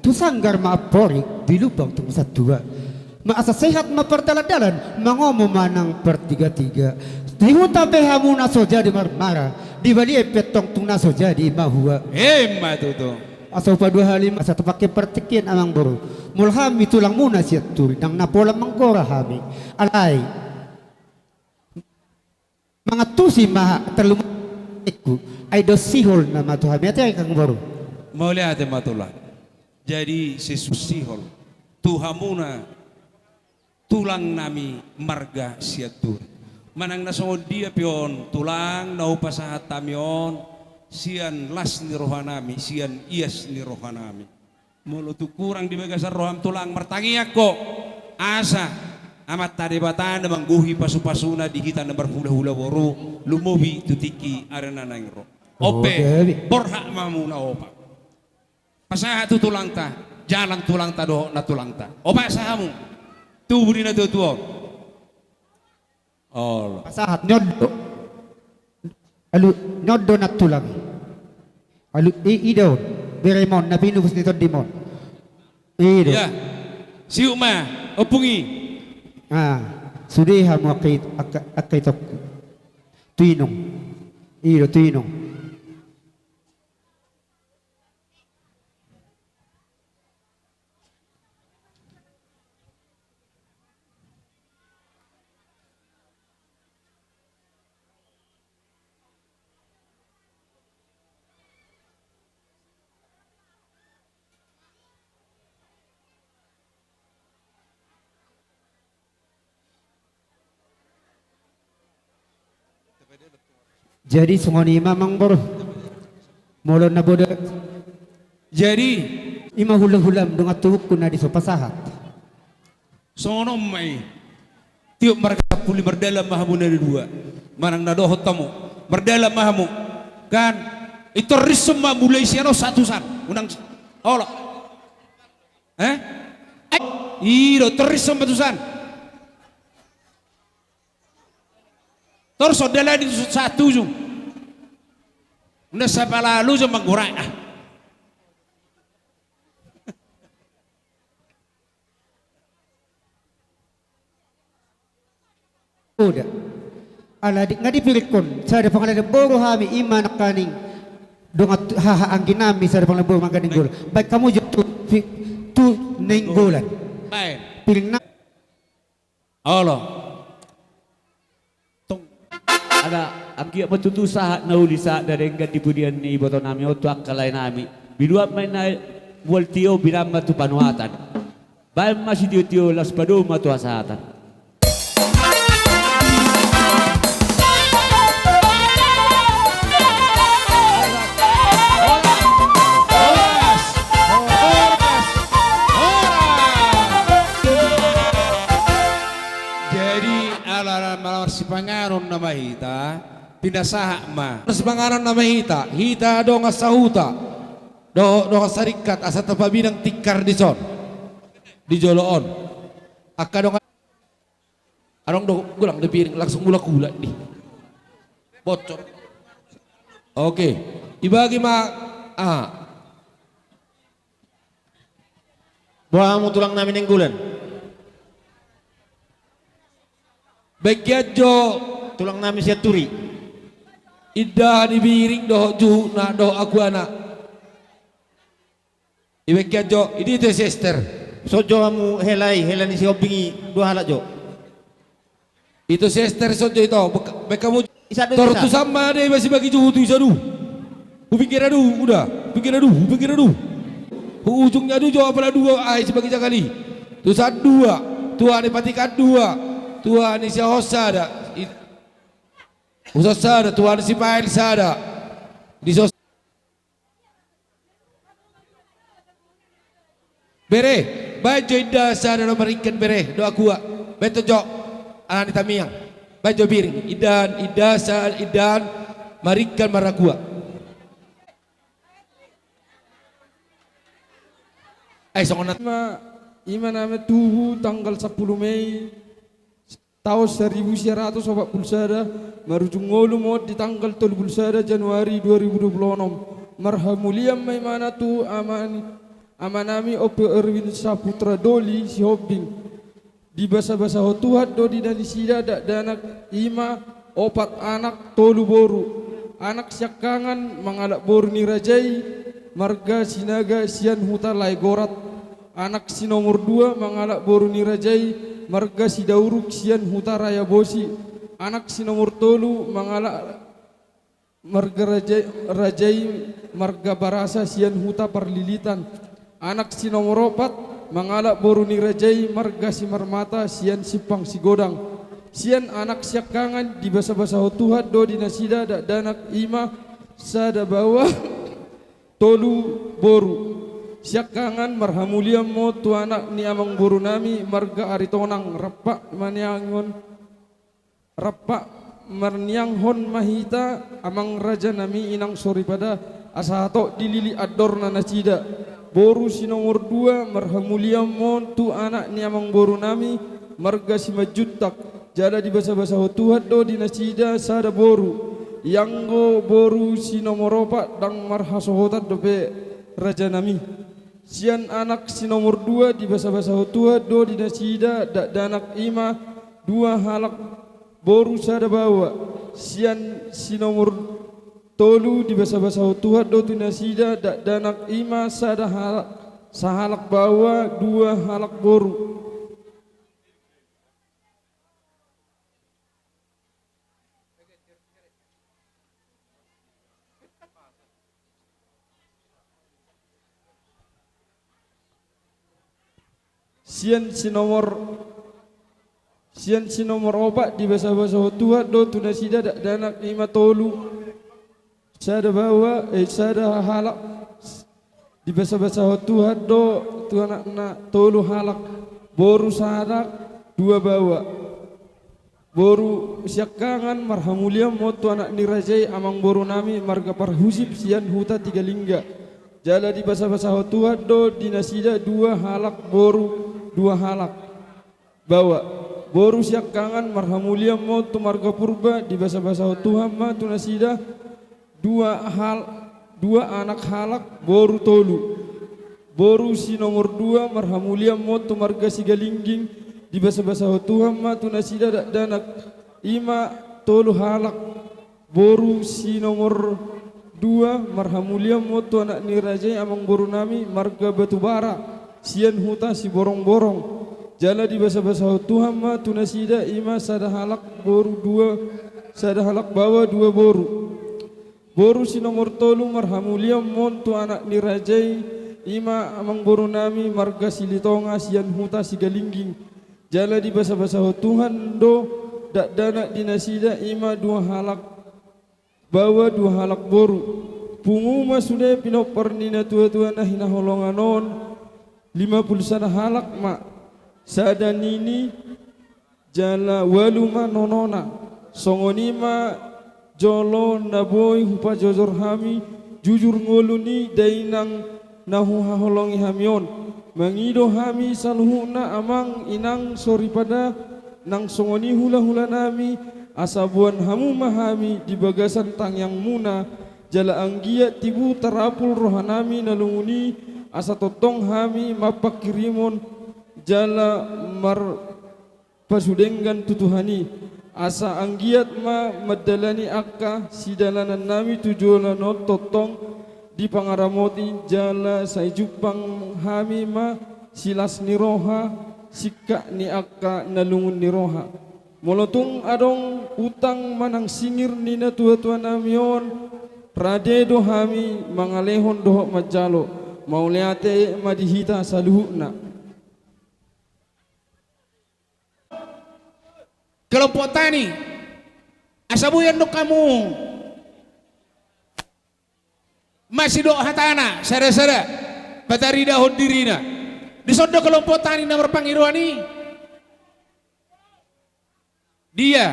tu Sanggar ma amporik, di Lumban tu Musantua. Ma asa sehat ma pardalandalan, mangomo ma nang partigatiga. Di huta pe hamu na so jadi marmara, di balian pe antong tung na so jadi mahua. Emma tutu. Asa upa dua hali ma asa tapangke partingkian amangboru. Molo hami tulangmuna Sianturi, ndang na pola manggora hami. Alai mangantusi ma tarlumobi, ai dos sihol nama tu hami, ate angka amangboru. Mauliate ma tulang. Jadi sesus sihol tu hamuna tulang nami marga Sianturi. Manang na songon dia pe on tulang na hupasahat hami on sian las ni roha nami, sian ias ni roha nami. Molo tung hurang di bagasan roham tulang, martangiang ho asa Amanta Debata na manggohi pasupasuna di hita na marhulahula boru, lumobi tu tingki ari na naeng ro. Ope, oke, borhat ma hamu na opa. Pasahat tu tulangta, jalang tulangta dohot na tulangta. Opa sa hamu. Tubu di na tuatua on. Olo. Pasahat, nyondo. Alu, nyondo na tulang. Alu, i, ida on. Bere ma on, na pinubus ni tondim on. Ida. Ia. Siuk ma, ompung i. Ah, sude hamu angka i, angka, angka itongku. Tu inong. Ida, tu inong. Jadi songon i ma amangboru. Molo na bodo. Jadi i ma hulahulam dongan tubuku na di so pasahat. Songon on ma i. Tiop marga Sampuli, mardalan ma hamu na dua. Manang na dohot hamu, mardalan ma hamu. Kan i torrishon ma mulai sian on sahat tusan. Unang olo. Eh? I do torrishon ma tusan. Torus on dalani tu sahat tu ujung. Nda sapala luja manggorak ah. Uda. Ala di, nga dipiringkon sada pangalaen boru hami i ma nangkaning dongan haha anggi nami sada pangalaen boru nangkaning golan. Baik hamu jo tu, tu nainggolan. Baik. Piring na. Olo. Tong. Ala anggiat ma tutu sahat na uli sahat na denggan di pudian ni iboto nami on tu angka lae nami. Binuat ma inna mual tio, bilang ma tu panuatan. Baen ma sitiotio, laos padomu ma tu hasahatan. Ala marsipanganon nama hita, pinasahat ma. Marsipanganon nama hita, hita dongan sahuta dohot dongan saringkat, asa tapabinang tikar dison, di jolo on. Angka dongan. Adong do, godang do piring, langsung mulak-ulak di. Bocor. Oke. Ibagi ma. Ah. Boha hamu tulang nami Nainggolan? Baen hian jo. Tulang nami Sianturi. Indahan ni piring dohot juhutna dohot akuana. Ibaen hian jo, i do si Ester. Son jo hamu hela i, hela ni si Hombing i, dua halak jo. I do si Ester, son jo i do, bek-, baen hamu. Isa do, torus isa. Tusan ma da iba sibagi juhut tu isa do. Hupinggir adu, uda, hupinggir adu, hupinggir adu. Hu ujungna do jo, apala dua, ai sibagi jagal i. Tusan dua, tua ni Patikan dua, tua ni Siahohon sada. I-, Usa sada, tua ni Sipael sada. Di sos- Bere, baen jo indahan sada do maringkan bere, do akua. Baen jo, alani tamiang. Baen jo piring, indahan, indahan sa-, indahan maringkan marnakua. Ai, songon na- Ima, ima nama tubu tanggal sampulu Mei, taon saribu sia ratus opat pulu sada, marujung ngolu ma on di tanggal tolu pulu sada Januari dua ribu dua pulu onom. Marhamulian ma imana tu amani, amanami Ompu Erwin Saputra Doli Sihombing. Dibasabasahon Tuhan do di nasida dakdanak, ima opat anak tolu boru. Anak siangkangan mangalap boru ni raja i, marga Sinaga sian huta Lae Gorat. Anak si nomor dua mangalap boru ni raja i, marga Sidauruk sian huta Raya Bosi. Anak si nomor tolu mangalap marga raja, raja i, marga Barasa sian huta Parlilitan. Anak si nomor opat mangalap boru ni raja i, marga Simarmata sian Simpang Sigodang. Sian anak siangkangan dibasabasahon Tuhan do di nasida dakdanak, ima sada baoa tolu boru. Siangkangan marhamulian ma on tu anak ni amangborunami marga Aritonang, rap marnianghon, rap marnianghon ma hita, amang rajanami, inang soripada, asa hatop dilili andorna nasida. Boru si nomor dua marhamulian ma on tu anak ni amangborunami marga Simanjuntak. Jala dibasabasahon Tuhan do di nasida sada boru. Ianggo boru si nomor opat ndang marhasohotan dope, rajanami. Sian anak si nomor dua dibasabasahon Tuhan do di nasida dakdanak, ima dua halak boru sada baoa. Sian si nomor tolu dibasabasahon Tuhan do tu nasida dakdanak, ima sada halak, sahalak baoa, dua halak boru. Sian si nomor, sian si nomor opat dibasabasahon Tuhan do tu nasida dakdanak, ima tolu, sada baoa, eh, sada halak. Dibasabasahon Tuhan do tu anakna tolu halak, boru sahalak, dua baoa. Boru siangkangan marhamulian ma on tu anak ni raja i, amangborunami marga Parhusip sian huta Tigalingga. Jala dibasabasahon Tuhan do di nasida dua halak boru, dua halak baoa. Boru siangkangan marhamulian ma on tu marga Purba, dibasabasahon Tuhan ma tu nasida dua hal-, dua anak halak, boru tolu. Boru si nomor dua marhamulian ma on tu marga Sigalingging, dibasabasahon Tuhan ma tu nasida dakdanak, ima tolu halak. Boru si nomor dua marhamulian ma on tu anak ni raja i, amangborunami marga Batubara sian huta Siborongborong. Jala dibasabasahon Tuhan ma tu nasida, ima sada halak boru, dua, sada halak baoa, dua boru. Boru si nomor tolu marhamulian ma on tu anak ni raja i, ima amangborunami marga Silitonga sian huta Sigalingging. Jala dibasabasahon Tuhan do dakdanak di nasida, ima dua halak baoa, dua halak boru. Pungu ma sude pinompar ni natuatua na hinaholongan on, lima pulu sada halak ma. Sada nini, jala ualu ma nonona. Songon i ma jolo na boi hupajojor hami jujur ngolu ni dainang na huhaholongi hami on. Mangido hami saluhutna amang inang soripada nang songon i hulahulanami, asa boan hamu ma hami di bagasan tangiangmuna, jala anggiat tibu tarapul rohanami na lungun i, asa tongtong hami mampanghirimon jala marpasu denggan tu Tuhan i, asa anggiat ma mandalani angka sidalanannami tu joloan on tongtong dipangaramoti, jala sai jumpang hami ma silas ni roha, singkat ni angka na lungun ni roha. Molo tung adong utang manang singir ni natuatuanami on, rade do hami mangalehon dohot manjalo. Mauliate ma di hita saluhutna. Kelompok tani, asa boi annon hamu masidok hatana sadasada, pataridahon dirina. Dison do kelompok tani na marpangidoan i. Dia?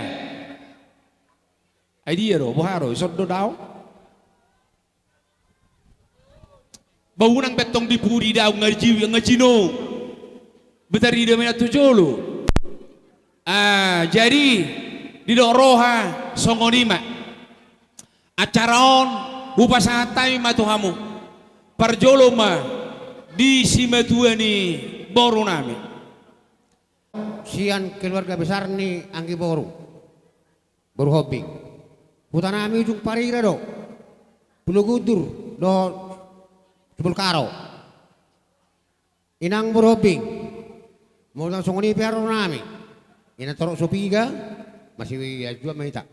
Ai dia do, boha do, dison do daong. Ba unang be antong di pudi daong, nga jiwi nga jino. Betarida ma inna tu jolo. Ah, jadi didok roha songon i ma. Acara on hupasahat hami ma tu hamu. Parjolo ma di simatua ni borunami. Sian keluarga besar ni anggi boru, boru Hombing. Hutanami Ujung Parira do, Pulo Guntur dohot Simbulkaro. Inang boru Hombing, molo tung songon i pe rohanami, inang torop so piga, masianjuan ma hita.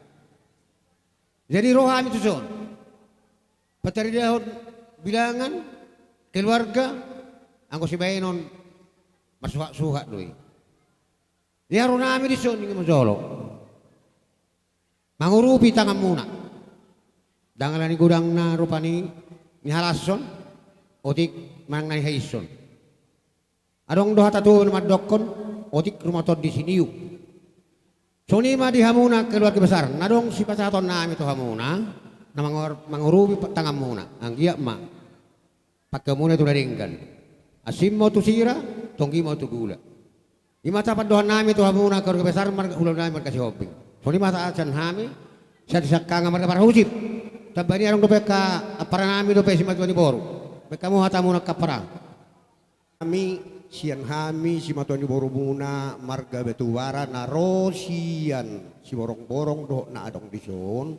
Jadi ro hami tuson, pataridahon bilangan, keluarga, anggo sibahenon marsuhatsuhat do i. Ia ro hami dison, ninna ma jolo. Mangurupi tanganmuna. Ndang ala ni godangna rupani nihalashon, otik manang na nihaishon. Adong do hata tubu na mandokkon, otik ruma tondi siniu. Songon i ma di hamuna keluarga besar, na adong sipasahatonnami tu hamuna, na mangor-, mangurupi tanganmuna, anggiat ma pangkeonmuna tu na denggan. Asin ma tu sira, tonggi ma tu gula. I ma hata pandohannami tu hamuna keluarga besar mar-, hulahulanami marga Sihombing. Songon i ma hata sian hami, sian siangkangan marga Parhusip. Tamba ni i adong dope angka amparanami dope simatua ni boru. Baen hamu hatamuna angka ampara. Hami, sian hami simatua ni borumuna marga Batubara na ro sian Siborongborong dohot na adong dison,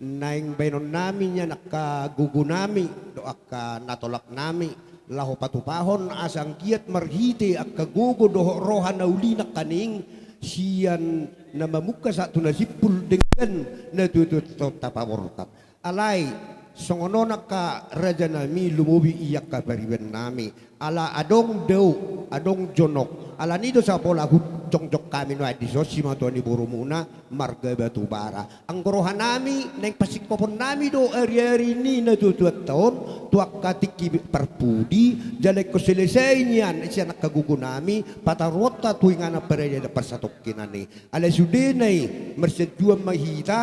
naeng baenonnami nian angka gogonami dohot angka na tolapnami, laho patupahon asa anggiat marhite angka gogo dohot roha na uli nangkaning, sian na mamungka sahat tu na simpul denggan na tutu tapaborhat. Alai songon on angka rajanami, lumobi i angka paribanami. Ala adong dao, adong jonok. Ala ni i do sapola hujongjong hami nuaeng dison simatua ni borumuna marga Batubara. Anggo rohanami naeng pasingkoponnami do ariari ni natuatuanta on tu angka tingki parpudi, jala ingkon selesai nian sian angka gogonami, pataruonta tu inganan paradaton parsatongkinan i. Alai sudena i, marsianjuan ma hita,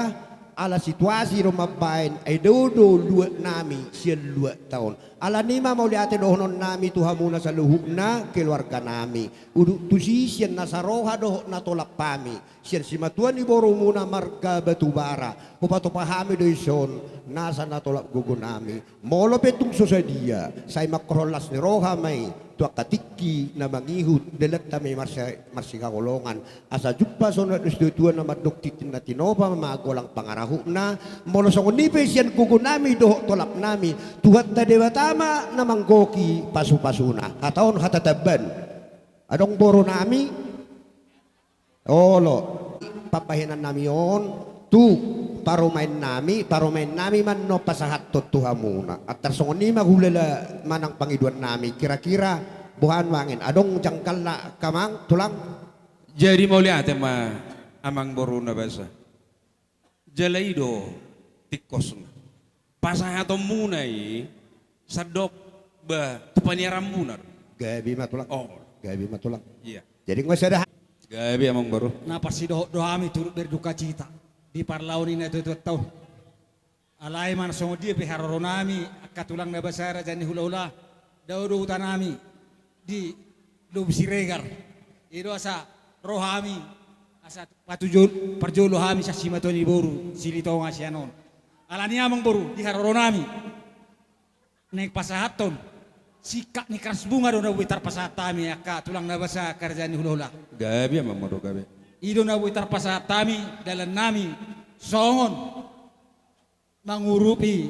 ala situasi do mambaen, ai dao do luatnami sian luatta on. Ala ni i ma mauliate dohononnami tu hamuna saluhutna keluarganami. Udut tusi sian na saroha dohot na tolap hami, sian simatua ni borumuna marga Batubara, hupatupa hami do dison nasa na tolap gogonami. Molo pe tung so sadia, sai mangkorhon las ni roha ma i tu angka tingki na mangihut, dalanta ma i marsi-, marsihaholongan. Asa jumpang songon na didok ni situatua na mandok, tintin na tinopa ma golang pangarahutna. Molo songon i pe sian gogonami dohot tolapnami, Tuhanta Debata ma na manggohi pasupasuna. Hata on hata tamban. Adong borunami, olo, pambahenannami on tu parumaennami, parumaennami ma annon pasahathon tu hamuna. Antar songon i ma hulala manang pangidoannami, kira-kira boha nuaeng, adong janggalna angka amang tulang? Jadi mauliate ma amang boru na basa. Jala i do tingkosna. Pasahatonmuna i sandok ba tu paniaranmuna do. Gabe ma tulang. Oh. Gabe ma tulang. Iya. Jadi nunga sada ha-, Gabe, amang boru. Na parsidohot do hami turut berdukacita di parlao ni natuatuanta on. Alai manang songon dia pe haroronami, angka tulang na basa, raja ni hulahula, dao do hutanami di Dobu Siregar. I do asa ro hami, asa patujol-, parjolo hami sian simatua ni boru Silitonga sian on. Alani i, amang boru, di haroronami naeng pasahathon singkat ni karas bunga do na boi tarpasahat hami, angka tulang na basa, angka raja ni hulahula. Gabe, amang boru, gabe. I do na boi tarpasahat hami dalannami songon mangurupi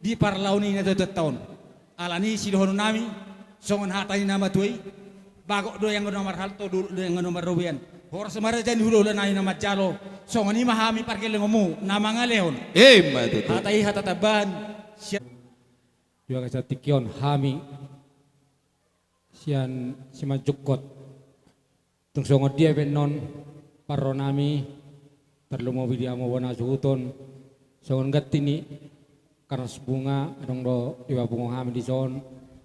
di parlao ni natuatuanta on. Alani i sidohononnami songon hata ni na matua i: Bagot do anggo na marhalto, dolok do anggo na marrobean. Horas ma, raja ni hulahulanami na manjalo, songon i ma hami pargellengonmu na mangalehon. Ima tutu. Hata i hata tambahan sian. Di bagasan tingki on hami sian Simanjungkot. Tung songon dia pe annon parronami, tarlumobi di hamu bona suhuton, songon ganti ni karas bunga, adong do iba pungu hami dison,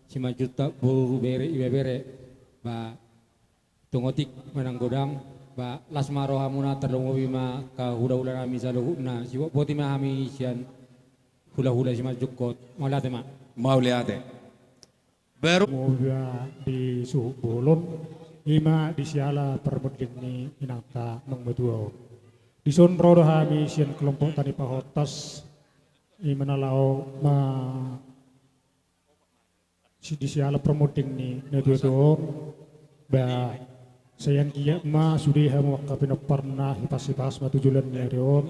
Simanjuntak, boru, bere, ibebere, ba, tung otik manang godang, ba, las ma rohamuna, tarlumobi ma angka hulahulanami saluhutna, sibotboti ma hami sian hulahula Simanjungkot. Mauliate ma. Mauliate. Baru. Muba di suhut bolon, ima di siala parmonding ni inanta naung matua on. Dison ro do hami sian kelompok Tani Pahontas, ima na laho ma si-, di siala parmonding ni natuatua on, ba, sai anggiat ma sude hamu angka pinomparna, hipas-hipas ma tu joloan ni ari on,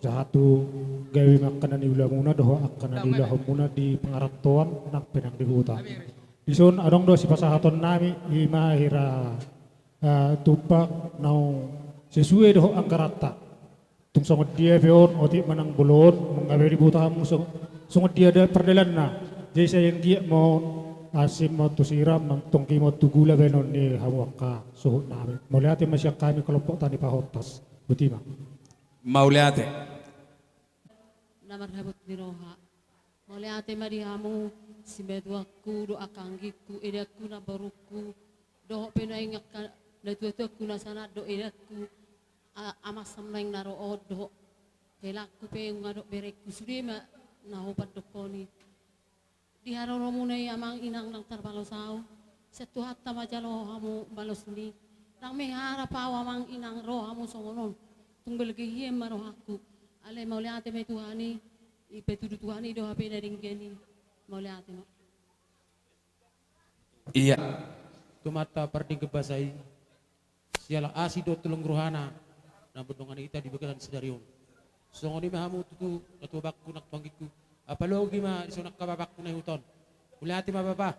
sahat tu gabe ma angka na niulamuna dohot angka na niulahonmuna di pangarantoan nang pe nang di huta. Dison adong do sipasahatonnami, ima hira, eh, tumpak naung sesuai dohot anggaranta. Tung songon dia pe on, otik manang bolon, molo gabe diboto hamu song-, songon dia da pardalanna. Jadi sai anggiat ma on, asin ma on tu siram, nang tonggi ma on tu gula baenon ni hamu angka suhutnami. Mauliate ma sian hami kelompok Tani Pahontas. Boti ma. Mauliate. Na marhabot ni roha. Mauliate ma di hamu, simatuangku dohot angka anggingku, edangku, namborungku, dohot pe nuaeng angka natuatuangku na sahat dohot edangku, a-, amang sa nuaeng na ro on dohot helangku pe nunga dohot berengku, sude ma na hupandok hon i. Di haroromuna i amang inang nang tarbalos ahu, sian Tuhanta ma jalo hamu balosni. Ndang miharap ahu amang inang ro hamu songon on. Tung balga hian ma rohangku. Alai mauliate ma i Tuhan i, ipatudu Tuhan i do hape na denggan i. Mauliate ma. Ia. Tumata pardenggan basa i. Siala asi dohot holong ni rohana, na mandongani hita di bagasan sadari on. Songon i ma hamu tutu, natuabangku nang tu anggingku. Apalagi ma dison angka bapangku na di huta on. Mauliate ma bapa.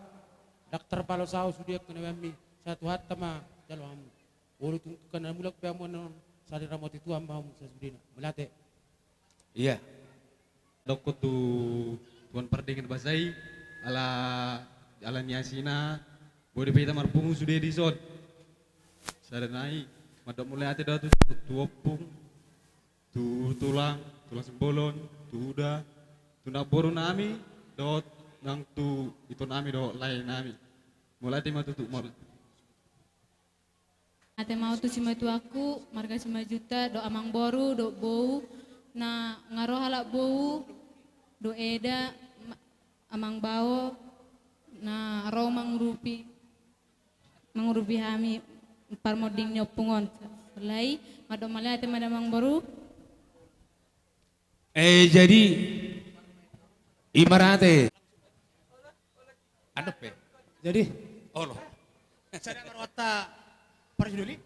Ndang tarbalos ahu sude angka na nibahenmi, sai Tuhanta ma jalo hamu. Molo tung angka na mulak pe hamu annon, sai diramoti Tuhan ma hamu sasudena. Mauliate. Ia. Dokkon tu tuan pardenggan basa i, ala, ala ni asina, boi dope hita marpungu sude dison. Sada nai, mandok mauliate do tu, tu ompung, tu tulang, tulang Simbolon, tu uda, tu namborunami, dohot nang tu itonami dohot laenami. Mauliate ma tutu, mauliate. Mauliate ma tu simatuangku, marga Simanjuntak, dohot amang boru, dohot boru, na nga ro halak boru, dohot eda, ma-, amang bao, na ro mangurupi, mangurupi hami, parmonding ni ompung on. Alai, mandok mauliate ma di amang boru. Eh, jadi, ima rate. Anu pe. Jadi. Olo. Sada ma rohanta parjudul i.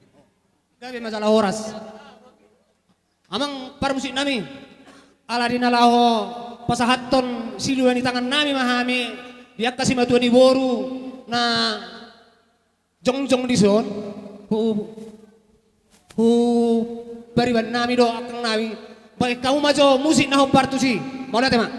Gabe ma jala horas. Amang parmusiknami. Ala di na laho pasahathon silua ni tangannami ma hami. Di angka simatua ni boru. Na jongjong dison, hu, hu, paribannami dohot angkangnami, baen hamu ma jo musik na hombar tusi. Mauliate ma.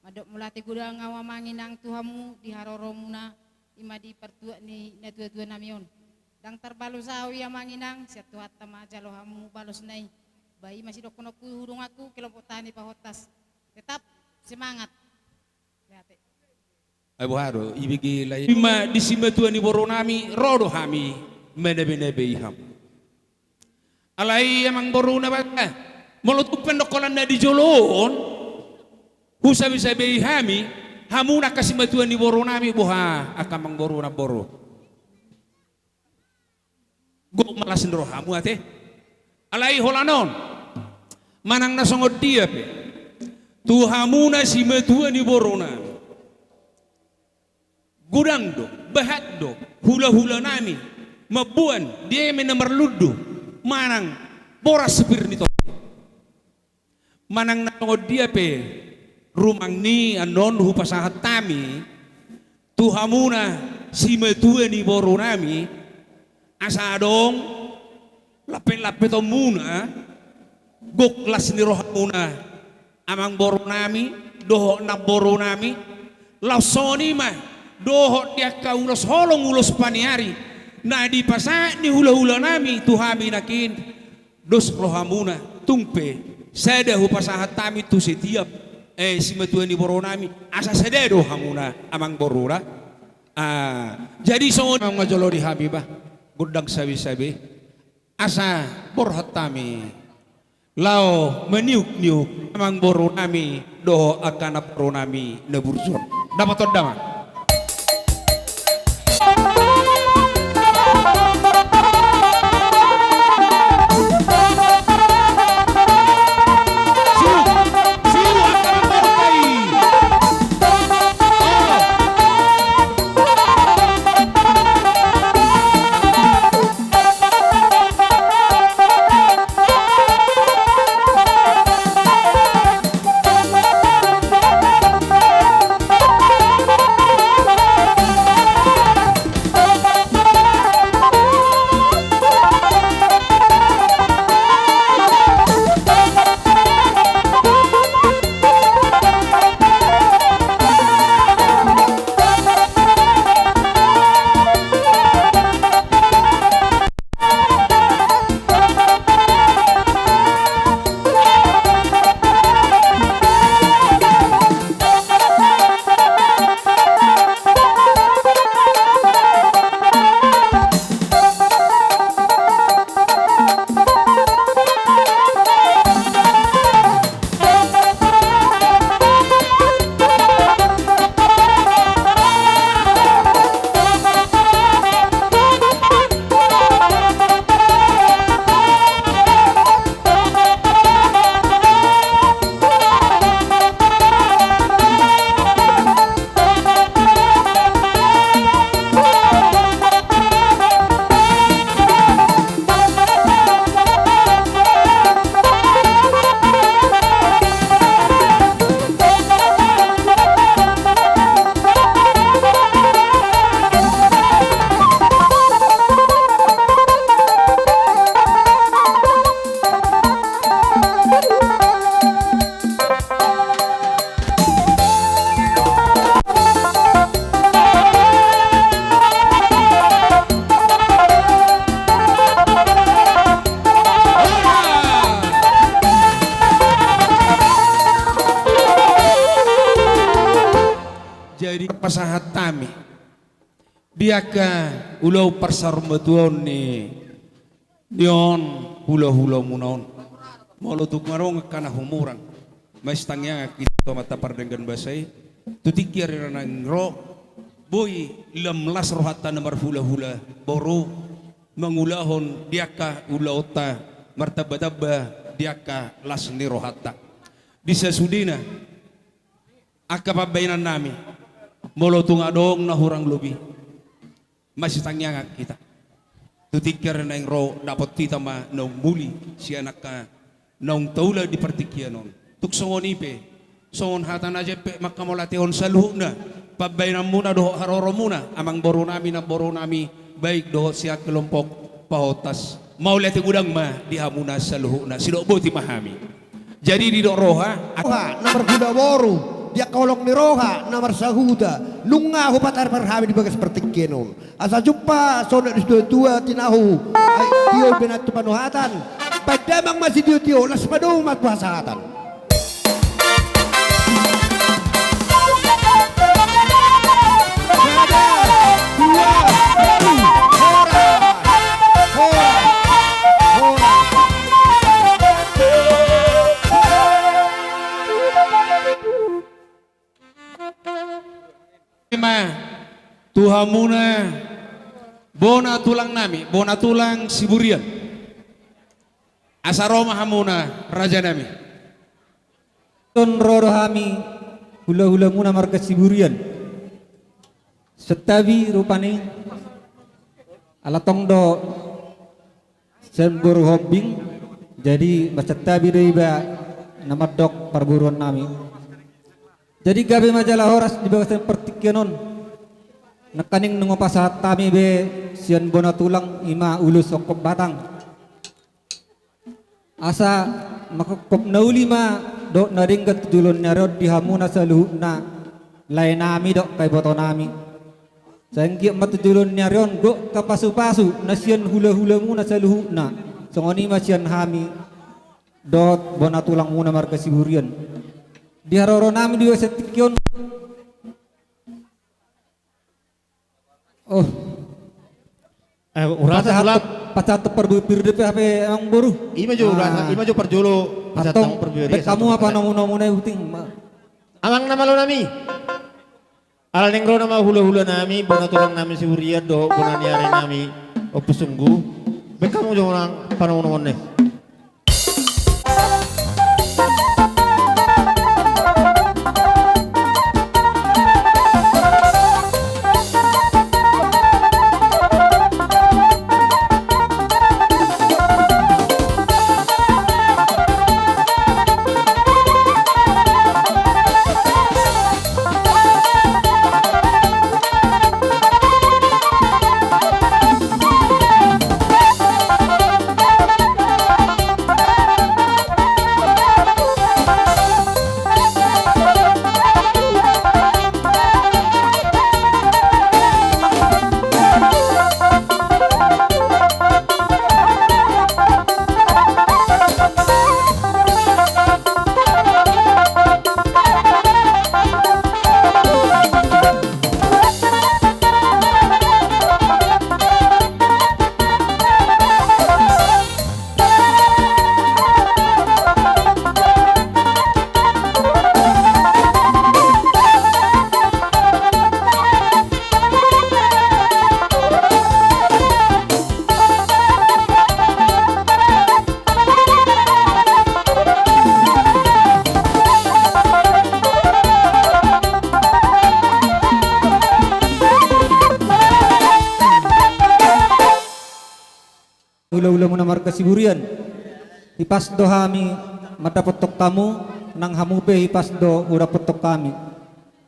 Mandok mauliate godang ahu amang inang tu hamu di haroromuna, i ma di partuat ni natuatua nami on. Ndang tarbalos ahu i amang inang, sian Tuhanta ma jalo hamu balosna i. Ba i ma sidohononku tu donganku kelompok tani Pahontas. Tetap semangat. Mauliate. Ai boha do, ibege lae. I ma di simatua ni boru nami, ro do hami, manabenabe i hamu. Alai amang boru na bata. Molo tung pe ndang holan na di jolo on, husabesabei hami, hamu na angka simatua ni boru nami, boha angka amang boru na boru. Gok ma las ni rohamu ate. Alai holan on, manang na songon dia pe, tu hamu na simatua ni boru nami, godang do, bahat do, hulahula nami, mamboan, di eme na marlundu, manang boras sipir ni tondi. Manang na songon dia pe, rumang ni annon hupasahat hami, tu hamu na simatua ni boru nami, asa adong, lape-lape tomuna, gok las ni rohamuna, amang boru nami, dohot namboru nami, laos songon i ma, dohot di angka ulos holong ulos paniari, na dipasahat ni hulahula nami, tu hami nangkin, dos rohamuna, tung pe, sada hupasahat hami tu setiap, eh, simatua ni boru nami, asa sada do hamuna, amang boru na. Ah, jadi songon i ma jolo di hami bah, gondang sabe-sabe. Asa borhat hami laho maniuk-niuk amang boru nami dohot angka namboru nami na burju on. Dapoton damang. Jadi pasahat hami di angka ulaon parsarumatuaon ni, ni on hulahulamuna on. Molo tung adong angka na humurang, masitangiangan hita tu Amanta Pardenggan Basa i, tu tingki ari na naeng ro, boi lam las rohanta na marhulahula boru, mangulahon di angka ulaonta, martambatamba di angka las ni rohanta. Di sasudena, angka pambaenan nami, molo tung adong na hurang lobi, masitangiangan hita. Tu tingki ari na naeng ro dapot hita ma naung muli sian angka naung taula di partingkian on. Tung songon i pe, songon hata na jempek manghamauliatehon saluhutna pambaenanmuna dohot haroromuna, amang boru nami, namboru nami, baik dohot sian kelompok Pahontas. Mauliate godang ma di hamuna saluhutna, sidok boti ma hami. Jadi didok roha, roha na marhula boru, di angka holong ni roha na marsahuta, nunga hupatarpar hami di bagas partingkian on. Asa jumpa songon na nidok ni situatua, tinahu, ai tio baen tu panuhatan. Baen damang ma sitiotio, laos padomu ma tu hasahatan. Ima tu hamuna bona tulang nami, bona tulang Siburian. Asa ro ma hamuna, raja nami. Songon ro do hami hula-hulamuna marga Siburian. Santabi rupani, ala tong do sian boru Hombing, jadi marsantabi do iba na mandok parboruon nami. Jadi gabe ma jala horas di bagasan partingkian on. Nangkaning nunga pasahat hami be sian bona tulang, ima ulos songkop batang. Asa mangkophop na uli ma dohot na denggan tu joloan ni ari on di hamuna saluhutna, lae nami dohot angka iboto nami. Sai anggiat ma tu joloan ni ari on gok angka pasu-pasu na sian hula-hulamuna saluhutna, songon i ma sian hami dohot bona tulangmuna marga Siburian. Di haroro nami di bagasan tingki on. Oh. Eh, urasa pasahat, pasahat parbue pir dope hape amangboru. Ima jo urasa, ima jo parjolo pasahat parbue pir. Antong, baen hamu ma panomu-nomu na i, uting ma. Amang na malo nami. Ala naeng ro nama hula-hula nami, bona tulang nami Siburian dohot bona ni ari nami Ompu Sunggu. Baen hamu jo nang panomu-nomu na i. Hula-hulamuna marga Siburian. Hipas do hami mandapothon hamu, nang hamu pe hipas do hudapothon hami.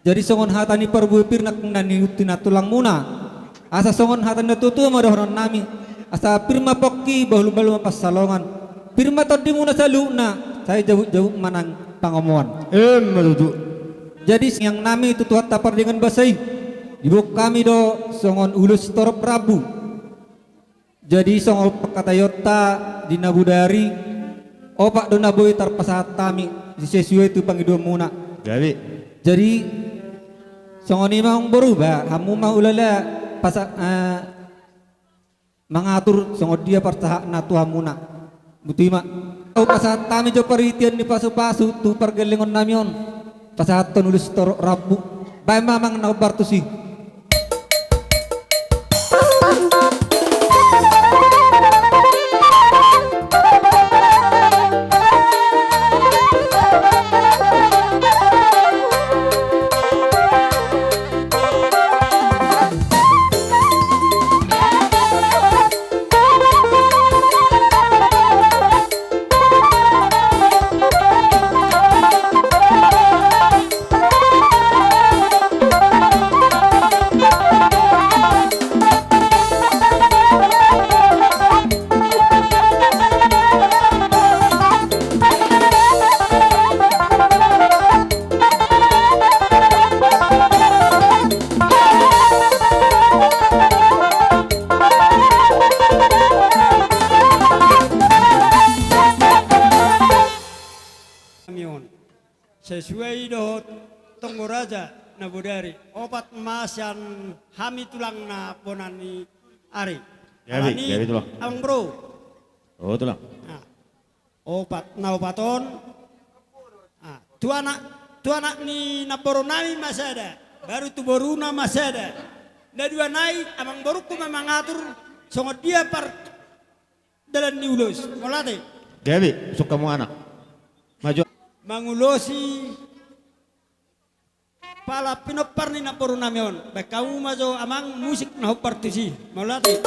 Jadi songon hata ni parbue pir nangkin na niuti na tulangmuna. Asa songon hata ni natua-tua ma dohonon nami. Asa pir ma pongki, bahul-bahul ma pansalongan. Pir ma tondimuna saluhutna, sai jabuk-jabuk ma nang pangomoan. Ima tutu. Jadi siang nami tu Tuhanta pardenggan basa i. Diboan hami do songon ulos torop rambu. Jadi songon pangkataionta di na bodari, opat do na boi tarpasahat hami, sesuai tu pangidoanmuna. Gabe. Jadi songon i ma amangboru, ba hamu ma hulala pasa-, eh, mangatur songon dia parsahatna tu hamuna. Botima. Hupasahat hami jo paritian ni pasu-pasu tu pargellengon nami on. Pasahathon ulos torop rambu. Baen ma amang na hombar tusi. Suai dohot Tonggo Raja na bodari. Opat ma sian hami tulangna bona ni ari. Gabe, alani gabe tulang. Amang boru. O tulang. Nah. Opat, na opat on. Ah, tu anak, tu anak ni namboru nami ma sada, baru tu boruna ma sada. Na dua nai amang borungku ma mangatur songon dia pardalan ni ulos. Mauliate. Gabe, sungkamu anak. Maju. Mangulosi pala pinompar ni namboru nami on. Baen hamu ma jo amang musik na hombar tusi. Mauliate.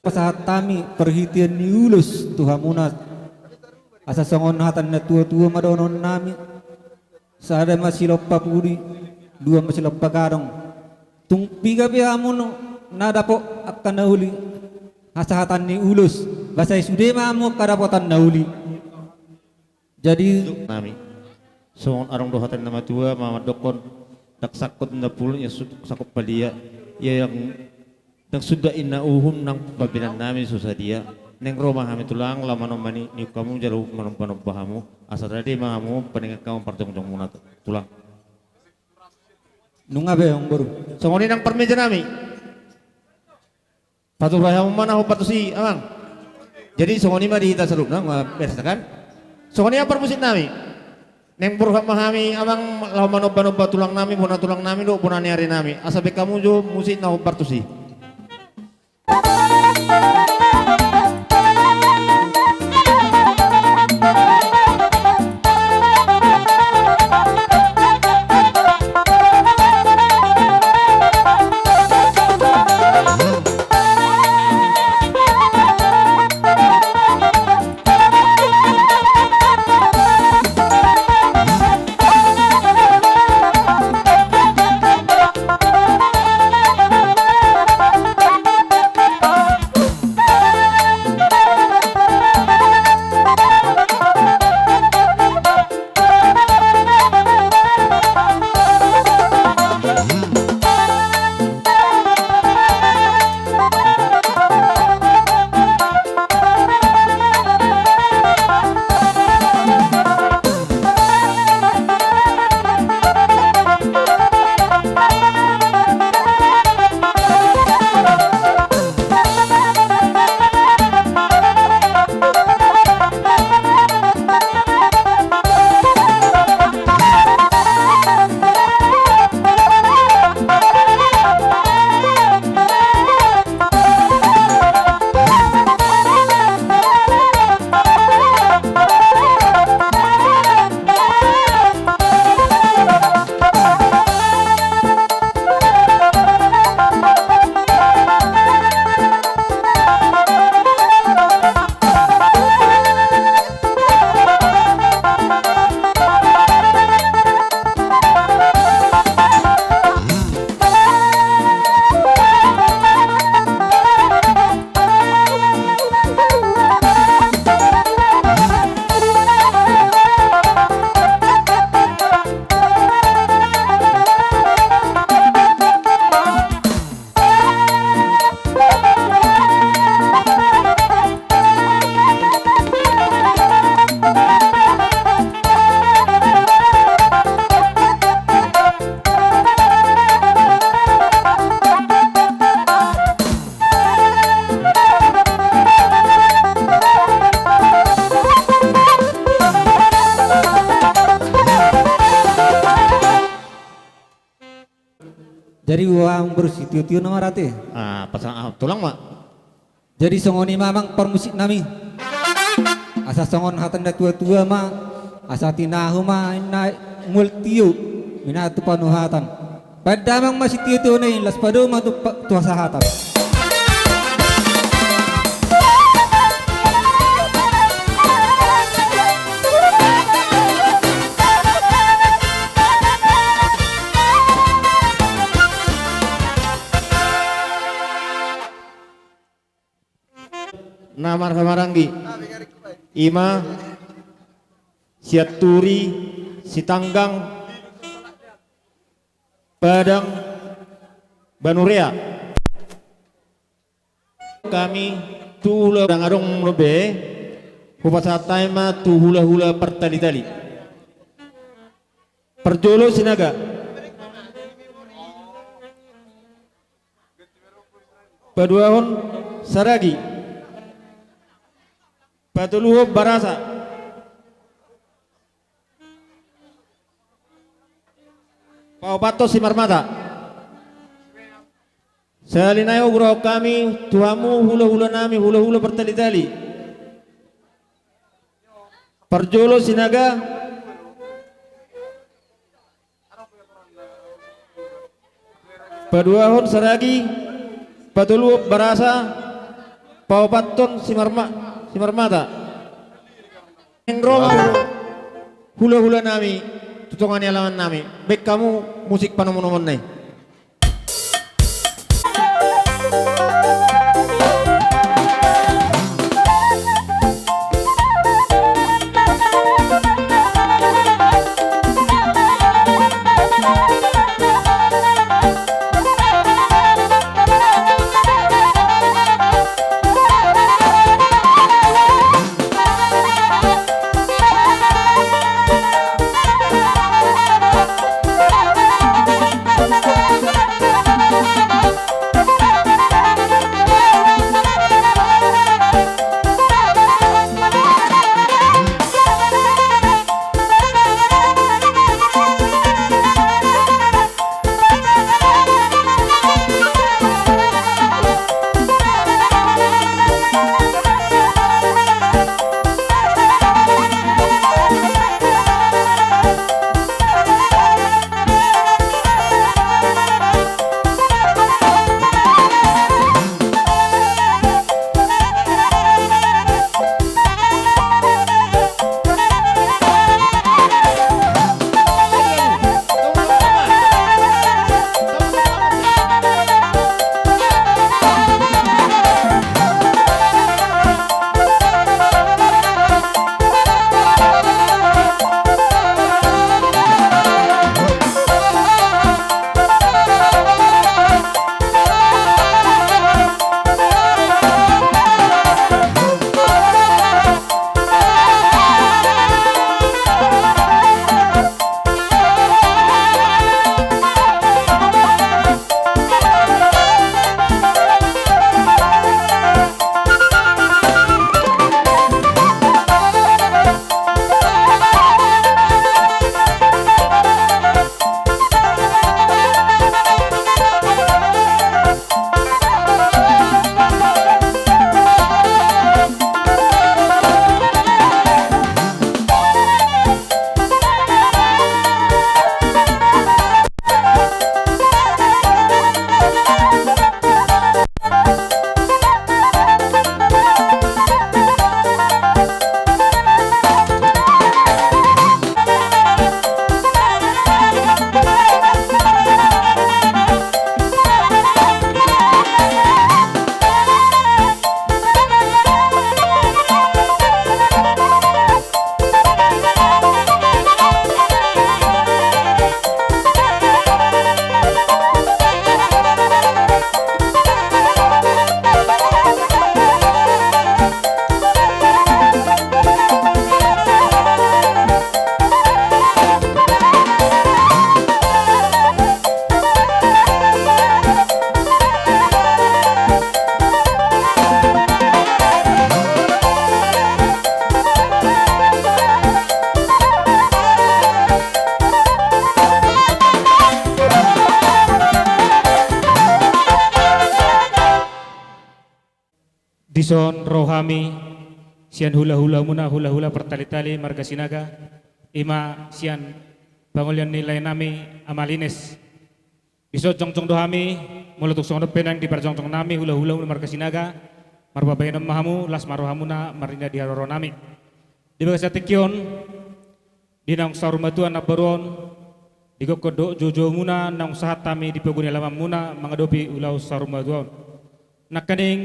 Pasahat hami parhitean ni ulos tu hamuna. Asa songon hata ni natuatua ma dohonon nami. Sada ma silompa pudi, dua ma silompa gadong. Tung piga pe hamu na dapot angka na uli hasahatan ni ulos, asa i sude ma hamu angka dapotan na uli. Jadi nami. Songon adong do hata ni na matua ma mandokkon, ndang sangkot inna pulu, ia sangkot palia. Ia yang, ndang suda inna uhum nang pambahenan nami so sadia. Naeng ro ma hami tulang laho manomba ni, ni hamu jala manombanomba hamu. Asa rade ma hamu paningan hamu parjongjongmuna tulang. Nunga be amang boru. Songon i nang parmeja nami. Patupa hamu ma na hombar tusi amang. Jadi songon i ma di hita saluhutna ma biasa kan. Songon i ma parmusik nami. Naeng burhat ma hami amang laho manombanomba tulang nami, bona tulang nami dohot bona ni ari nami. Asa baen hamu jo musik na hombar tusi. Jadi uang bersih tio-tio nama rate. Ah, pasang ah, tulang ma. Jadi songon i ma amang parmusik nami. Asa songon hata ni na tua-tua ma, asa tinahu ma inna mual tio, minatu panuhatan. Baen damang ma sitio-tio na i, laos padomu ma tu pa-, tu hasahatan. Na marhaha maranggi i ma Sianturi, Sitanggang, Padang, Banurea. Hami tu hula-hula, ndang adong be, hupasahat hami ma tu hula-hula partali-tali. Parjolo Sinaga. Paduahon Saragi. Patoluhon Barasa. Paopathon Simarmata. Sahali nai hugoarhon hami tu hamu hula-hula nami, hula-hula partali-tali. Parjolo Sinaga. Paduahon Saragi, patoluhon Barasa, paopathon Simarma-, Simarmata. Naeng ro ma hula-hula nami tu tonga ni alaman nami. Baen hamu musik panomu-nomuna i. Dison ro hami sian hula-hulamuna, hula-hula Partalintali marga Sinaga, i ma sian pangolian ni laenami Ama Lines. Dison jongjong do hami, molo tung songon on pe naeng diparjongjongnami hula-hulamuna marga Sinaga, marpabahenon ma hamu, las ma rohamuna marnida di haroronami. Di bagasan tingki on, di naung saur matua namboru on, di gokhon dohot joujoumuna naung sahat hami di pogu ni alamanmuna mangadopi ulaon saur matua on. Nangkining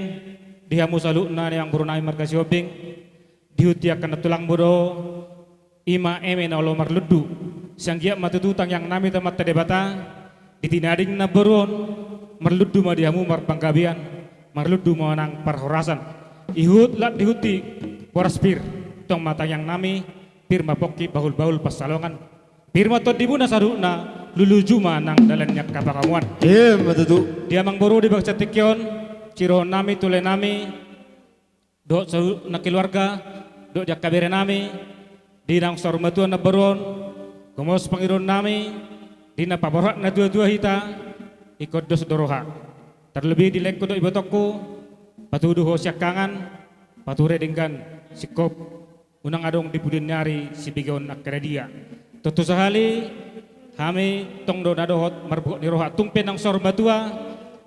di hamu saluhutna ni amangborunami marga Sihombing, di huta angka na tulangmu do, i ma eme na olo marlundu. Sai anggiat ma tutu tangiangnami tu Amanta Debata, di tinading namboru on, marlundu ma di hamu marpanggabean, marlundu ma nang parhorasan. Ihut lam di huti boras pir, tong ma tangiangnami, pir ma pongki bahul-bahul pansalongan. Pir ma tondimuna saluhutna, lujuluju ma nang dalan ni angka pangomoan. Ima tutu. Di amangboru di bagasan tingki on, sidohononnami tu laenami, dohot saluhutna keluarga, dohot di angka berenami, di naung saur matua namboru on, gomos pangidoannami, di na paborhat natua-tua hita, ingkon dos do roha. Tarlobi di laengku dohot ibotongku, patudu ho siangkangan, pature denggan singkop. Unang adong di pudi ni ari sibegeon angka na dia. Tontu sahali, hami tong do na dohot marbuhok ni roha, tung pe naung saur matua,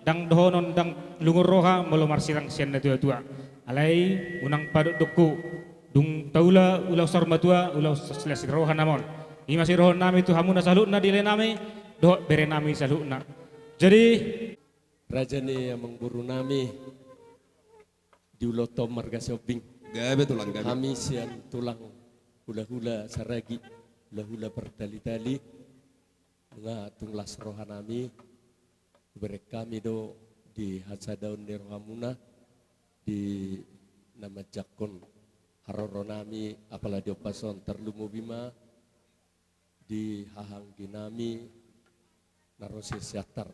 ndang dohonon ndang lungun roha molo marsirang sian natua-tua. Alai unang padokdokhu, dung taula ulaon saur matua, ulaon silas ni roha nama on. I ma sidohononnami tu hamuna saluhutna di laenami, dohot berenami saluhutna. Jadi, raja ni amangborunami, di ulaonta on marga Sihombing. Gabe tulang, gabe. Hami sian tulang hula-hula Saragi, hula-hula Partalintali, nunga tung las rohanami, hubereng hami do di hasadaon ni rohamuna, di na manjangkon haroronami, apala di ombas on tarlumobi ma, di hahaangginami, na ro sian Siantar.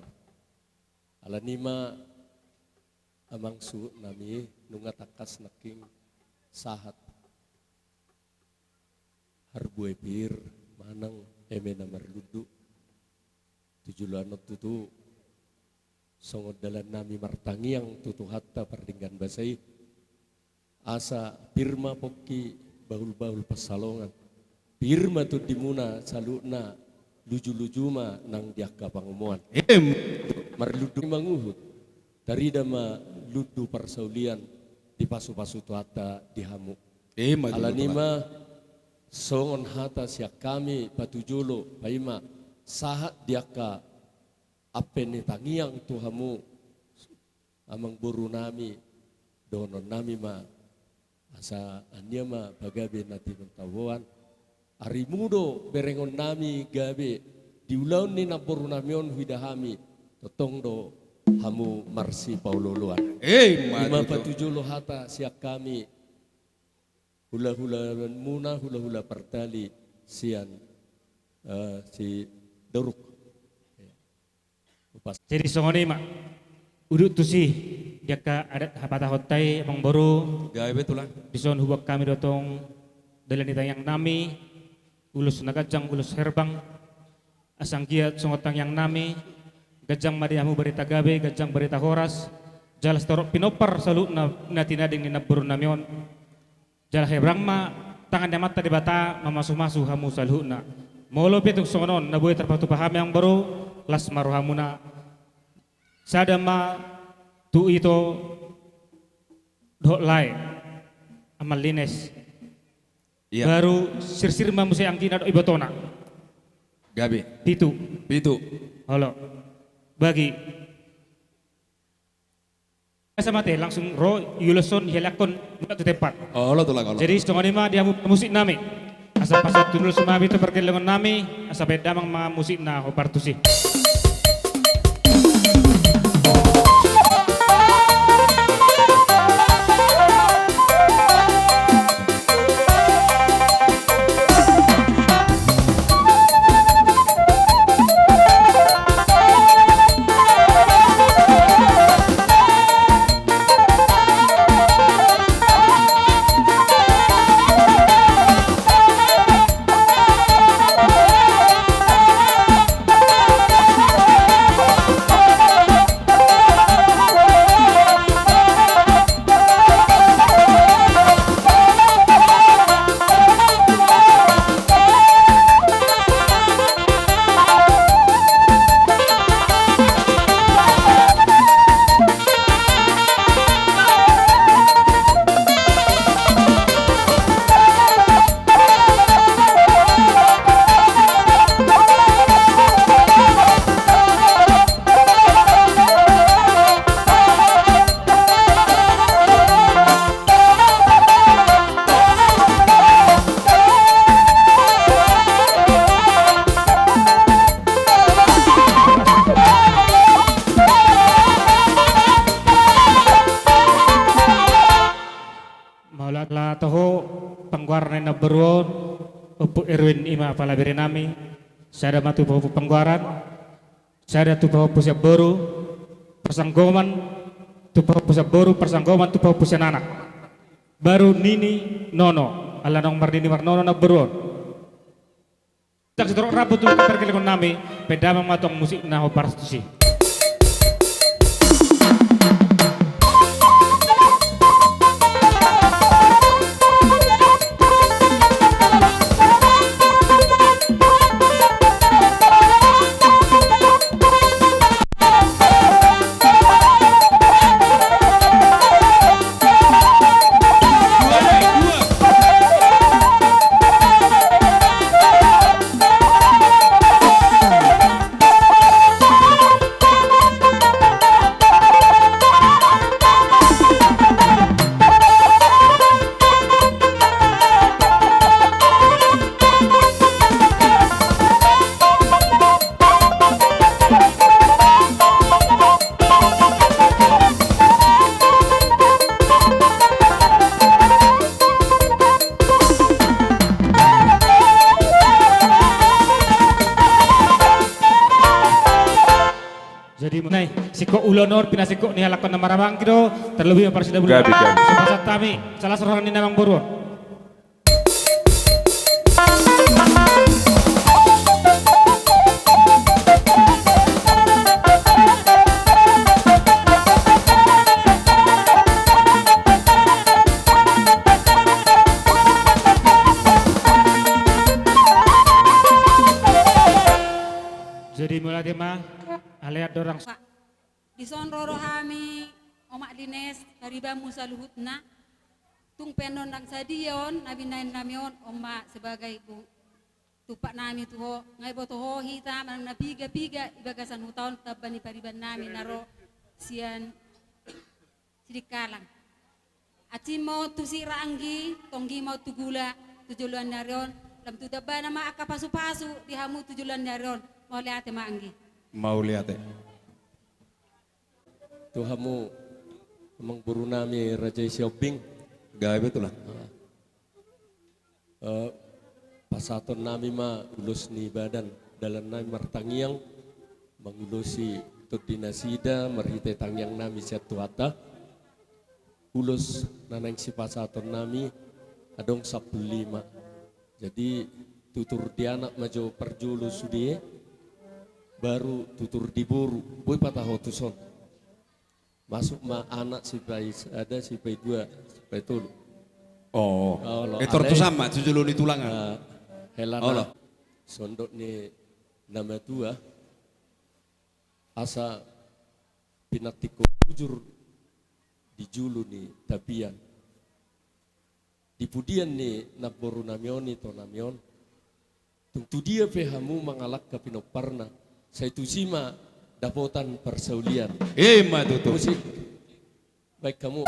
Alani ma amang suhutnami nunga tangkas nangkin sahat harbue pir manang eme na marlundu. Tu joloan on tutu songon dalannami martangiang tu Tuhanta pardenggan basa i. Asa pir ma pongki bahul-bahul pansalongan. Pir ma tondimuna saluhutna, lujuluju ma nang di angka pangomoan. Em. Marlundu manguhut. Tarida ma lundu parsaulian, dipasupasu Tuhanta di hamu. Em, alani ma songon hata sian hami patujolo, paima sahat di angka ampe ni tangiang tu hamu, amangborunami, dohononnami ma, asa annia ma pagabe na tinontuhon. Arimu do berengonnami gabe, di ulaon ni namborunami on huida hami, tongtong do hamu marsipaolo-oloan. Ima tutu. Ima patujolo hata sian hami, hula-hulamuna, hula-hula Partali sian, eh, Sitoruk. Jadi songon i ma. Udut tusi, di angka adat hapatahonta i, amangboru. Gabe tulang. Dison huboan hami do tong dalan ni tangiangnami, ulos na ganjang, ulos herbang, asa anggiat songon tangiangnami, ganjang ma di hamu barita gabe, ganjang barita horas, jala sitorop pinompar saluhutna na tinading ni namborunami on. Jala herbang ma tangan ni Amanta Debata mamasumasu hamu saluhutna. Molo pe tung songon on na boi tarpatupa hami, amangboru, las ma rohamuna. Sada ma tu ito dohot lae, Ama Lines. Iya. Baru sirsir ma muse anggina dohot ibotona. Gabe. Pitu. Pitu. Olo. Bagi. Asa mate, langsung ro, iuloshon, iheleanghon, mulak tu tempat. Olo, tulang, olo. Jadi, songon i ma di hamu pamusiknami. Asa pasahat tu ulos ma hami tu pargellengunnami, asa baen damang ma musikna hombar tusi. Parna ni namboru on, Ompu Erwin i ma pala bere nami, sada ma tu pahompu panggoaran, sada tu pahompu sian boru, parsanggoman tu pahompu sian boru, parsanggoman tu pahompu sian anak. Baru nini nono, ala naung marnini marnono namboru on. Ndang sitorop rambu tu pargellengon nami, pe damang ma tong musikna, hobar tusi. Jadi, nai, singkop ulaon on, pinasingkop ni halak on na marhahamaranggi do, terlebih ma parsidabulan. Gabe, gabe. Sepakat kami, salah seorang ni namboru on. Jadi, mauliate ma, ale andorang. Dison ro rohami, Omak Lines, paribanmu saluhutna. Tung pe annon ndang sadia on na binahen nami on, on ma sebagai bu-, tumpak nami tu ho, nga diboto ho hita manang na piga-piga di bagasan huta on tamba ni pariban nami na ro sian Sidikalang. Ancin ma on tu sira anggi, tonggi ma on tu gula, tu joloan ni ari on, lam tu tambana ma angka pasu-pasu di hamu tu joloan ni ari on. Mauliate ma anggi. Mauliate. Tu hamu, amangboru nami Raja i Sihombing. Gabe, Tulang. Eh, pasahaton nami ma ulos ni badan, dalan nami martangiang, mangulosi tondi nasida, marhite tangiang nami sian Tuhanta. Ulos na naeng sipasahaton nami, adong sampulu lima. Jadi, tutur di anak ma jo parjolo sude, baru tutur di boru, boi pataho tuson. Masuk ma anak sipaisada, sipaidua, sipaitolu. Oh. Olo, etor tu sama, tu jolo ni tulang. Eh, hela na sondok ni na matua, asa pinantikhon bujur di julu ni tapian. Di pudian ni namboru nami on, ito nami on. Tung tu dia pe hamu mangalangka pinomparna, sai tusi ma dapotan parsaulian. Ima tutu. Musik. Baik, hamu.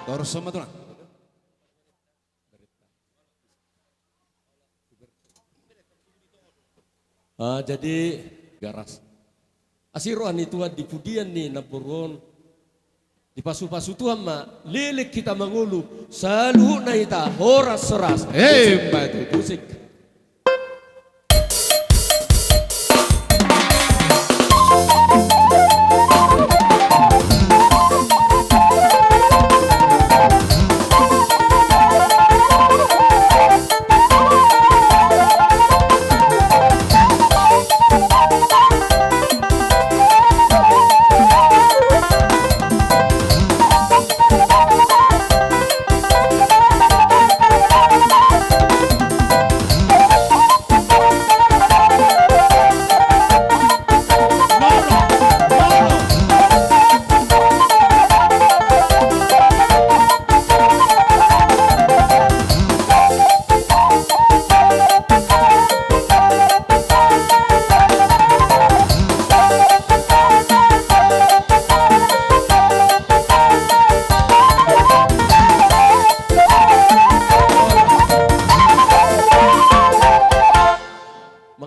Torus sama tulang. Ah, jadi garas. Asi roha ni Tuhan di pudian ni namboru on. Dipasu-pasu Tuhan ma, leleng hita mangolu, saluhutna hita horas-horas. Ima tutu. Musik.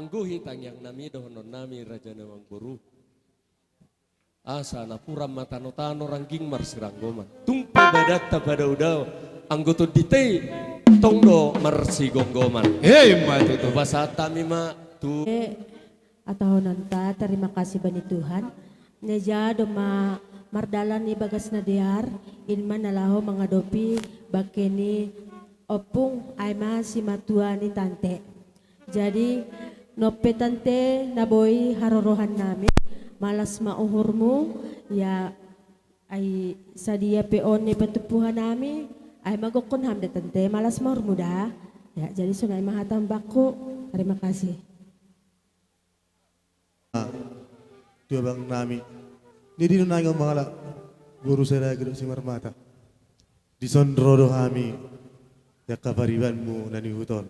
Anggo i tangiang nami dohonon nami raja ni amangboru. Asa napuran ma tano-tano rangging marsiranggoman. Tung pe badanta padao-dao, anggo tondinta i tong do marsigomgoman. Emma tutu. Pasahat hami ma tu. Eh, hatahononta tarima kasih bani Tuhan. Na i ja do ma mardalan i bagas na dear, i ma na laho mangadopi bangke ni ompung, ai ma simatua ni tante. Jadi, nunga pe tante na boi haroroan nami, malas ma uhurmu, ya, ai sadia pe on na ipatumpu hami, ai ma gokhon hami da tante, malas ma uhurmu da. Ya, jadi songon i ma hata bakku, tarima kasih. Tu abang nami, ni di nunga ngon mangalap boru Siregar dohot Simarmata. Dison ro do hami, di angka paribanmu na nihuton.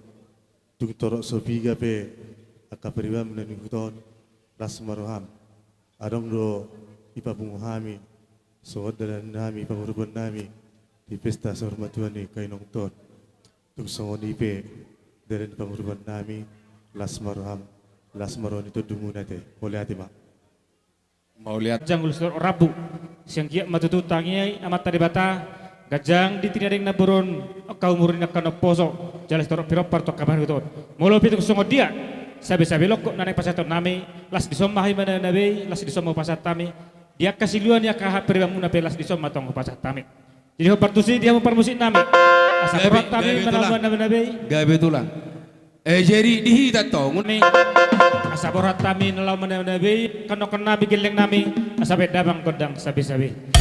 Tung torop so piga pe angka paribanmu na nihuton, las ma roham. Adong do ipapungu hami, songon dalan nami, pangurupion nami, di pesta saur matua ni kainongta on. Tung songon i pe, dalan pangurupion nami, las ma roham, las ma roha ni tondimuna te. Mauliate ma. Mauliate. Ganjang ulos rambu. Sian giat ma tutu tangiangi Amanta Debata, ganjang di tinadek na boru on, angka umur ni angka na umposo, jala sitorop pinomparmu tu angka pangidoan. Molo pe tung songon dia, sabe-sabe longkot na naeng pasahaton nami, las dison ma hami manabe-nabe i, las dison ma hupasahat hami, di angka silua ni angka paribanmuna pe las dison ma tong hupasahat hami. Jadi hombar tusi di hamu parmusik nami. Asa gabe, borhat hami gabe manabe-nabe i. Gabe tulang. Eh, jadi di hita tong. Ni, asa borhat hami na laho manabe-nabe i, kanongkon nami, gelleng nami, asa bahen damang gondang sabe-sabe.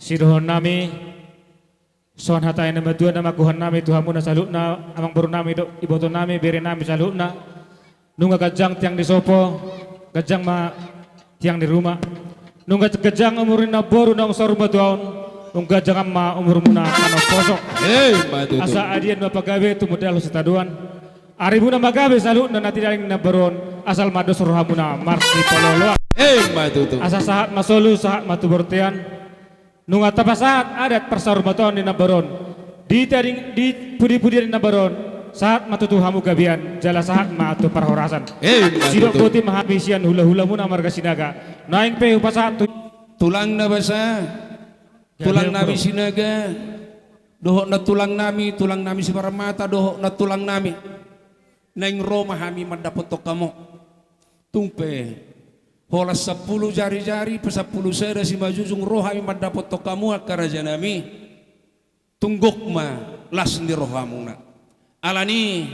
Sidohonon nami, songon hata ni natuatua na manggohi hami tu hamuna saluhutna, amangboru nami dohot iboto nami, bere nami saluhutna. Nunga ganjang tiang ni sopo, ganjang ma tiang ni ruma. Nunga ganjang umur ni namboru naung saur matua on, nunga ganjang ma umurmuna na naung poso. Emma tutu. Asa adian ma pagabe tumundalhon sitadoan. Arimuna ma gabe saluhutna na tinading ni namboru on, asal ma dos rohamuna marsipaolooloan. Emma tutu. Asa sahat ma solu, sahat ma tu bontean. Nunga tapasahat adat parsaurmatuaon ni namboru on. Di tading, di pudipudian ni namboru on, sahat ma tutu hamu gabean, jala sahat ma tu parhorasan. Emma tutu. Sidok boti ma hami sian hulahulamuna marga Sinaga. Naeng pe hupasahat tu tulang na basa, gabe, tulang nami, bro, Sinaga, dohot nantulang nami, tulang nami Siparmata, dohot nantulang nami. Naeng ro ma hami mandapothon hamu. Tung pe holan sampulu jarijari pe sampulu sada simanjujung ro hami mandapothon hamu angka raja nami. Tung gok ma las ni rohamuna. Alani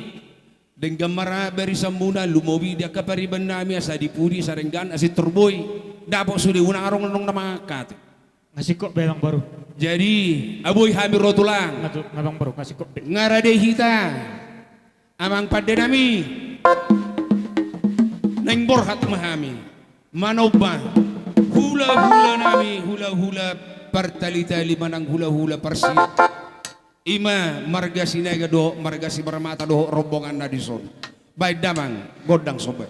denggan ma ra barisanmuna, lumobi di angka pariban nami, asa di pudi, asa denggan, asa intor boi. Dapot sude, unang adong na mangangkat. Nga singkop be, amangboru. Jadi, nga boi hami ro, tulang. Nga tu, nga, amangboru, nga singkop be. Nga rade hita, amang pande nami. Naeng borhat ma hami manomba hulahula nami, hulahula partalitali manang hulahula parsiat. I ma marga Sinaga dohot marga Siparmata dohot rombonganna dison. Baen damang gondang somba.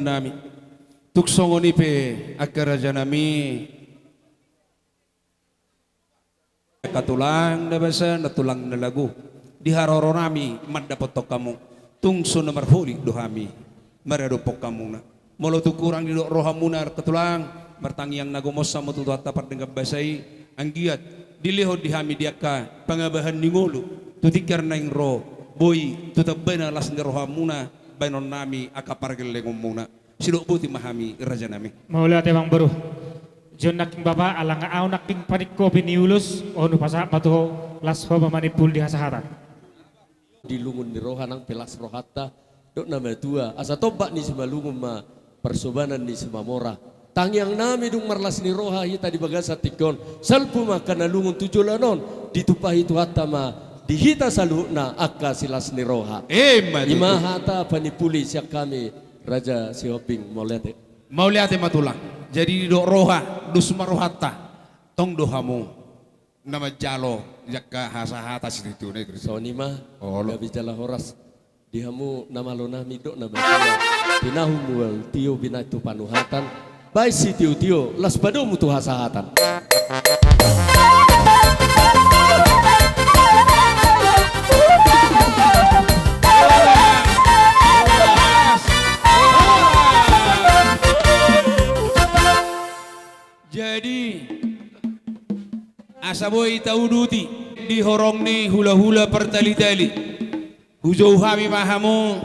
nami. Tung songon i pe angka raja nami, angka tulang na basa, na tulang na lagu, di haroro nami mandapothon hamu, tung so na marholi do hami maradophon hamuna. Molo tung hurang didok rohamuna angka tulang, martangiang na gomos hamu tu Tuhanta pardenggan basa i, anggiat dilehon di hami di angka pangabahan ni ngolu, tu tingki na naeng ro, boi tu tambana las ni rohamuna baenon nami angka pargellengonmuna. Sidok boti ma hami, raja nami. Mauliate, amang boru. Jong nangkin bapa, ala nga ahu nangkin paningkopi ni ulos, on hupasahat ma tu ho, las ho ma manimpul di hasahatan. Di lungun ni roha nang pe las rohanta, dok na matua, asa tombak ni Simalungun ma parsobanan ni Simamora. Tangiang nami dung marlas ni roha hita di bagasan tingki on, salpu ma angka na lungun tu joloan on, ditumpahi Tuhanta ma di hita saluhutna angka silas ni roha. Ima tutu. Ima hata panimpuli sian hami, Raja Sihombing, mauliate. Mauliate ma tulang. Jadi didok roha, dos ma rohanta. Tong do hamu na manjalo di angka hasahatan situtu na i. Songon i ma. Olo. Gabe jala horas di hamu na malo nami, dok na matua. Tinahu mual tio, binahen tu panuhatan. Baen sitiotio, laos padomu tu hasahatan. Jadi, asa boi tauduti di horong ni hulahula partalitali. Hujou hami ma hamu,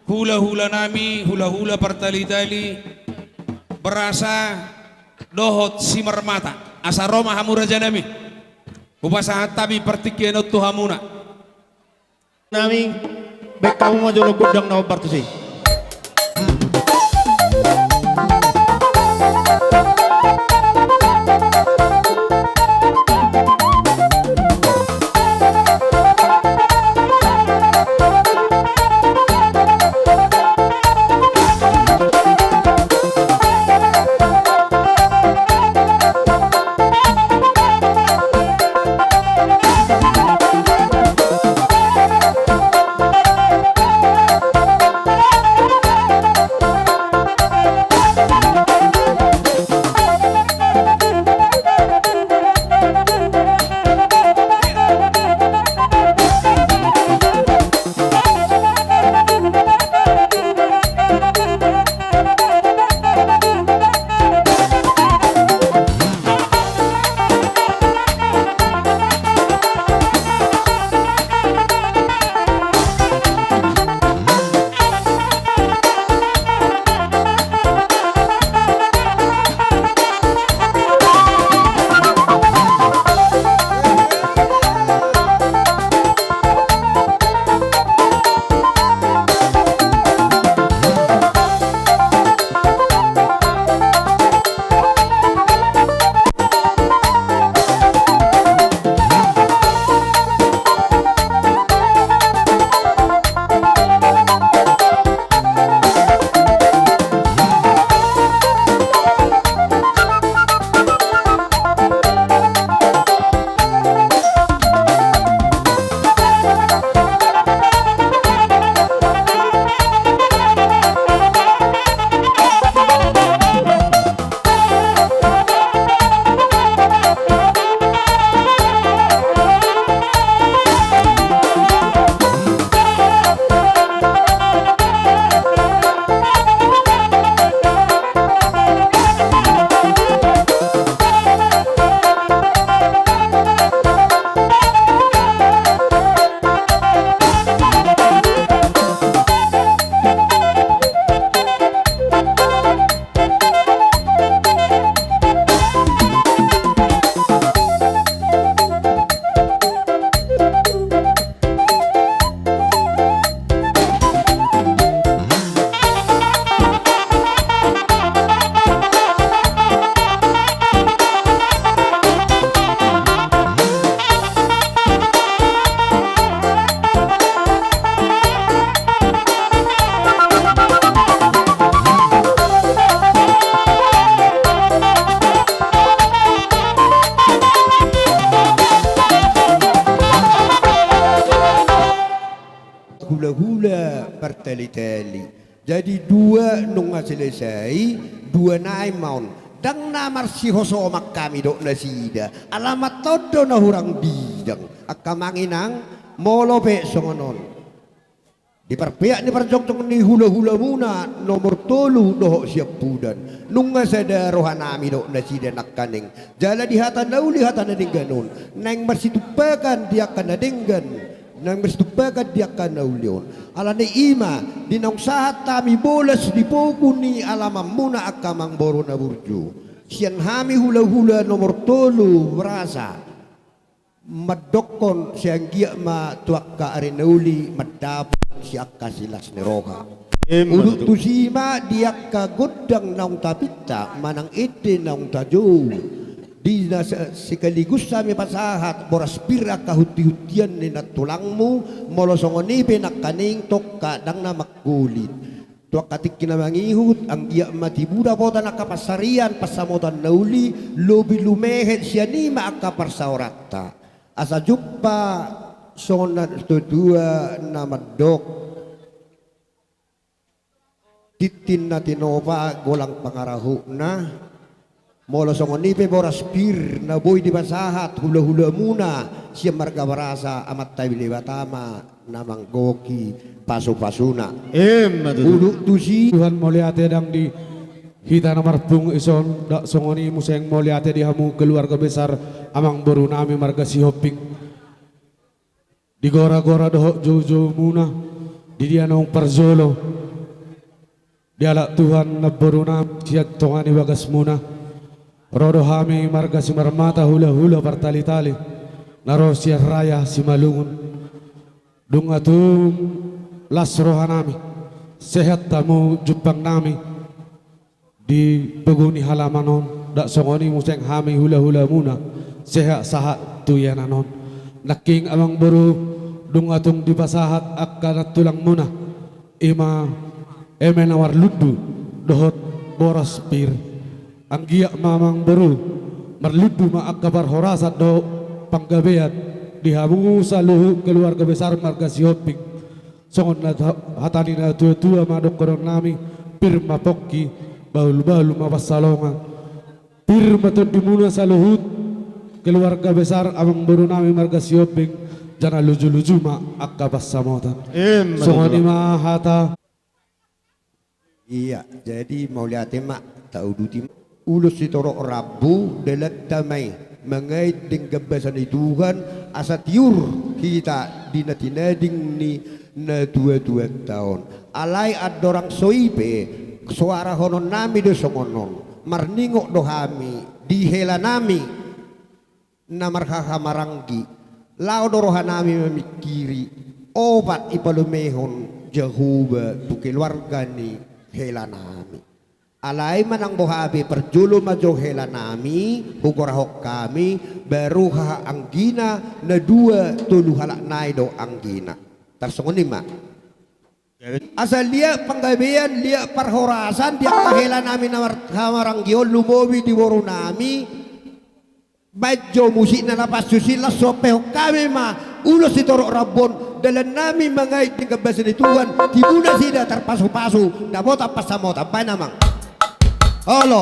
hulahula nami, hulahula partalitali, Brasa dohot Simarmata. Asa ro ma hamu, raja nami. Hupasahat hami partingkian on tu hamuna. Nami, baen hamu ma jolo gondang na hombar tusi. Hulahula partalitali. Jadi dua nunga selesai, dua nai ma on. Ndang na marsihosoman hami dohot nasida. Alaman on do na hurang bidang. Angka amang inang, molo pe songon on. Di parpeak ni parjongjong ni hulahulamuna nomor tolu dohot siampudan. Nunga sada rohanami dohot nasida nangkaning. Jala di hata na uli hata na denggan on. Naeng marsitumpakan di angka na denggan. Naeng marsitumpakan di angka na uli on. Alani i ma, di naung sahat hami bolas di pogu ni alamanmuna angka amangboru na burju. Sian hami hulahula nomor tolu Brasa. Mandokkon sai anggiat ma tu angka ari na uli mandapot sian angka silas ni roha. Emma tutu. Udut tusi ma di angka gondang naung tapinta manang ende naung tajou. Di na se-, sekaligus hami pasahat boras pir angka huntihuntian ni nantulangmu, molo songon i pe nangkaning tongka ndang na manggolit. Tu angka tingki na mangihut, anggiat ma tibu dapotan angka pansarian, pansamotan na uli, lobi lumehet sian i ma angka parsaoranta. Asa jumpa songon na tuatua na mandok, tintin na tinopa golang pangarahutna. Molo songon i pe boras pir na boi dipasahat hulahulamuna sian marga Brasa, Amanta Debata ma na manggohi pasupasuna. Emma tutu. Udut tusi. Tuhan, mauliate dang di hita na marpungu ison, dak songon i muse mauliate di hamu keluarga besar amangborunami marga Sihombing. Di goragora dohot joujoumuna, di dia naung parjolo, dialap Tuhan namborunami sian tonga ni bagasmuna. Ro do hami marga Simarmata hulahula partalitali, na ro sian Raya Simalungun. Nunga tung las rohanami, sehat hamu jumpangnami di pogu ni halaman on, dak songon i muse hami hulahulamuna, sehat sahat tu ianan on. Nangkin amangboru, nunga tung dipasahat angka nantulangmuna, i ma eme na marlundu dohot boras pir. Anggiat ma amangboru, marlundu ma angka parhorasan dohot panggabean di hamu saluhut keluarga besar marga Sihombing. Songon na ta-, hata ni na tuatua ma dohononnami, pir ma pongki, bahulbahul ma pansalongan. Pir ma tondimuna saluhut keluarga besar amangborunami marga Sihombing, jala lujuluju ma angka pansamotan. Emma tutu. Songon i ma hata. Ia, jadi mauliate ma tauduti ma. Ulos sitorop rambu dalanta ma i mangait denggan basa ni Tuhan, asa tiur hita di na tinading ni natuatuanta on. Alai andorang so i pe, soarahononnami do songon on. Marningot do hami di helanami na marhahamaranggi, laho do rohanami mamingkiri, opat ipalumehon Jahowa tu keluarga ni helanami. Alai manang boha pe, parjolo ma jo helanami, hugorahon hami, baru haha anggina, na dua tolu halak nai do anggina. Tarsongon i ma. Asa liat panggabean, liat parhorasan di angka helanami na mar-, hamaranggi on, lumobi di borunami. Baen jo musikna na pas tusi, laos sompehon hami ma ulos sitorop rambu on, dalannami mangait denggan basa ni Tuhan, tibu nasida tarpasupasu, dapotan pansamotan. Baen amang. Olo.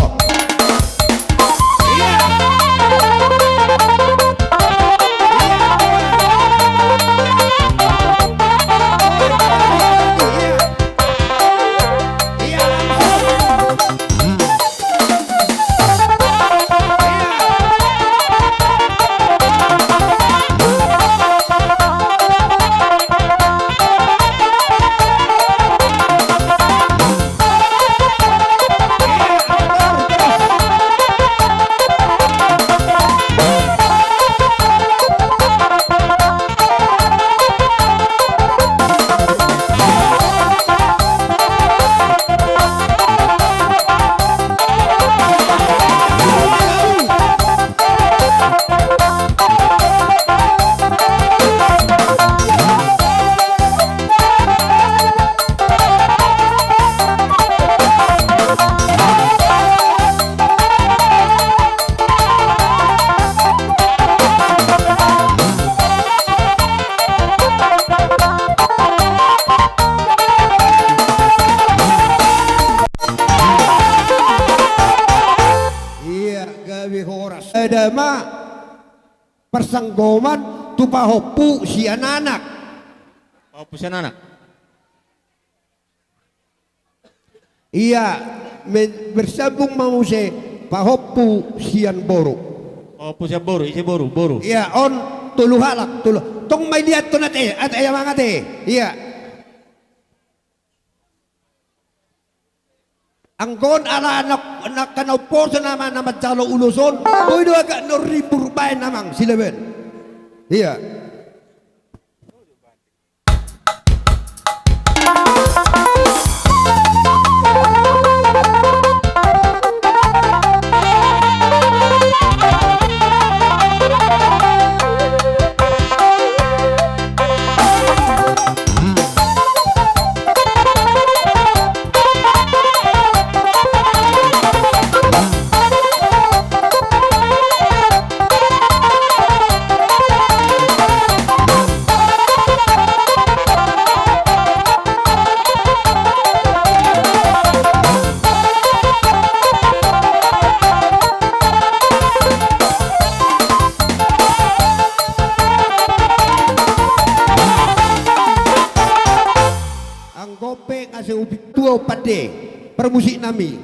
Parsanggoman tu pahompu sian anak. Pahompu sian anak. Ia, men-, bersambung ma muse pahompu sian boru. Pahompu sian boru, ise boru, boru. Ia, on tolu halak, tolu. Tong ma iliathon ate, ate, ia mangan ate. Ia. Anggo on ala na, na, angka na umposo nama na manjalo ulos on, boi do agak na rimbur baen amang, silehen. Ia. Anggo pe nga sai pintua pande parmusiknami.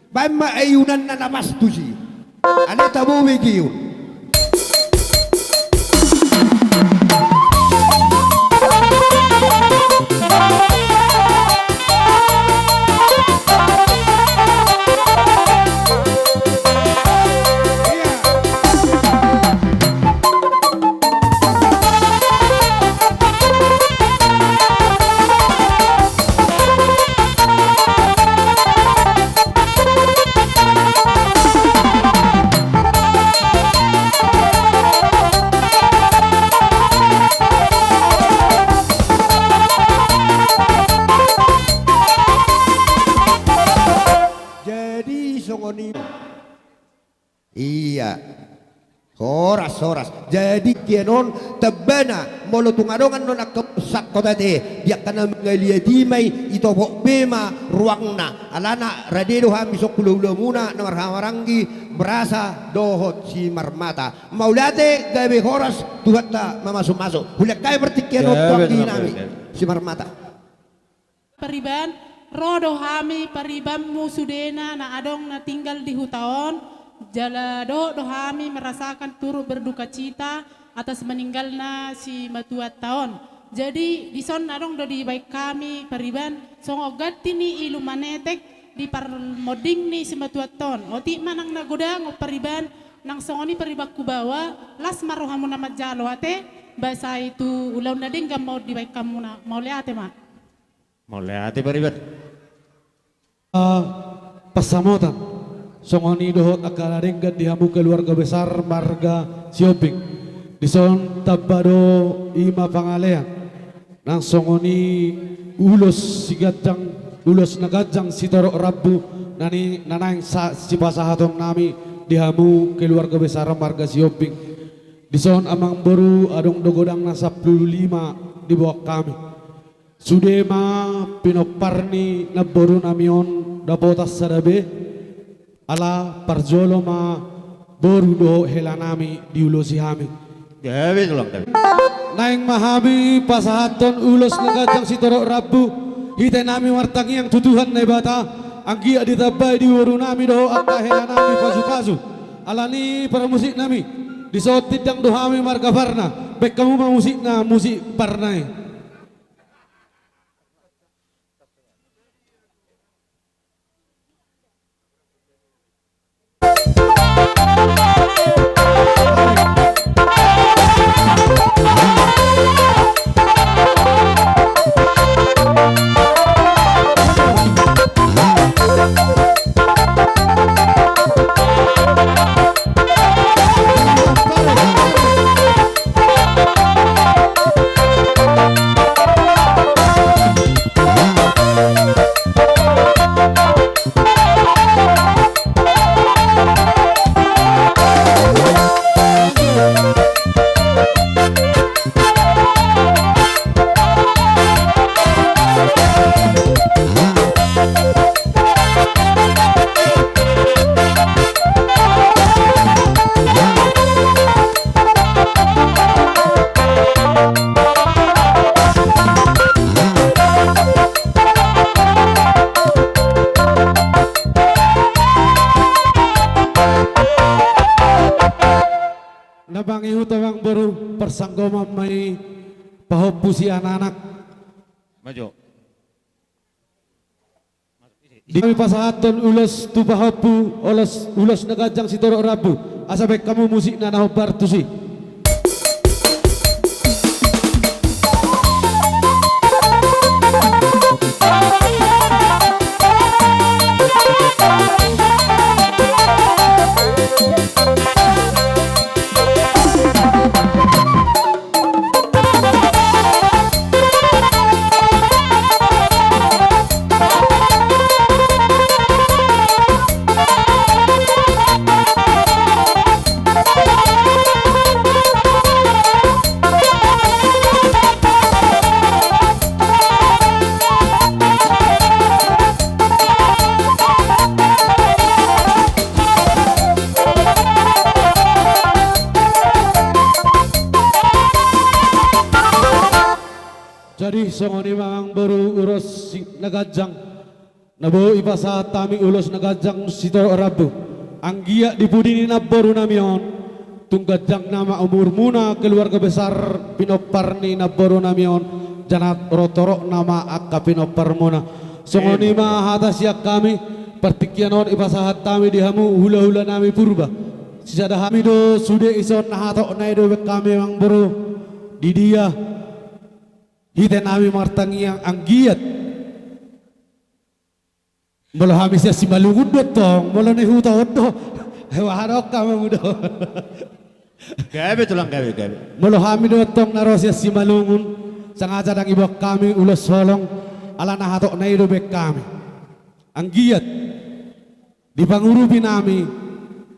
Baen ma ayunanna na pas tusi. Alai tabo be giun. Jadi songon i. Ia. Horas, horas. Jadi, tingki on tambana, molo tung adong annon angka sangkot ate, di angka na mangaliat i ma i, itopot be ma ruangna. Alana rade do hami songon hulahulamuna na marhahamaranggi, Brasa dohot Simarmata. Mauliate, gabe horas, Tuhanta mamasumasu. Hulehon hami partingkian on tu anggi nami Simarmata. Pariban, ro do hami paribanmu sudena na adong na tinggal di huta on, jala dohot do hami merasakan turut berdukacita atas meninggalna simatuanta on. Jadi, dison adong do dibaen hami pariban, songon ganti ni ilu manetek di parmonding ni simatuanta on. Otik ma nang na godang on pariban, nang songon i paribanku baoa, las ma rohamuna manjalo ate, ba sai tu ulaon na denggan ma on dibaen hamuna, mauliate ma. Mauliate pariban. Ah, pansamotan. Songon i dohot angka na denggan di hamu keluarga besar marga Sihombing. Dison tamba do i ma pangalean. Nang songon i ulos siganjang, ulos na ganjang sitorop rambu, na ni, na naeng sa-, sipasahatonnami di hamu keluarga besar marga Sihombing. Dison amangboru adong do godang na sampulu lima diboan hami. Sude ma pinompar ni namborunami on dapotan sada be, ala parjolo ma boru dohot helanami diulosi hami. Gabe tulang gabe. Naeng ma hami pasahathon ulos na ganjang sitorop rambu, hita nami martangiang tu Tuhan Debata, anggiat ditambai di borunami dohot angka helanami pasupasu. Ala ni parmusiknami, dison tindang do hami marga Parna, baen hamu ma musikna, musik Parna i. Amang boru, parsanggoman ma i pahompu sian anak. Maju. Di hami pasahathon ulos tu pahompu, ulos, ulos na ganjang sitorop rambu. Asa baen hamu musikna na hombar tusi. Jadi songon i ma amang boru ulos na ganjang na boi pasahat hami, ulos na ganjang sitorop rambu. Anggiat di pudi ni namboru nami on, tung ganjang nama umurmuna, keluarga besar pinompar ni namboru nami on, jala torop-torop nama angka pinomparmuna. Songon i ma hata sian hami, partingkian on dipasahat hami di hamu hulahula nami Purba. Sisada hami do sude dison, na hatop na i do baen hami amang boru. Di dia hita nami martangiang, anggiat molo hami sian Simalungun do tong, molo na di huta on do. Wahadok hamu do. Gabe tulang, gabe, gabe. Molo hami do tong na ro sian Simalungun, sangaja ndang diboan hami ulos holong, ala na hatop na i do baen hami. Anggiat dipangurupi nami,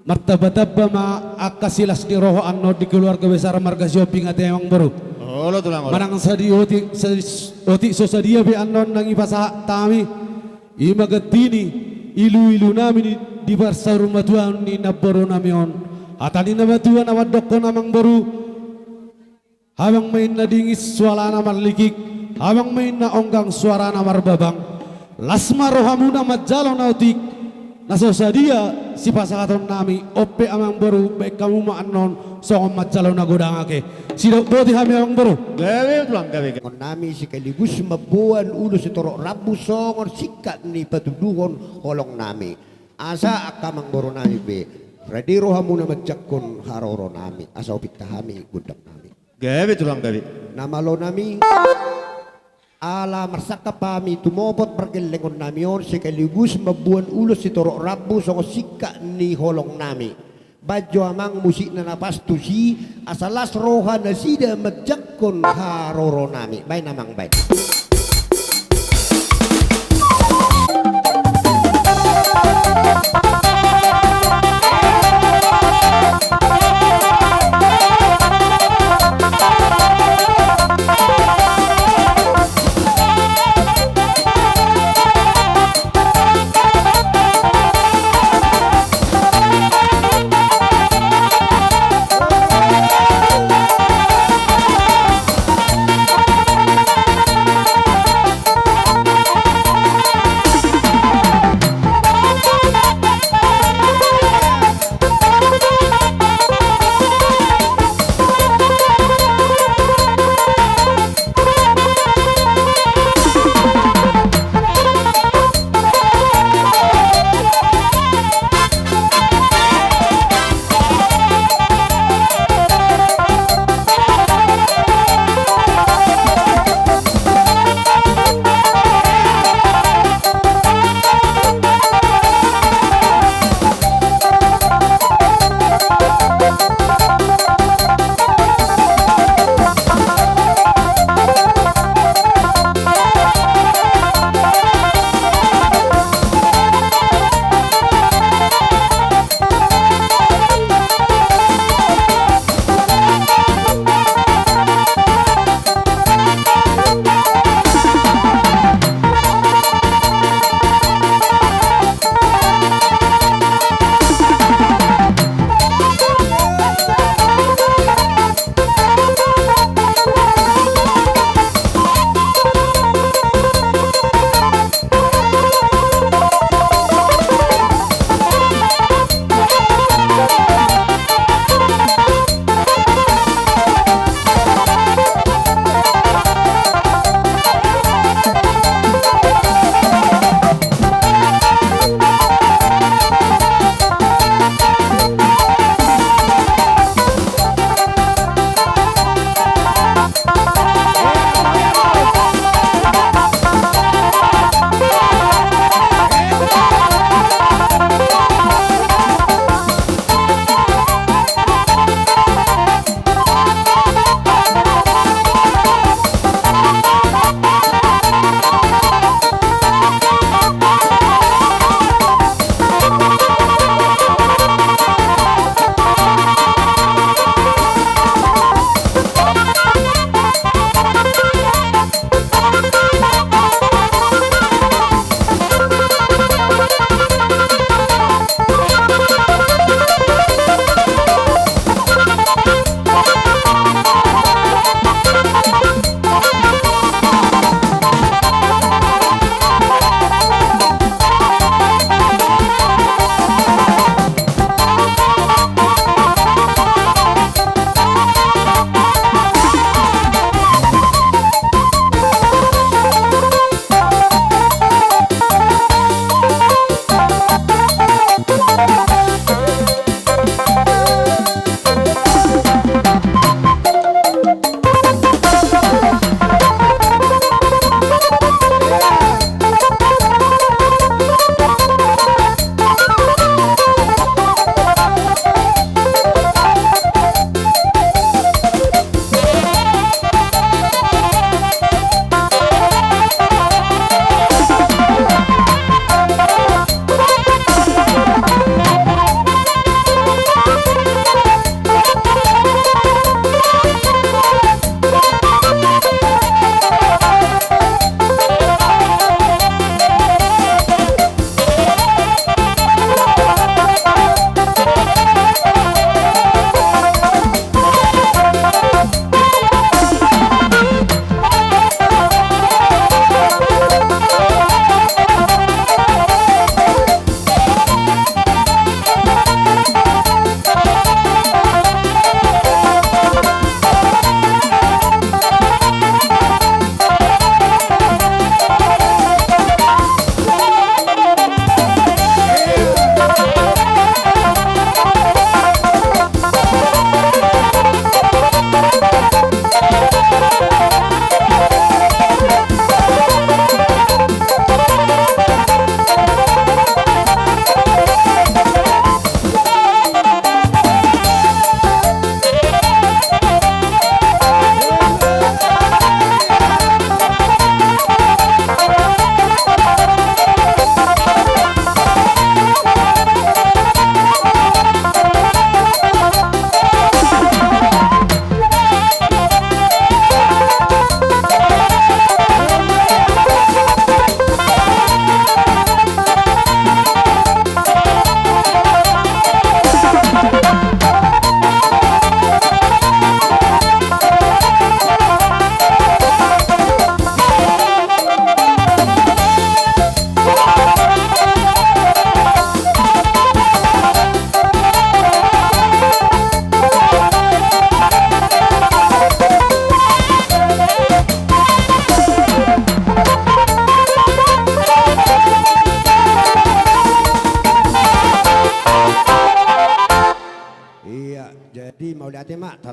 martamba-tamba ma angka silas ni roha annon di keluarga besar marga Sihombing ate amang boru. Olo tulang, olo. Manang sadia otik, sa-, otik so sadia pe annon na dipasahat hami, i ma ganti ni ilu-ilu nami di, di parsaurmatuaon ni namboru nami on. Hata ni na matua na mandokkon amang boru. Habang ma inna dingin suarana marliklik, habang ma inna onggang suarana marbabang. Las ma rohamuna manjalo na otik, na so sadia sipasahaton nami, on pe amang boru baen hamu ma annon songon manjalo na godang ate. Sidok boti hami amang boru. Gabe tulang, gabe, gabe. Nami sekaligus mamboan ulos sitorop rambu songon singkat ni patuduhon holong nami. Asa angka amang boru nami pe rade rohamuna manjangkon haroro nami, asa hupinta hami gondang nami. Gabe tulang, gabe. Na malo nami, ala marsangkap hami tumopot pargellengon nami on sekaligus mamboan ulos sitorop rambu songon singkat ni holong nami. Baen jo amang musikna na pas tusi, asa las roha nasida manjangkon haroro nami. Baen amang, baen.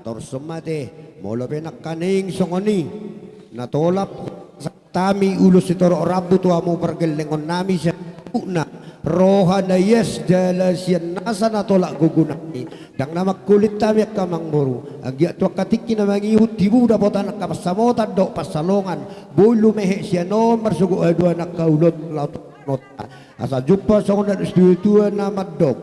Torus ma ate, molo pe nangkaning songon i, na tolap hami ulos sitorop rambu tu hamu pargellengon nami sian saluhutna, roha na ias jala sian nasa na tolap gogo nami. Ndang na mangkulit hami angka amangboru, anggiat tu angka tingki na mangihut tibu dapotan angka pansamotan dohot pansalongan, boi lumehe sian on marsogot haduan angka ulaon laut nota. Asa jumpa songon na dos tuatua na mandok: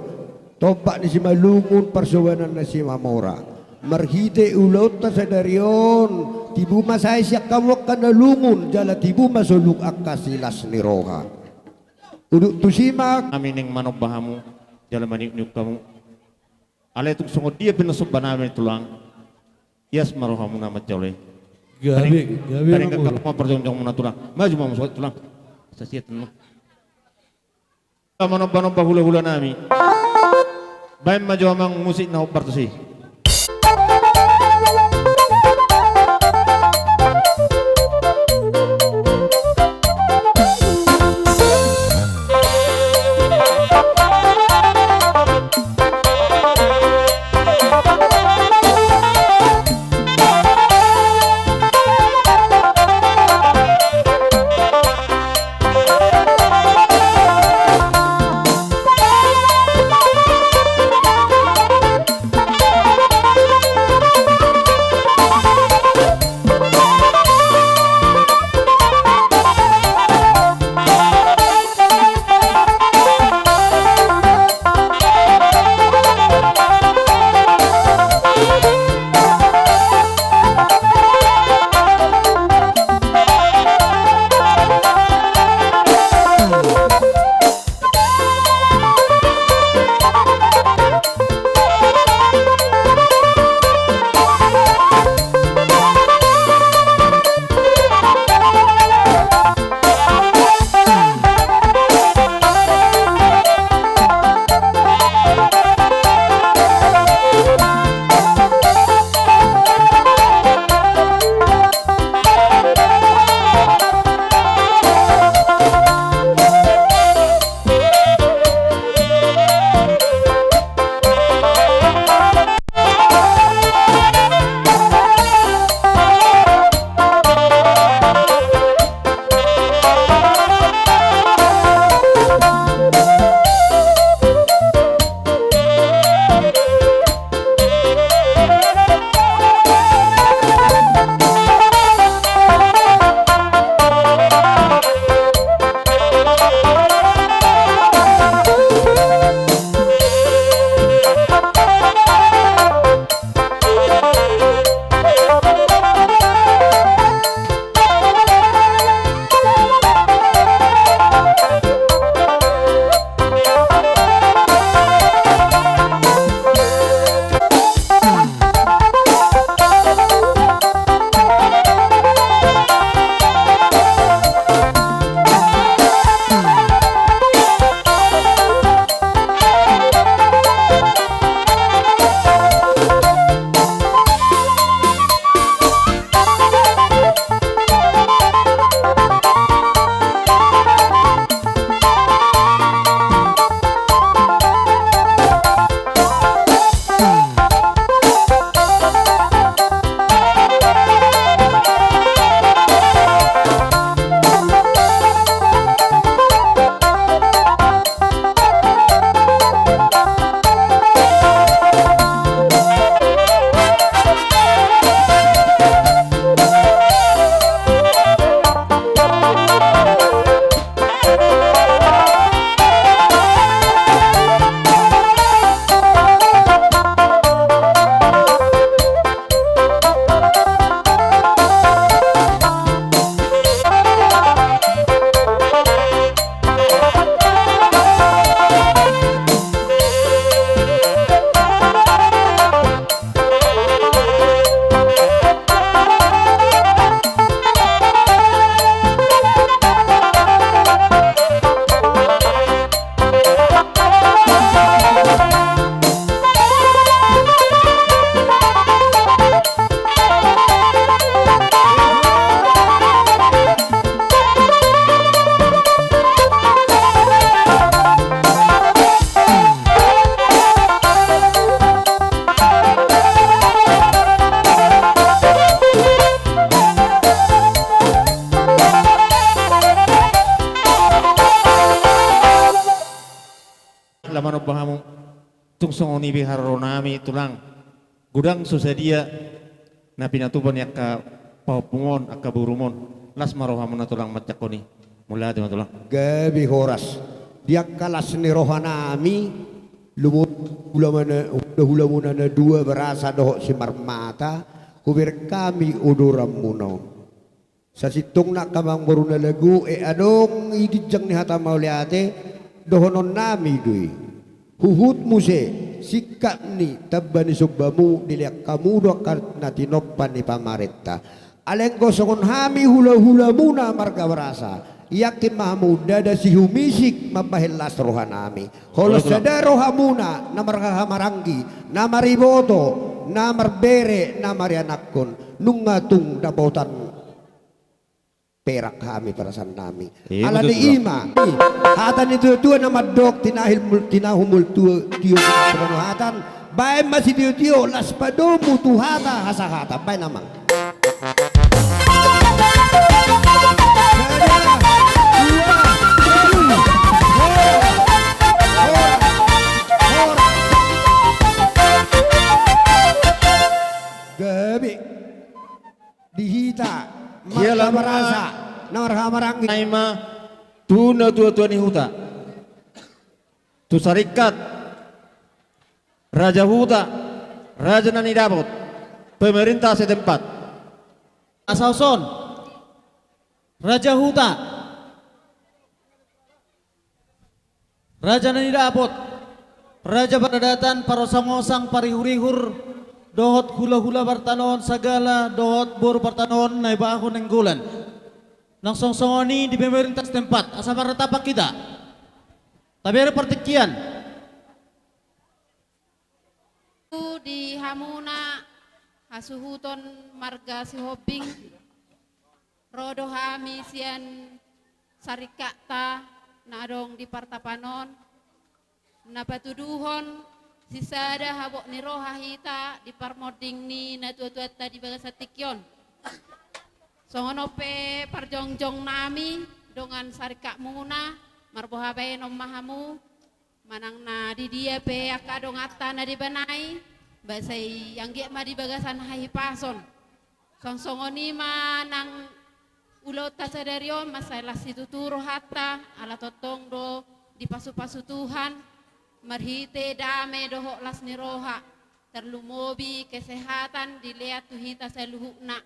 Tombak ni Simalungun, parsobanan ni Simamora. Marhite ulaonta sadari on, tibu ma sae sian hamu angka na lungun, jala tibu ma soluhut angka silas ni roha. Udut tusi ma. Hami naeng manomba hamu, jala maniukniuk hamu. Alai tung songon dia pe na somba nami, tulang, ias ma rohamuna manjalo i. Gabe, gabe, paling, paling amangboru. Gagap ma parjongjongmuna, tulang. Maju ma hamu, tulang. Sasiat ma. Manomba-nomba hulahula nami. Baen ma jo amang musik na hombar tusi. Songon i be haroronami tulang. Godang so sadia na pinatupa ni angka pahompumon, angka borumon. Las ma rohamuna tulang manjangkon i. Mauliate ma tulang. Gabe horas. Di angka las ni rohanami, lumo-, hulamana-, hulahulamuna na dua Barasa dohot Simarmata, hubereng hami odoranmuna on. Sasintongna angka amangboru na lagu, e, adong i ginjang ni hata mauliate, dohononnami do i. Huhut muse, singkat ni tamba ni sombamu, dilean hamu do angka na tinompa ni pamarenta. Alai anggo songon hami hulahulamuna marga Barasa, yakin ma hamu ndada sihumisik mambahen las rohanami. Holan sada rohamuna, na marhahamaranggi, na mariboto, na marbere, na marianakhon, nunga tung dapotan perak hami parasaannami. Ima tutu. Alani i ma hata ni tuatua na mandok, tinahil mul-, tinahu multua tio hatan, baen ma sitiotio las padomu tu hata hasahatan, baen amang. Gabe. Di hita, ia marga Barasa, na marhahamaranggi. Ima tu natuatua ni huta, tu Saringkat, Raja Huta, Raja Nani Dapot, pemerintah setempat. Asa hoson, Raja Huta, Raja Nani Dapot, Raja Paradatan, parosangosang, parihurihur, dohot hulahula partanon sagala, dohot boru partanon Naibaho Nainggolan. Nang songsongon i di pemerintah setempat, asa marnatap hita. Tabere partingkian. Di hamuna hasuhuton marga Sihombing, ro do hami sian saringkatta na adong di partapan on, na patuduhon sisada habot ni roha hita di parmonding ni natuatuanta di bagasan tingki on. Songon on pe parjongjongnami dongan saringkatmuna, marboha baenon ma hamu, manang na di dia pe angka donganta na deba nai, ba sai anggiat ma di bagasan hahipason. Songon i ma nang ulaonta sadari on, mansai las situtu rohanta, ala tongtong do dipasupasu Tuhan, marhite dame dohot las ni roha, tarlumobi kesehatan dilean tu hita saluhutna,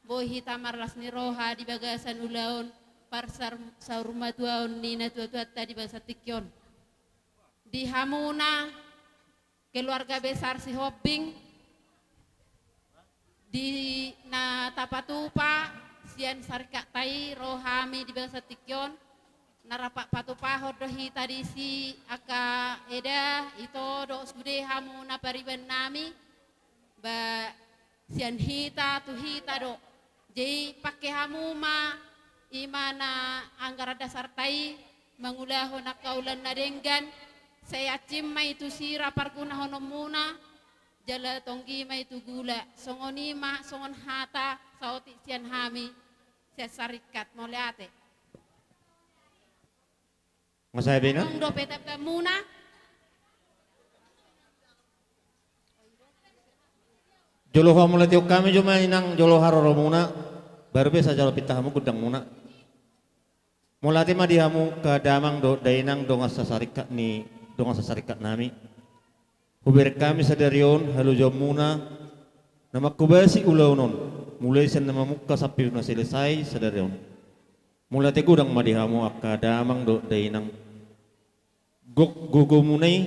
boi hita marlas ni roha di bagasan ulaon parsar-, saurmatuaon ni natuatuanta di bagasan tingki on. Di hamuna keluarga besar Sihombing, di na tapatupa sian saringkatta i ro hami di bagasan tingki on, na rap patupahon do hita disi angka eda, ito dohot sude hamuna paribannami, ba sian hita tu hita do. Jadi pangke hamu ma, ima na anggaran dasarta i, mangulahon angka ulaon na denggan, sai ansim ma i tu sira pargunahononmuna, jala tonggi ma i tu gula. Songon i ma, songon hata saotik sian hami, sian saringkat. Mauliate. Nga sae be inang? Adong dope tambamuna. Jolo hamauliateon hami jo ma inang, jolo haroromuna, baru pe sai jalo pinta hamu gundangmuna. Mauliate ma di hamu angka damang dohot dainang dongan sasaringkat ni, dongan sasaringkatnami. Hubereng hami sadari on halojaonmuna na manghobasi ulaon on, mulai sian na mamungka sampe na selesai sadari on. Mauliate godang ma di hamu angka damang dohot dainang. Gok gogomuna i,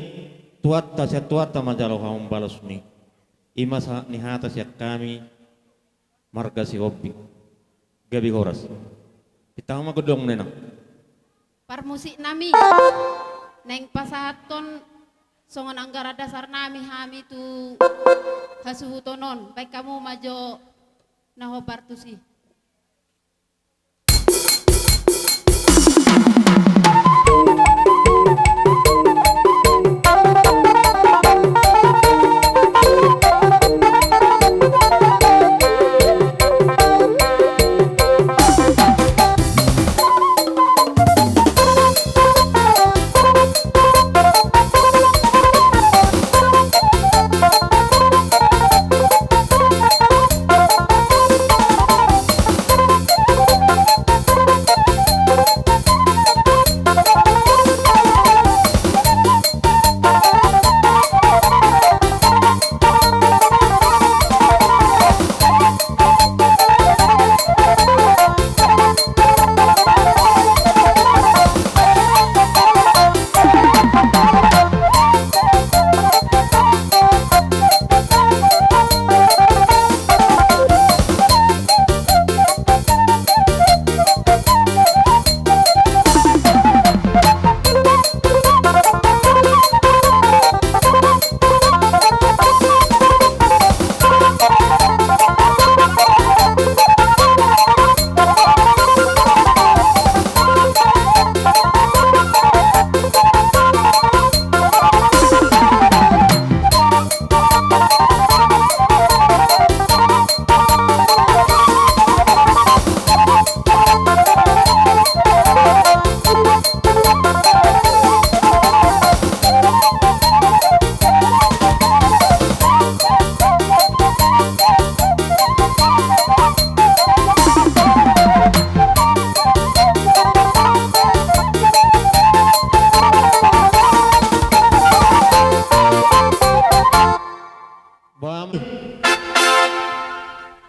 Tuhanta, sian Tuhanta ma jalo hamu balos ni. Ima sahat ni hata sian hami marga Sihombing. Gabe horas. Pinta hamu ma gondang na inang. Parmusiknami, naeng pasahathon songon anggaran dasarnami hami tu hasuhuton on, baen hamu ma jo na hombar tusi.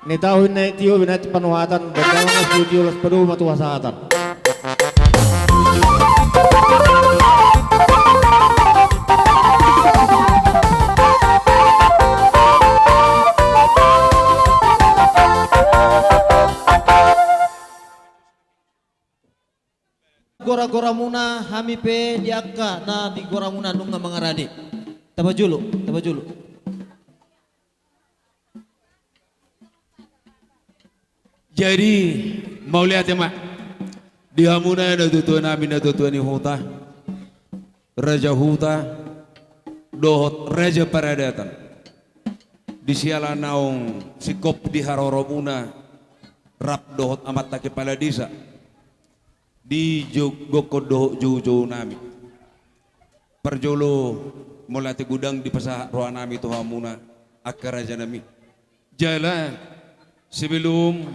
Ni tahu inna i tio binati panuhatan, benda mangas di tio las padoma tu hasahatan. Gora-goramuna, hami pe di angka na di goramuna nunga mangarade. Taba jolo, taba jolo. Jadi, mauliate ma di hamuna natuatua nami, natuatua ni huta, raja huta, dohot raja paradatan. Di siala naung singkop di haroromuna rap dohot amanta kepala desa di jo-, gokkon dohot joujou nami. Parjolo, mauliate godang dipasahat roha nami tu hamuna, angka raja nami. Jala, sebelum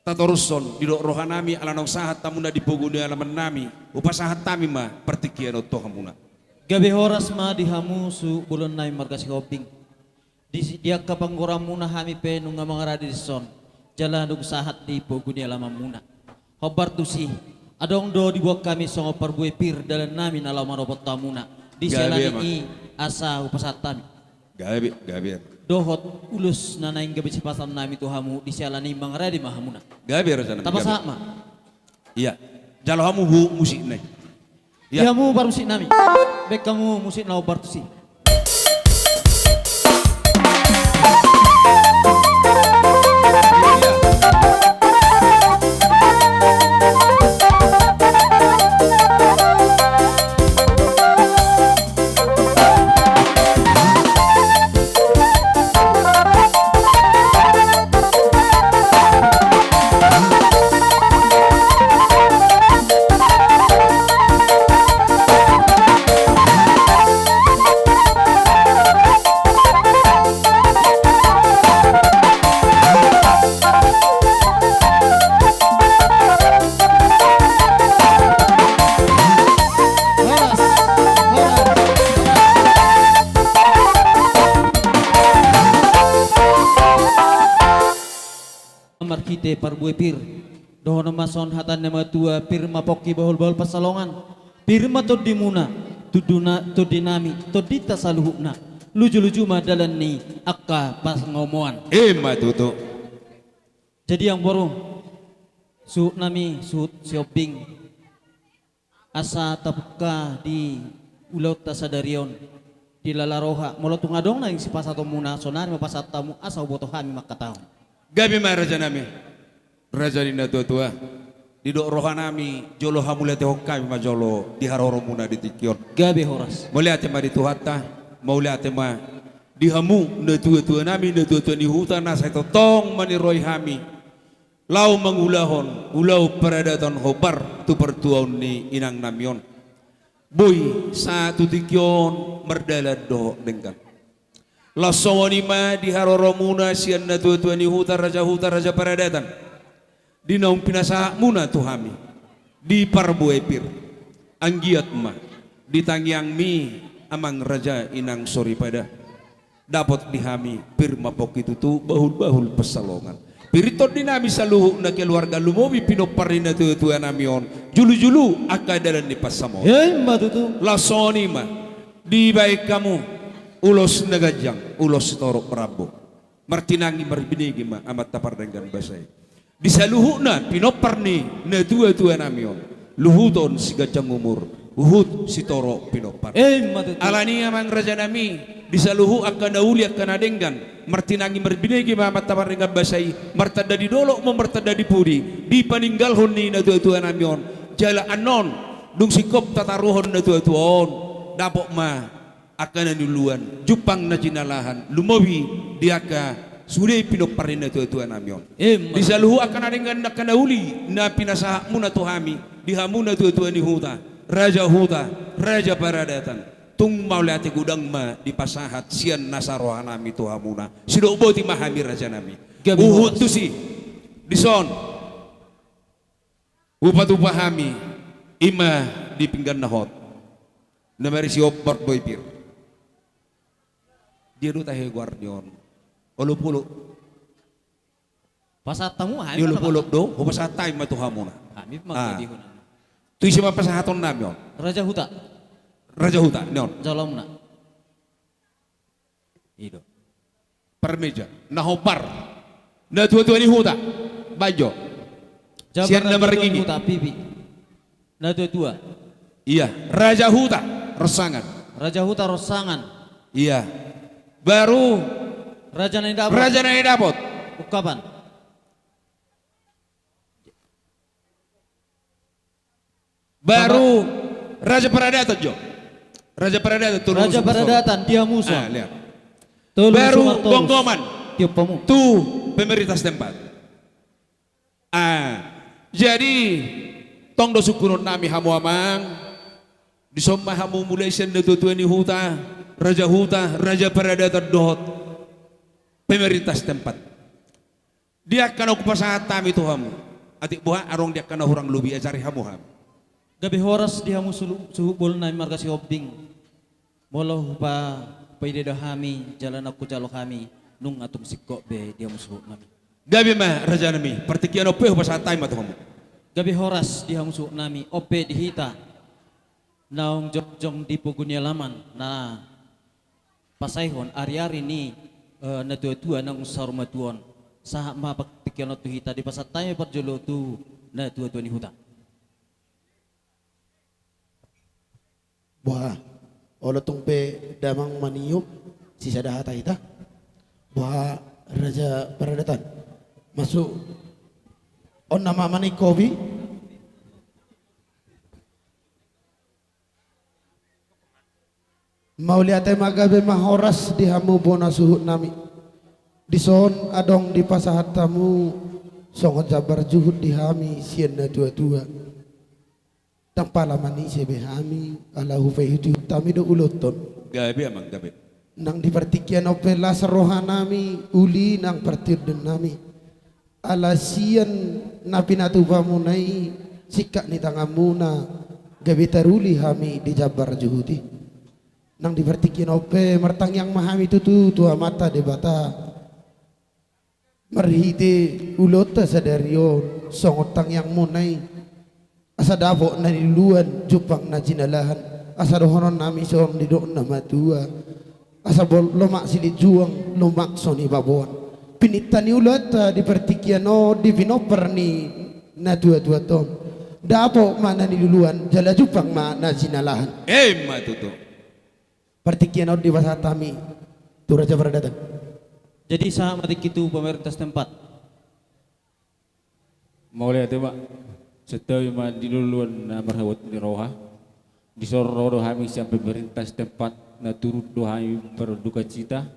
tatorushon, didok roha nami, ala naung sahat hamuna di pogu ni alaman nami, hupasahat hami ma partingkian on tu hamuna. Gabe horas ma di hamu suhut bolon nami marga Sihombing. Di, di angka panggoramuna hami pe nunga mangarade dison, jala dung sahat di pogu ni alamanmuna. Hombar tusi, adong do diboan hami songon parbue pir dalan nami na laho manopot hamuna. Di siala ni i asa hupasahat hami. Gabe, gabe. Dohot ulos na naeng gabe sipasahat nami tu hamu, di siala ni i mangarade ma hamuna. Gabe, raja nami, gabe. Tapasahat ma. Ia, jalo hamu bu-, musikna i. Ia. Ia hamu parmusik nami. Baen hamu musik na hombar tusi. Marhite parbue pir, dohonon ma songon hata ni na matua, pir ma pongki bahulbahul pansalongan, pir ma tondimuna, tondina-, tondinami, tondinta saluhutna, lujuluju ma dalan ni angka pangomoan. Ima tutu. Jadi amangboru, suhut nami, suhut Sihombing, asa tapungka di ulaonta sadari on, dilala roha, molo tung adong naeng sipasahatonmuna, sonari ma pasahat hamu, asa huboto hami mangkatahon. Gabe ma raja nami, raja ni natuatua, didok roha nami, jolo hamauliatehon hami ma jolo di haroromuna di tingki on. Gabe horas. Mauliate ma di Tuhanta, mauliate ma di hamu natuatua nami, natuatua ni huta na sai tongtong maniroi hami laho mangulahon ulaon paradatan hombar tu partuaon ni inang nami on. Boi sahat tu tingki on mardalan dohot denggan. Laos songon i ma di haroromuna sian natuatua ni huta, raja huta, raja paradatan, di naung pinasahatmuna tu hami di parbue pir. Anggiat ma di tangiangmi, amang raja, inang soripada, dapot di hami pir ma pongki tutu, bahulbahul pansalongan. Pir tondinami saluhutna keluarga, lumobi pinompar ni natuatua nami on, jolojolo angka dalan ni pansamotan. Ima tutu. Laos songon i ma dibaen hamu ulos na ganjang, ulos sitorop rambu. Martinangi marbinege ma amanta pardenggan basa i di saluhutna pinompar ni natuatua nami on, luhuton siganjang umur, huhut sitorop pinompar. Ima tutu. Alani i, amang raja nami, di saluhut angka na uli, angka na denggan, martinangi marbinege ma amanta pardenggan basa i, martanda di dolok ma, martanda di pudi, di paninggalhon ni natuatua nami on. Jala annon, dung singkop tataruhon natuatua on, dapot ma angka na niuluan, jumpang na jinalahan, lumobi di angka sude pinompar ni natuatua nami on. Ima. Di saluhut angka na denggan, angka na uli na pinasahatmuna tu hami, di hamu natuatua ni huta, raja huta, raja paradatan, tung mauliate godang ma dipasahat sian nasa roha nami tu hamuna. Sidok boti ma hami, raja nami. Gabe horas. Huhut tusi, dison hupatupa hami, ima di pinggan na hot, na marisi hombar parbue pir. Dia do tahe goar ni on? Olopolop. Pasahat hamu, hami. Di ma olopolop do, hupasahat hami ma tu hamuna. Hami ma. Ah. Jadi huna. Tu ise ma pasahaton nami on? Raja Huta. Raja Huta, ni on. Jolomna. I do. Parmeja. Na hombar. Natuatua ni huta. Baen jo. Sian na marnini. Natuatua ni huta, pipi. Natuatua. Iya, Raja Huta Ronsangan. Raja Huta Ronsangan. Iya. Baru Raja Nai Dapot. Raja Nai Dapot. Ungkapan. Baru Raja Paradatan jo. Raja Paradatan, tolu. Raja Paradatan, dia musa. Ah, lihat. Tolu. Baru Sumartorus. Gomgoman. Tiup hamu. Tu pemerintah setempat. Ah, jadi tong do sungkunon nami hamu amang. Dison ma hamu mulai sian natuatua ni huta, Raja Huta, Raja Paradatan dohot pemerintah setempat. Di angka na hupasahat hami tu hamu. Atik boha adong di angka na hurang lobi, ajari hamu hami. Gabe horas di hamu sulu-, suhut bolon nami marga Sihombing. Molo hupa-, hupaida-ida hami jala na hujalo hami, nunga tung singkop be di hamu suhut nami. Gabe ma raja nami, partingkian on pe hupasahat hami ma tu hamu. Gabe horas di hamu suhut nami, on pe di hita naung jongjong di pogu ni alaman, na pasaehon ariari ni, eh, natuatua naung saur matua on. Sahat ma partingkian on tu hita, dipasahat hami parjolo tu natuatua ni huta. Boha, olo tung pe damang maniup, sisada hata hita. Boha Raja Paradatan. Masuk. On nama manik kopi. Mauliate ma, gabe ma horas di hamu bona suhut nami. Dison adong dipasahat hamu songon jambar juhut di hami sian natuatua. Ndang pala manise be hami, ala hupaihutihut hami do ulaonta on. Gabe amang, gabe. Nang di partingkian on pe las roha nami, uli nang partiondan nami. Ala sian na pinatupamuna i, singkat ni tanganmuna, gabe taruli hami di jambar juhut i. Nang di partingkian on pe martangiang ma hami tutu tu Amanta Debata. Marhite ulaonta sadari on, songon tangiangmuna i. Asa dapot na niluluan, jumpang na jinalahan. Asa dohonon nami songon nidok na matua. Asa boi lomak silinjuang, lomak so nibaboan. Pininta ni ulaonta di partingkian on, di pinompar ni natuatuanta on. Dapot ma na niluluan, jala jumpang ma na jinalahan. Emma tutu. Partingkian on dipasahat hami tu Raja Paradatan. Jadi sahat ma tingki tu pemerintah setempat. Mauliate ma, santabi ma di luluan na marhabot ni roha. Dison ro do hami sian pemerintah setempat, na turut do hami berdukacita,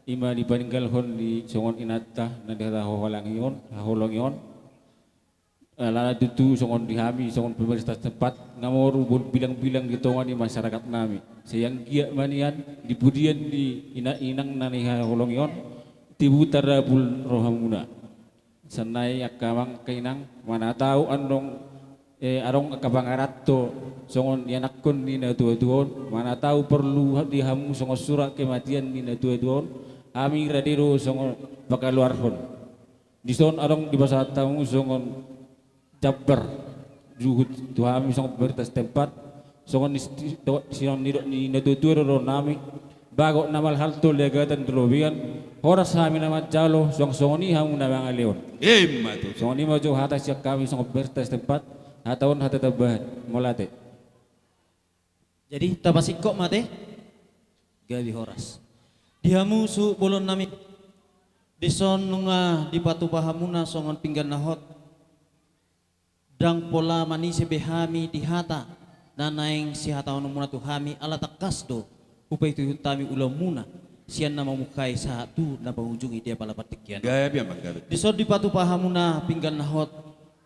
i ma di paninggalhon ni songon inanta na di hata haholongi on, haholongi on. Alana tutu songon di hami, songon pemerintah setempat, nga moru boi bilang-bilang di tonga ni masyarakat nami. Sai anggiat ma nian, di pudian ni ina-, inang na ni haholongi on, tibu tarapul rohamuna. Sian nai angka amang angka inang, mana tau andong, eh, adong angka pangaranto songon ianakhon ni natuatua on, mana tau porlu di hamu songon surat kematian ni natuatua on, hami rade do songon pakaluarhon. Dison adong dipasahat hamu songon jambar juhut tu hami songon pemerintah setempat, songon is-, to-, sian nidok ni natuatua do dohonon nami, bagot na malhalto, leagatan di robean, horas hami na manjalo, suang songon i hamu na mangalehon. Emma tutu. Songon i ma jo hata sian hami songon pemerintah setempat, hata on hata tambahan. Mauliate. Jadi tapasingkop ma ate. Gabe horas. Di hamu suhut bolon nami. Dison nunga dipatupa hamuna songon pinggan na hot. Ndang pola manise be hami di hata na naeng sihatahononmuna tu hami, ala tangkas do hupaihutihut hami ulaonmuna. Sian na mamungkai sahat tu na pangujungi di apala partingkian. Gabe amang, gabe. Dison dipatupa hamuna pinggan na hot,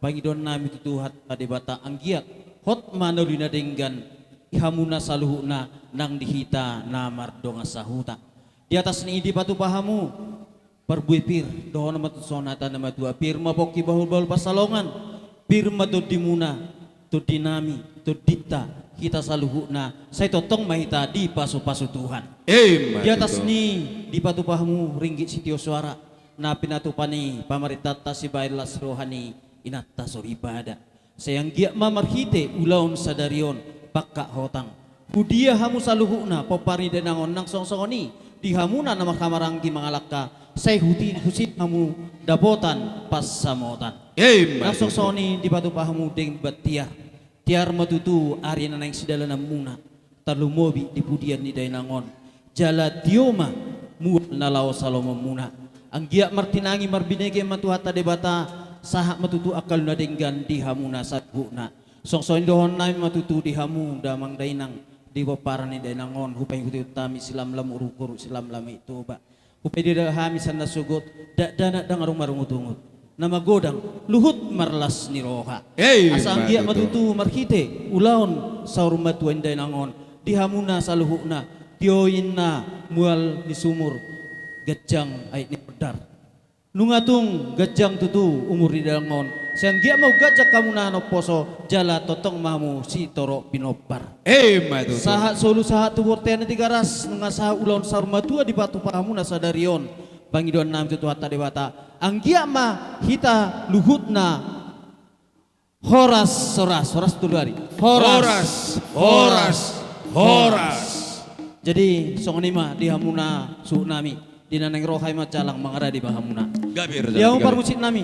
pangidoan nami tu Tuhan Debata anggiat hot ma na uli na denggan di hamuna saluhutna nang di hita na mardongan sahuta. Di atas ni i dipatupa hamu parbue pir, dohonon ma tutu songon hata ni na matua, pir ma pongki, bahulbahul pansalongan, pir ma tondimuna, tondi nami, tondinta, hita saluhutna, sai tongtong ma hita dipasupasu Tuhan. Emma tutu. Di atas ni dipatupa hamu ringgit sitio soara, na pinatupa ni pamarentanta sibaen las roha ni inanta soripada. Sai anggiat ma marhite ulaon sadari on pangkat hotang, hudia hamu saluhutna pompar ni dainang on nang songon i di hamuna na marhahamaranggi mangalangka, sai huti-, husip hamu dapotan pansamotan. Ima tutu. Nang songon i dipatupa hamu denggan tiar. Tiar ma tutu ari na naeng sidalananmuna, tarlumobi di pudian ni dainang on. Jala tio ma mual na laho salomonmuna. Anggiat martinangi marbinege ma Tuhanta Debata, sahat ma tutu angka na denggan di hamuna saluhutna. Songon i dohononnami ma tutu di hamu damang dainang di pomparan ni dainang on, hupaihutihut hami silamlam urukhuru silamlam i Toba. Hupaidida hami sian na sogot, dakdanak ndang adong marungutungut. Na magodang, luhut marlas ni roha. Ima tutu. Asa anggiat ma tutu marhite ulaon saur matua ni dainang on di hamuna saluhutna, tio inna mual ni sumur, ganjang ait ni bondar. Nunga tung ganjang tutu umur ni dainang on, sai anggiat ma umganjang hamuna naposo, jala tongtong ma hamu sitorop pinompar. Ima tutu. Sahat solu sahat tu bontean ni Tigaras, nunga sahat ulaon saur matua dipatupa hamuna sadari on. Pangidoannami tu Tuhanta Debata, anggiat ma hita luhutna horas, horas, horas tolu ari. Horas, horas, horas, horas. Jadi songon i ma di hamuna suhutnami, di na naeng ro hami manjalang mangaradi ma hamuna. Gabe, gabe. Di hamu parmusiknami.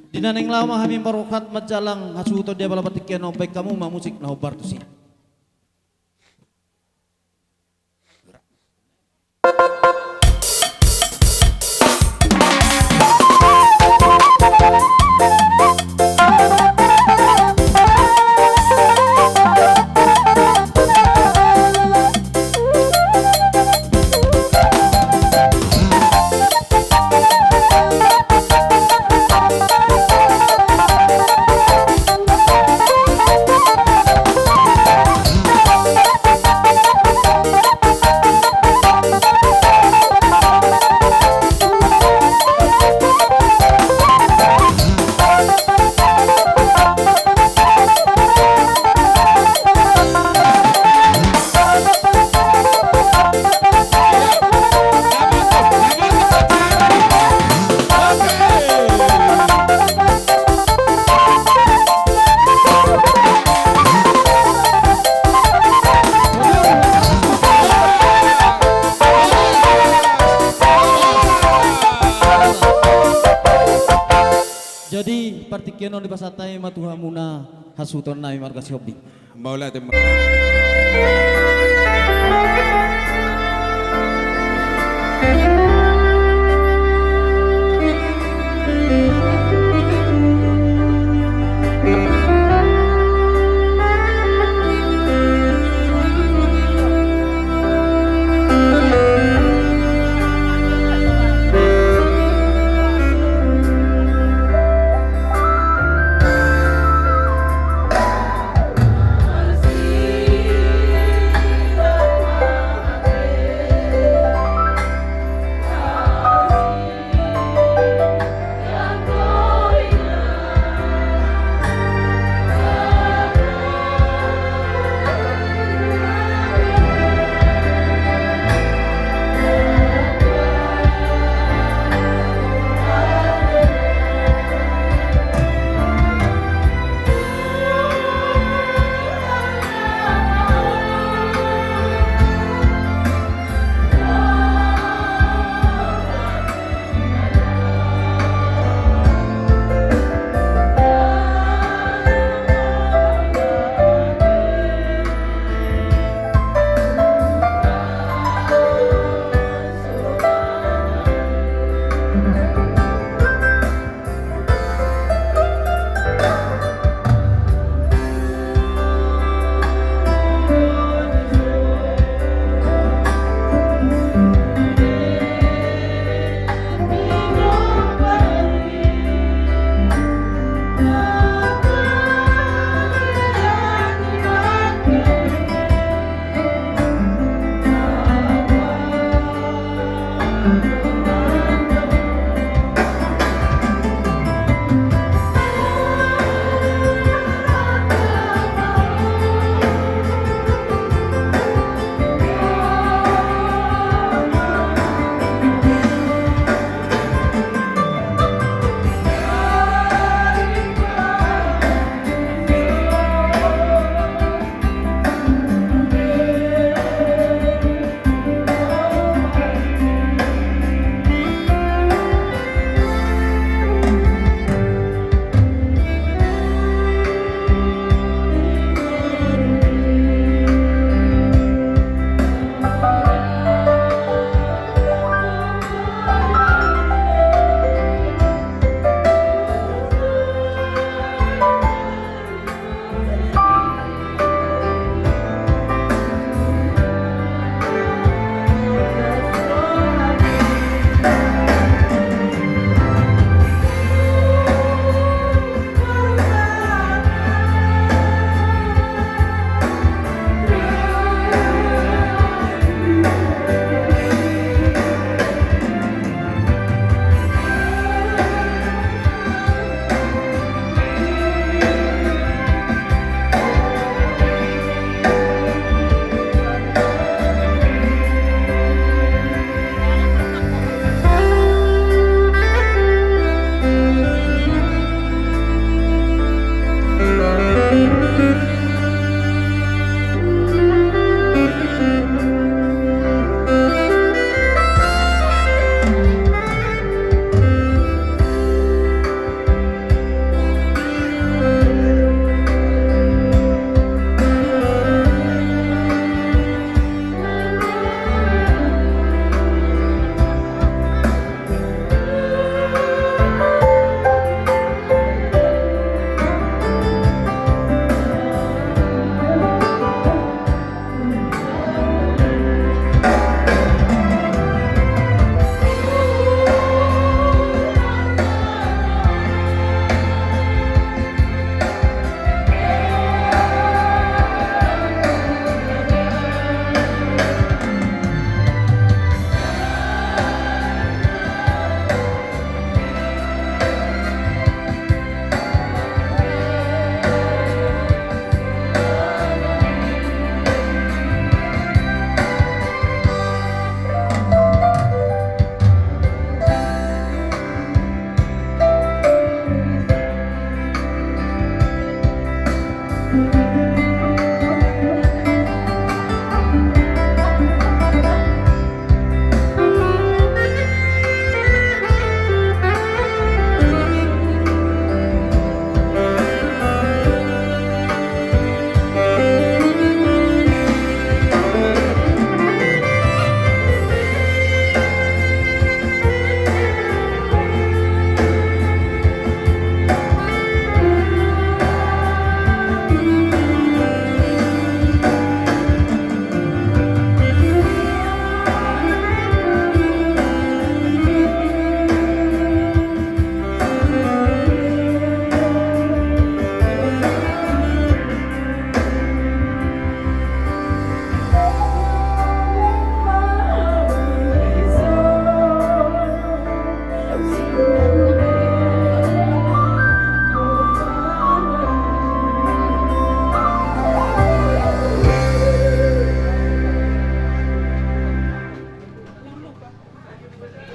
Di na naeng laho ma hami marrohat manjalang hasuhuton di apala partingkian on, baen hamu ma musik na hombar tusi. Jadi partingkian on dipasahat hami ma tu hamuna hasuhutonnami marga Sihombing. Mauliate ma.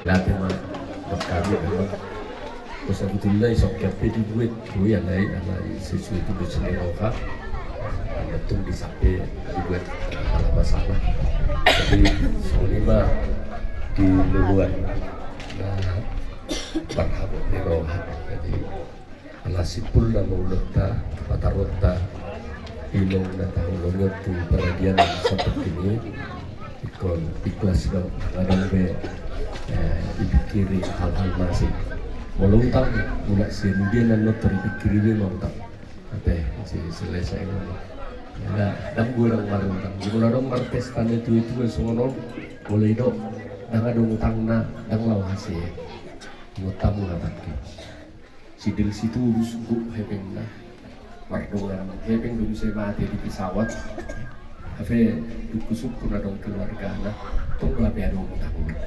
Date ma, buat kami memang. Terus sebetulnya isok kape dibuat, oh ya, nai, nai, sesuai itu buat sendiri roha. Betul di sape dibuat, kalau masalah. Jadi, soalnya mah di luar, nah, berhak di roha. Jadi, ala simpul nama ulunta, pataronta, inong na tahu longit tu peradian sampai kini, ikon ikhlas do, ngadong be, eh, dipikiri hal-hal masing. Molo utang, mulak sian dia nan notor dipikiri be ma utang. Ate, si selesai ma. Ya, ndang gurang marutang. Di mula dong marpesta na itu-itu, songon on, mulai do, ndang adong utangna, ndang laho hasil. Utang mengatakan. Sidil situlus guk hepengna. Mardongan hepeng dung sai mate di pesawat. Hape dungku sungkun adong keluargana. Tong lape adong utangna.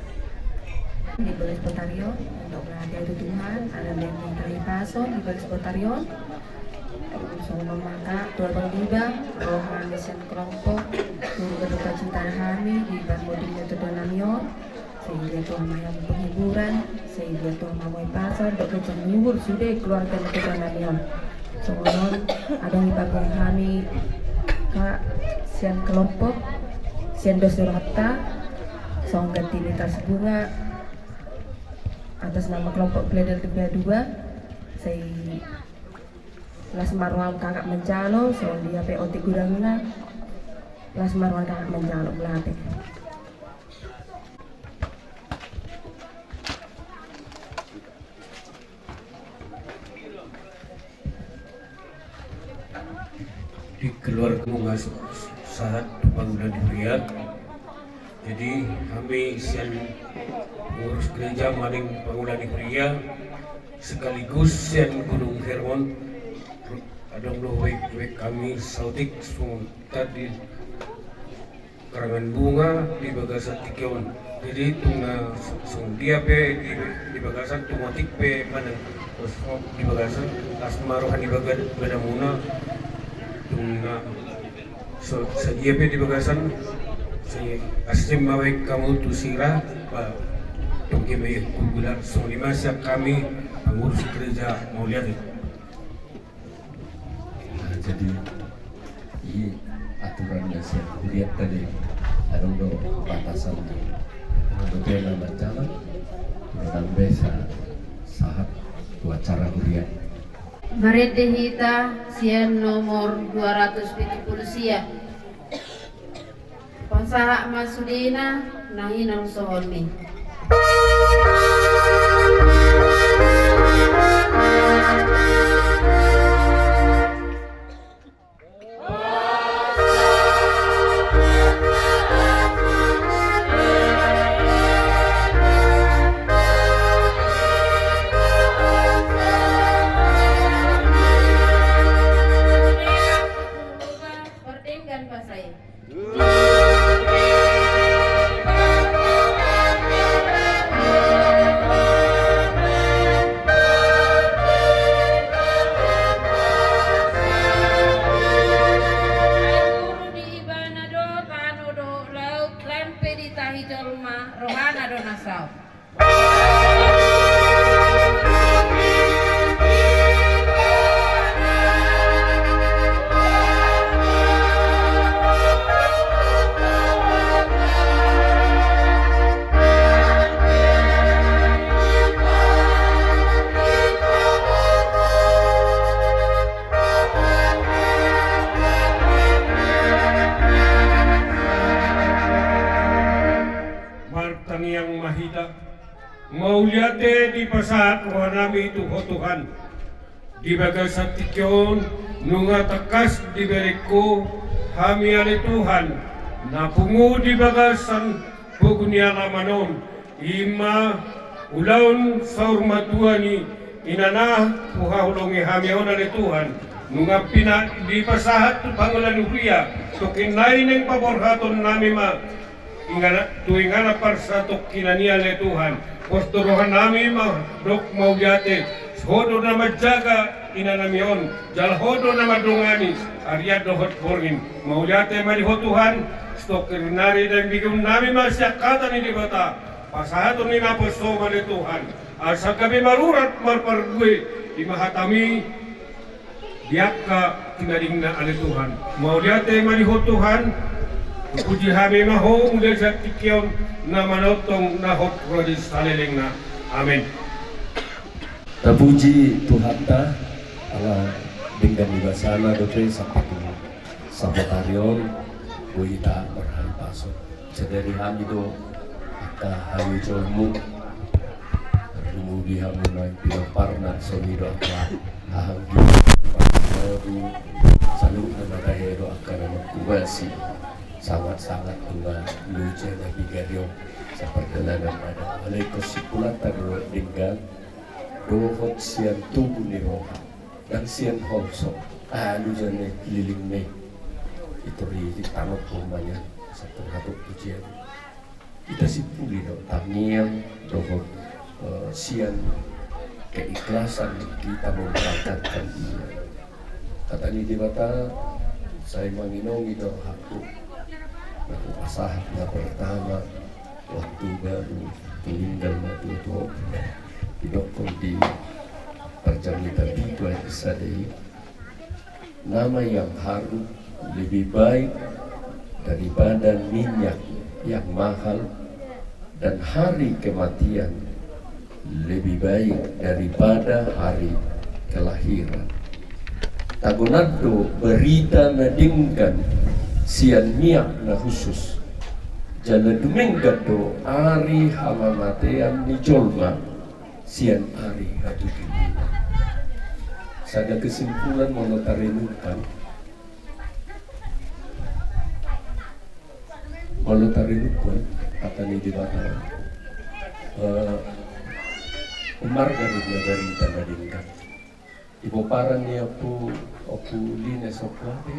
Di Bagas Botarion, untuk menghargai itu Tuhan, ada yang minta ipason di Bagas Botarion. Songon mata, keluarga Gudang, roha ni sian kelompok, keluarga duka cita hami, di Bangkodi Metode Namion. Sai dia Tuhan ma yang penghiburan, sai dia Tuhan ma muai pasal, dok kecang ngibur sude keluarga ni ketua nami on. Songon on, adong i pabung hami, Kak, sian kelompok, sian dos rohanta, songon ganti ni tas bunga, atas nama kelompok Pledel tiga dua, sai las ma roham kakak manjalo, songon dia pe otik gudangna, las ma roham kakak manjalo, melate. Di keluarga nunga sahat tu pangula ni huria. Jadi hami sian pengurus gereja manang pangula ni huria sekaligus sian Gunung Hermon, adong do baik-baik kami saotik songon tadi karangan bunga di bagasan tingki on. Jadi tung na songon dia pe di, di bagasan tung otik pe manang di bagasan las ma roha ni badan, badanmuna tung na so, sadia pe di bagasan sai asing ma baen hamu tu sira ba tonggi ma i hugula songon i ma sian hami pengurus gereja mauliate. Nah, jadi i aturan na sian huria tadi adong do batasan tu. Adong do na manjalan, adong be sa sahat tu acara huria. Marende hita sian nomor dua ratus pitu pulu sia. Pasahat ma sudena na hinang sohon ni. Pardenggan pasai. Guru di ibana do tano dohot laut, lam pe ditahi jolma, rohana do na saut. Martangiang ma hita. Mauliate dipasahat rohanami tu Ho Tuhan. Di bagasan tingki on nunga tangkas dibereng Ho hami ale Tuhan, na pungu di bagasan pogu ni alaman on, i ma ulaon saur matua ni inana huhaholongi hami on ale Tuhan, nunga pina dipasahat tu pangula ni huria, tongkin nai naeng paborhatonnami ma ingana, tu ingana parsatongkinan i ale Tuhan. Pos tu rohanami ma dok mauliate, Ho do na manjaga inanami on, jala Ho do na mandongani arian dohot borngin. Mauliate ma di Ho Tuhan. Satongkin nari naeng begeonnami ma sian hata ni Debata. Pasahaton ni napossom ale Tuhan, asa gabe marurat marparbue, i ma hatami di angka tinadingna ale Tuhan. Mauliate ma di Ho Tuhan, puji hami ma Ho mulai sian tingki on na manongtong na hot ro di salelengna. Amen. Tapuji Tuhanta, ala denggan ni basana dope sampai tu sapohari on, boi hita marhahipason. Sadari hami do angka hahipasionmu, tarlumobi hamu na pinompar na songon i do angka haha anggi, saluhutna na tahe do angka na mangkubasi. Sangat-sangat tu na loja na piga on, sapardalanan na da. Alai kos sipulanta do denggan dohot sian tubu ni roha. Ndang sian holso, alu jane liling ne. Itori di tanop pun banyak satu hatop pujian. Hita sipuli do tangiang dohot, eh, sian keikhlasan kita memberangkatkan ia. Hata ni Debata, sai manginongi do rohangku. Na hupasahat na pertama, waktu baru meninggal na tutu. Didokkon di Parjamita pitu ayat sada i, nama yang harum lebih baik daripada minyak yang mahal, dan hari kematian lebih baik daripada hari kelahiran. Tagonan do barita na denggan sian miak na hushus. Jala dumenggan do ari hamamatean ni jolma sian ari hatutubuna. Sada kesimpulan molo tarenungkan, molo tarenungkan hata ni Debata, eh, marga do na barita na denggan. Di pomparan ni Ompu, Ompu Lines, Ompu ate,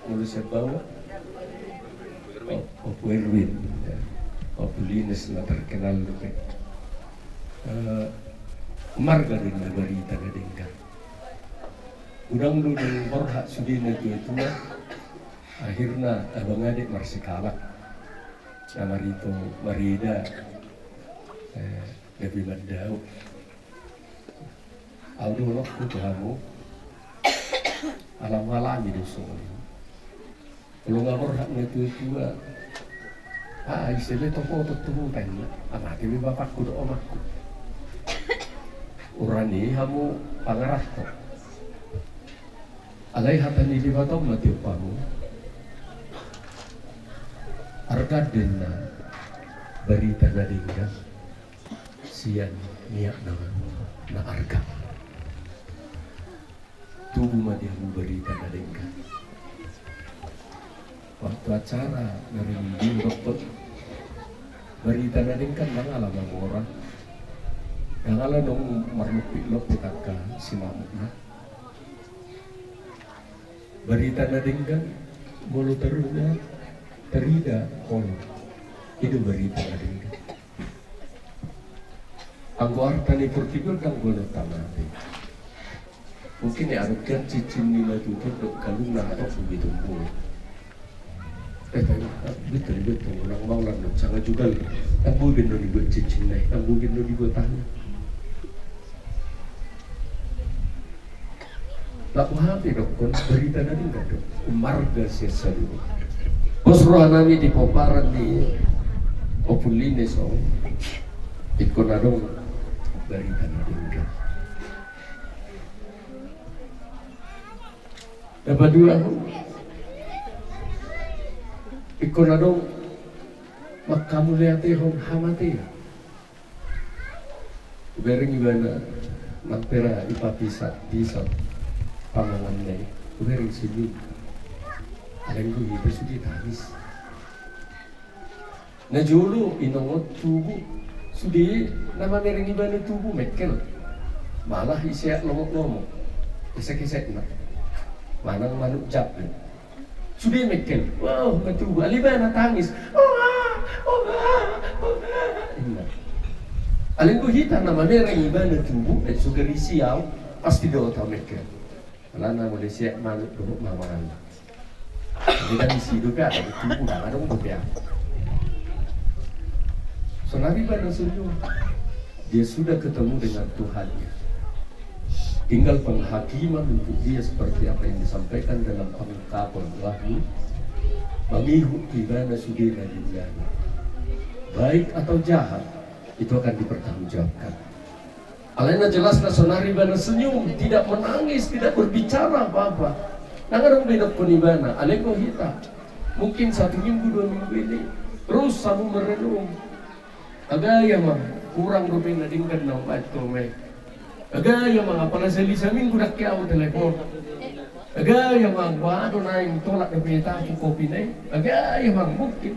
molo sian baoa, Om-, Ompu Erwin, ya. Ompu Lines na terkenal dope. Eh, marga do na barita na denggan. Godang do dung borhat sude na tua-tua, akhirna abang ade marsikalak. Na marito marida, eh, gabe mandao. Au do holongku tu hamu, ala hualami do songon i. Molo nga borhat na tua-tua, ah, ise be tong huboto tu huta inna, ah, mate be bapakku dohot omakku. Hurani hamu pangaranto. Alai hata ni Debata ma tiop hamu. Arga do inna barita na denggan sian miak na, na arga. Tubu ma di hamu barita na denggan. Waktu acara na ringgin dokter, barita na denggan ndang ala mamora, ndang ala dung marlompit-lompit angka sinamotna. Barita na denggan molo tarida, tarida holong. I do barita na denggan. Anggo arta ni portibi on ndang boanonta mate. Mungkin i adong kan cincin ni na tutu dohot kalung na hatop di tubuhon. Eh, tapi, ah, betul, betul. Orang mau lah, sanga juga. Ndang boi be na dibuat cincin na i, ndang boi be na dibuat tali. Laku hami dokkon barita na denggan do. Marga sian saluhut. Pos roha nami di pomparan ni Ompu Lines on. Ingkon adong barita na denggan. Na paduahon, ingkon adong manghamauliatehon hamatean. Hubereng ibana nang pe ra ipapisat-pisat panganganna i. Hubereng senyum. Alai anggo hita sude tangis. Na jolo inongot tubu, sude na mamereng ibana tubu mengkel. Malah iseat lomok-lomok, esek-esekna. Manang manuk jabu. Sude mengkel. Wah, matubu. Alai ibana tangis. Oha, oha, oha. Inna. Alai anggo hita na mamereng ibana tubu, eh, so gari siau, pasti dohot au mengkel. Alana molo iseat manuk dohot mamangan. Jadi kan isi dope ada tubu, na adong dope au. Saonari ibana senyum. Dia sudah ketemu dengan Tuhannya. Tinggal penghakiman untuk dia seperti apa yang disampaikan dalam pengungkapan Wahyu. Mangihut tu ibana sude na di ulaonna. Baik atau jahat, itu akan dipertanggungjawabkan. Alai na jelas na saonari ibana senyum, tidak menangis, tidak berbicara apa-apa. Ndang adong be didokkon ibana, alai anggo hita. Mungkin satu minggu, dua minggu ini, terus hamu merenung. Agaya ma, hurang dope na denggan na umbahen ho ma i. Agaya ma, apala sahali saminggu ndang ke ahu telepon. Agaya ma, boha do naeng tolak dope hita tu kopi na i. Agaya ma, mungkin.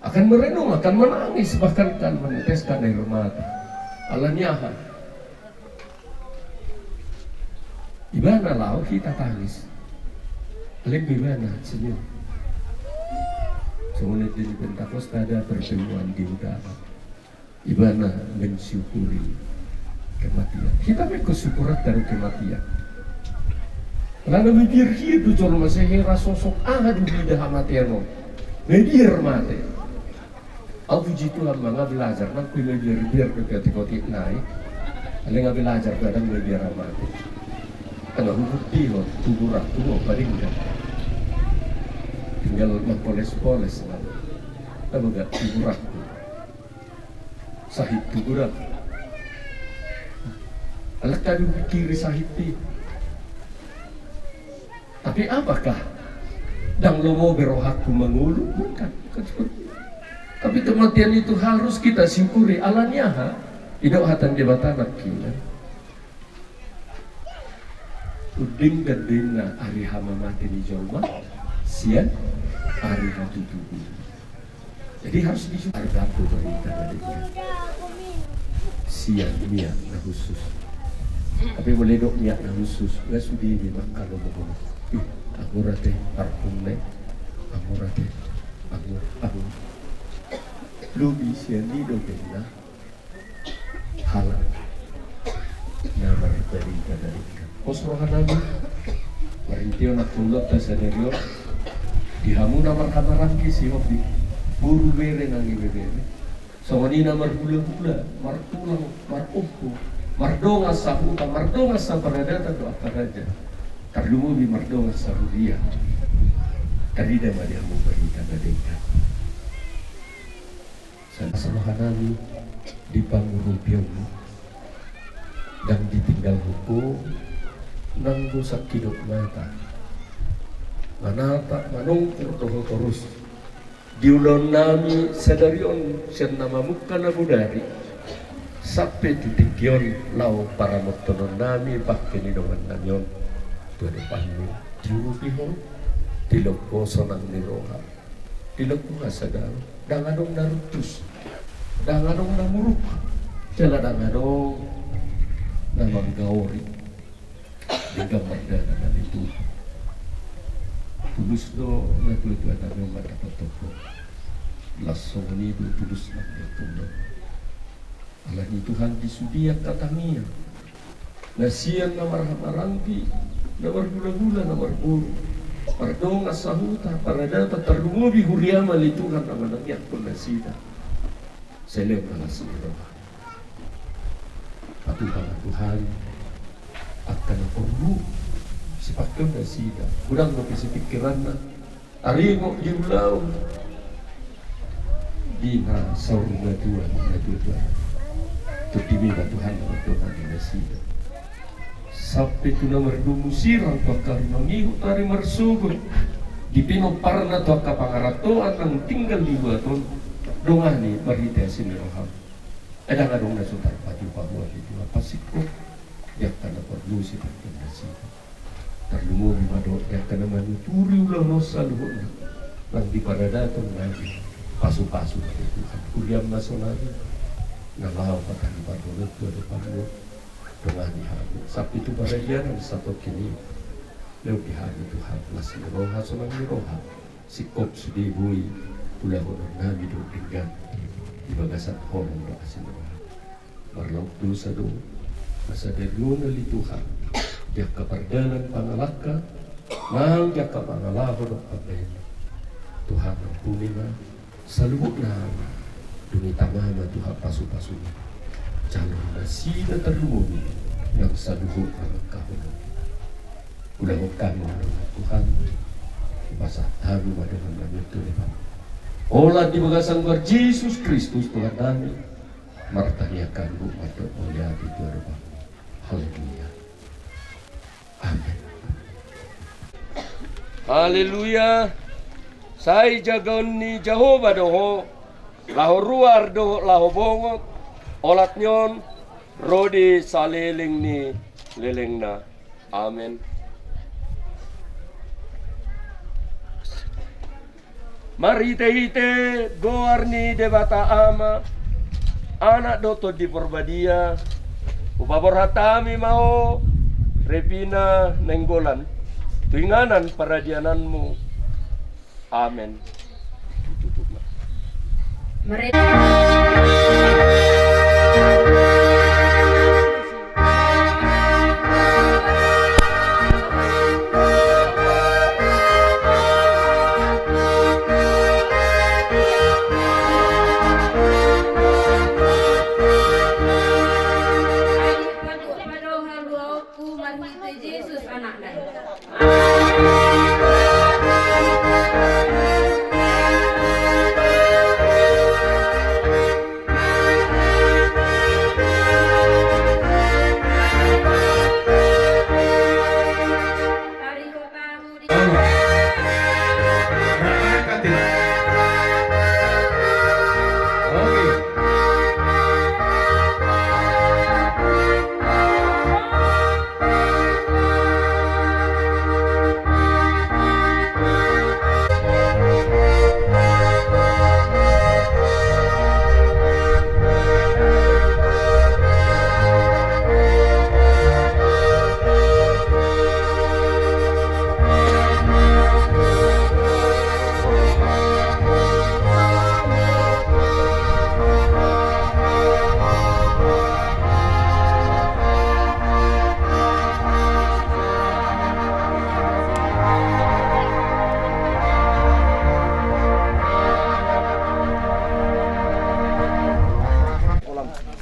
Akan merenung, akan menangis, bahkan akan meneteskan air mata. Alani aha? Ibana laho, hita tangis. Alai ibana senyum. Songon i di Pentakosta ada pertemuan di udara. Ibana mensyukuri kematian. Hita pe ingkon syukuranta do kematian. Alana mabiar hian do jolma, sehera sosok aha do diida hamatean on. Mabiar mate. Ahu puji Tuhan ma nga belajar, nang pe mabiar-biar do otik-otik na i. Alai nga belajar, kadang mabiar ahu mate. Nga hubuktihon, tuburan, tuburan paling kan. Tinggal mangpoles-poles na. Nga bagasan tuburan. Sahit tuburan. Alai nga dipikiri sahit i. Tapi apakah ndang lomo be rohangku mangolu? Bukan, bukan seperti itu. Tapi kematian itu harus kita syukuri. Alani aha? Didok hata ni Debata nangkin. Undenggan do ninna ari hamamate ni jolma sian ari hatutubu. Jadi harus disyukuri. Arga tu barita na denggan. Sian miak na khusus. Tapi molo didok miak na khusus, nga sude be mangkalomohon. Ih, anggur ate, parfum na i. Anggur ate, anggur, anggur. Lobi sian i do ninna. Halak na marbarita na denggan. Pos rohanami marhite on, angka ulaonta sadari on, di hamu na marhahamaranggi, sihophop, boru, bere nang ibebere. Songon i na marhulahula, martulang, marompu, mardongan sahuta, mardongan saparadaton dohot angka raja. Tarlumobi mardongan sahuria. Tarida ma di hamu barita na denggan. Sada rohanami di pangurupion, ndang ditinggalhon ho nanggo sangkidop mata. Manatap, manongkur do ho torus di ulaonnami sadari on, sian na mamungka na bodari sampe tu tingki on, laho paramothononnami bangke ni dongannami on tu adopanmu. Diurupi ho, dilehon ho sonang ni roha. Dilehon ho hasadaon, ndang adong na runtus, ndang adong na muruk, jala ndang adong na manggaori. Denggan mardalan ale Tuhan. Tulus do natuatua nami on mandapothon ho. Laos songon i do tulus nang ni angka ulaon. Alani Tuhan, di sude angka tangiang na sian na marhahamaranggi, na marhulahula, na marboru, mardongan sahuta, paradaton, tarlumobi huriaM ale Tuhan na manangiangkon nasida. Sai lehon ma las ni roha. Patupa ma Tuhan angka na porlu sipangkeon nasida, godang dope sipingkiranna. Taringot di ulaon, di na saur matua, natuatua. Tondimi ma Tuhan mardongan di nasida. Sampe tu na mardomu sirang tu angka ari mangihut ari marsogot, di pinomparna tu angka pangarantoan nang tinggal di huta on, dongani marhite asi ni rohaM. Ndang adong na so tarpatupa Ho ale Tuhan, pasingkop di angka na porlu sipangkeon nasida. Tarlumobi ma dohot di angka na manuturi ulaon on saluhutna nang di paradaton nami. Pasupasu ma ale Tuhan, huriaM ma sonari na laho patarima dohot tu adopanMu. Dongani hami sampe tu paradianan satongkin i. Lehon di hami Tuhan las ni roha, sonang ni roha. Singkop sude boi ulahonon nami dohot denggan di bagasan holong dohot asi ni roha. Marlaok dosa do na sadari on ale Tuhan, di angka pardalan pangalangka nang di angka pangalaho dohot pambahenan. Tuhan, ampuni ma saluhutna hami. Dung i tama ma Tuhan pasu-pasu-Na. Jala nasida tarlumobi nang saluhut na mangkaholongi. Ulahon hami ma Tuhan. Pasahat hami ma dongan nami tu Tuhan. Holan di bagasan goar Jesus Kristus Tuhannami. Martangiang hami ma tu Ho, mauliate ma tu Ho. Haleluya. Amen. Haleluya. Sai jagaon ni Jahowa do ho, laho ruar dohot laho bongot, olat ni on ro di saleleng ni lelengna. Amen. Marhite-hite goar ni Debata Ama, Anak dohot Tondi Porbadia, hupaborhat hami ma ho, Ripina Nainggolan, tu inganan paradiananmu. Amen. Tutup ma. Merdeka. Ku marhite Jesus Anakna.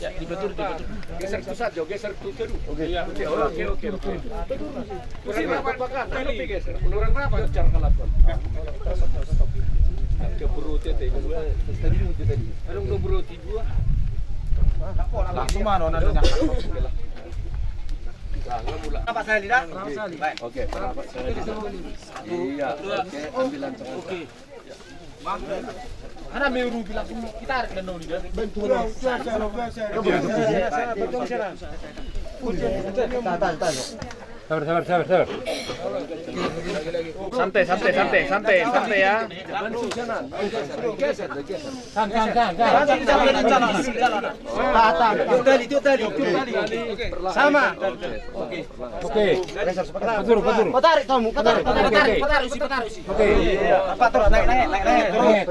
Ya, dibetul, dibetul. Geser tu sajo, geser tu teru. Oke. Iya, oke, oke, oke, oke. Kurang rapat, Pak, kan? Lebih geser. Kurang rapat. Cara kalap, kan? Ke perut ya, teh. Tadi, tadi. Ada udah perut dua. Langsung mana, nanya. Apa saya lidah? Oke, apa saya lidah? Iya, oke, ambilan cepat. Oke. Ana me rugi langsung kita tarik dan noni dia. Sabar, sabar, sabar, sabar. Santai, santai, santai, santai, santai ya. San, san, san, san. Tahan, tahan, tahan. Tiup tali, tiup tali, tiup tali. Sama. Oke. Oke. Patur, patur. Patarik kamu, patarik, patarik, patarik, patarik, patarik. Oke. Patur, naik, naik, naik, naik. Naik.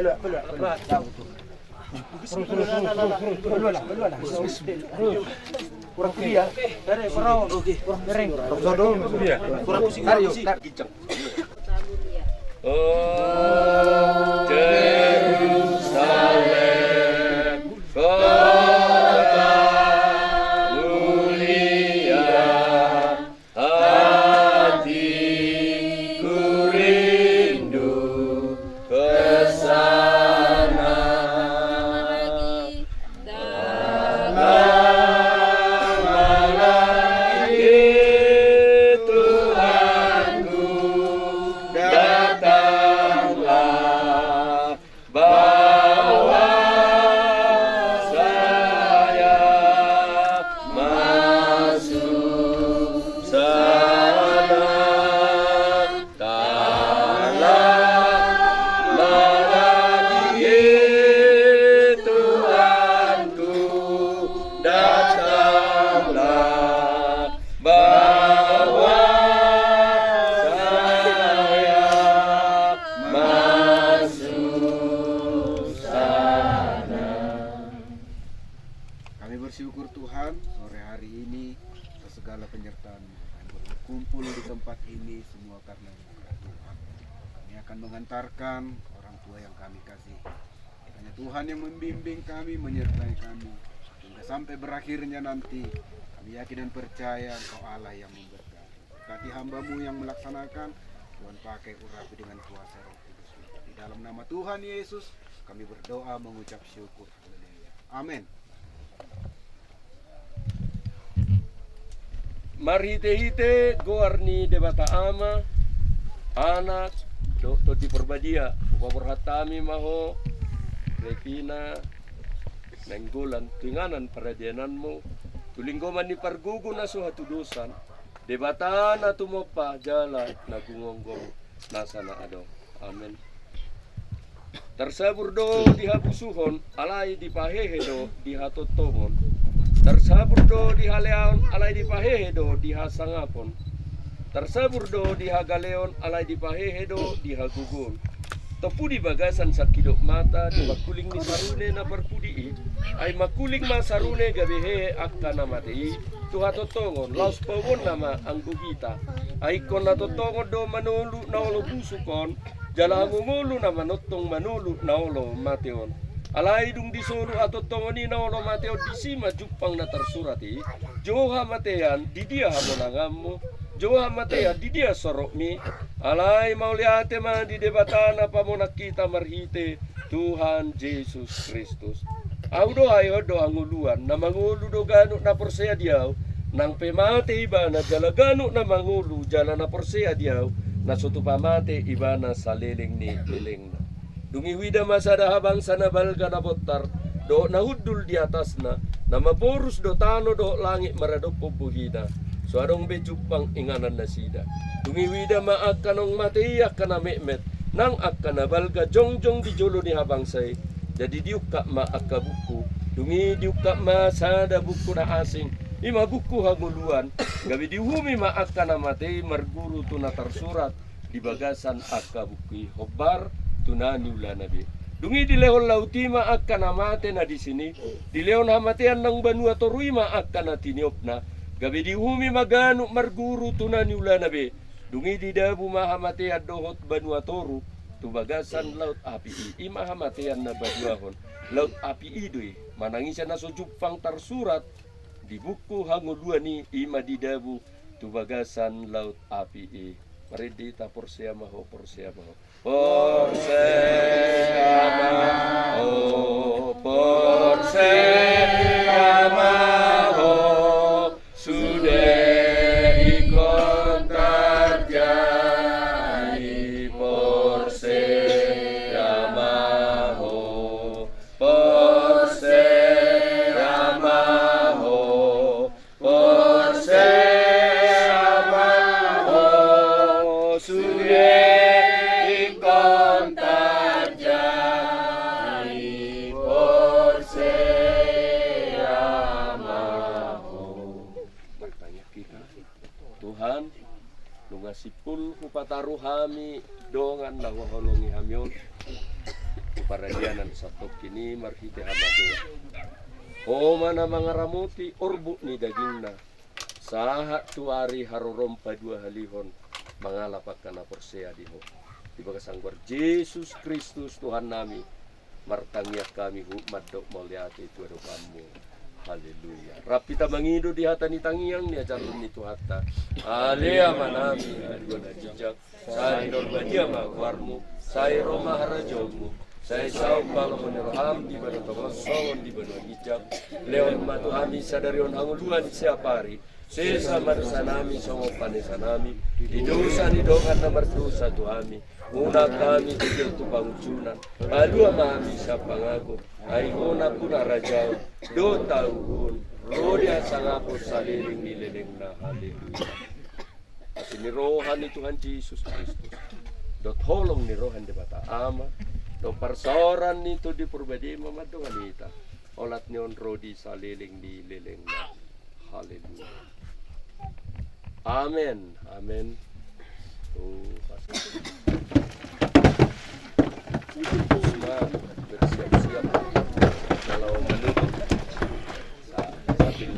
Terus, terus, terus, terus, terus. Kurang kuliah. Oke. Kurang kuliah. Kurang kuliah. O Jerusalem, kota mulia, hatiku rindu ke sana. Datanglah, Tuhanku, datanglah, bawa saya masuk sana. Datanglah lagi, Tuhanku, datanglah, bawa saya masuk sana. Kami bersyukur, Tuhan, sore hari ini atas segala penyertaan-Mu. Kami boleh berkumpul di tempat ini semua karena Tuhan. Kami akan mengantarkan orang tua yang kami kasih. Tuhan yang membimbing kami, menyertai kami hingga sampai berakhirnya nanti. Kami yakin dan percaya Engkau Allah yang memberkati. Berkati hamba-Mu yang melaksanakan, Tuhan pakai, urapi dengan kuasa Roh Kudus. Di dalam nama Tuhan Yesus kami berdoa, mengucap syukur. Haleluya. Amin. Marhite-hite goar ni Debata Ama, Anak, dohot Tondi Parbadia, hupaborhat hami ma ho, Retina Nainggolan, tu inganan paradiananmu, tu linggoman ni pargogo na so hatudosan, Debata na tumompa jala na gumonggom nasa na adong. Amen. Tarsabur do di habusuhon, alai dipahehe do di hatongtongon. Tarsabur do di haleaon, alai dipahehe do di hasangapon. Tarsabur do di hagaleon, alai dipahehe do di hagogoon. Tompu di bagasan sangkidop mata, di mangkuling ni sarune na parpudi i, ai mangkuling ma sarune gabe hehe angka na mate i tu hatongtongon, laos paubonna ma anggo hita. Ai ingkon na tongtongon do manolu na olo busuk on, jala hangoluan na manongtong manolu na olo mate on. Alai dung disolu hatongtongon i na olo mate on, disi ma jumpang na tarsurat i: Jo hamatean, di dia hamonanganmu? Jo hamatean, di dia sorokmi? Alai mauliate ma di Debata na pamonang hita marhite Tuhan Jesus Kristus. Ahu do haheheon dohot hangoluan, na mangolu do ganup na porsea di ahu. Nang pe mate ibana jala ganup na mangolu jala na porsea di ahu, na so tupa mate ibana saleleng ni lelengna. Dung i huida ma sada habangsa na balga na bontar, dohot na hundul di atasna, na maporus do tano dohot langit maradophon bohina. So adong be jumpang inganan nasida. Dung i huida ma angka naung mate i, angka na metmet, nang angka na balga jongjong di jolo ni habangsa i. Jadi diungkap ma angka buku. Dung i diungkap ma sada buku na asing, i ma buku hangoluan. Gabe diuhumi ma angka na mate i marguru tu na tarsurat di bagasan angka buku i, hombar tu na niulana be. Dung i dilehon laut i ma angka na mate na disi i, dilehon hamatean naung banua toru i ma angka na tiniopna, gabe diuhumi ma ganup marguru tu na niulana be. Dung i didabu ma hamatean dohot banua toru tu bagasan laut api i, i ma hamatean na paduahon. Laut api i do i, manang ise na so jumpang tarsurat di buku hangoluan i, i ma didabu tu bagasan laut api i. Marende hita: Porsea ma ho, porsea ma ho. Porsea ma ho, porsea ma ho, sude ingkon tarjadi. Porsea ma ho, porsea ma ho, porsea ma ho, sude ingkon tarjadi. Porsea ma ho. Martangiang hita. Tuhan, nunga simpul hupataru hami dongan na huhaholongi hami on tu paradianan santongkin i marhite hamatean. Ho ma na mangaramoti orbuk ni dagingna, sahat tu ari harorom paduahalihon mangalap angka na porsea di Ho. Di bagasan goar Jesus Kristus Tuhannami, martangiang hami mandok mauliate tu adopanMu. Haleluya. Rap hita mangido di hata ni tangiang ni ajaran ni Tuhanta. Ale Amanami, na di banua ginjang, sai pinarbadia ma goarMu, sai ro ma harajaonMu, sai saut ma lomo ni rohaM di banua tonga on songon di banua ginjang. Lehon ma tu hami sadari on hangoluan siapari. Sesa ma dosanami songon panesanami di dosa ni dongan na mardosa tu hami. Unang hami tinggal tu pangunjunan. Palua ma hami sian pangago. Ai Ho nampuna harajaon dohot hagogoon, ro di hasangapon saleleng ni lelengna. Haleluya. Asi ni roha ni Tuhan Jesus Kristus, dohot holong ni roha ni Debata Ama, dohot parsaoran ni Tondi Parbadia ma mandongani hita, olat ni on ro di saleleng ni lelengna. Haleluya. Amen. Amen. Oh, pas. Semua bersiap-siap. Kalau menurut sa-, sambil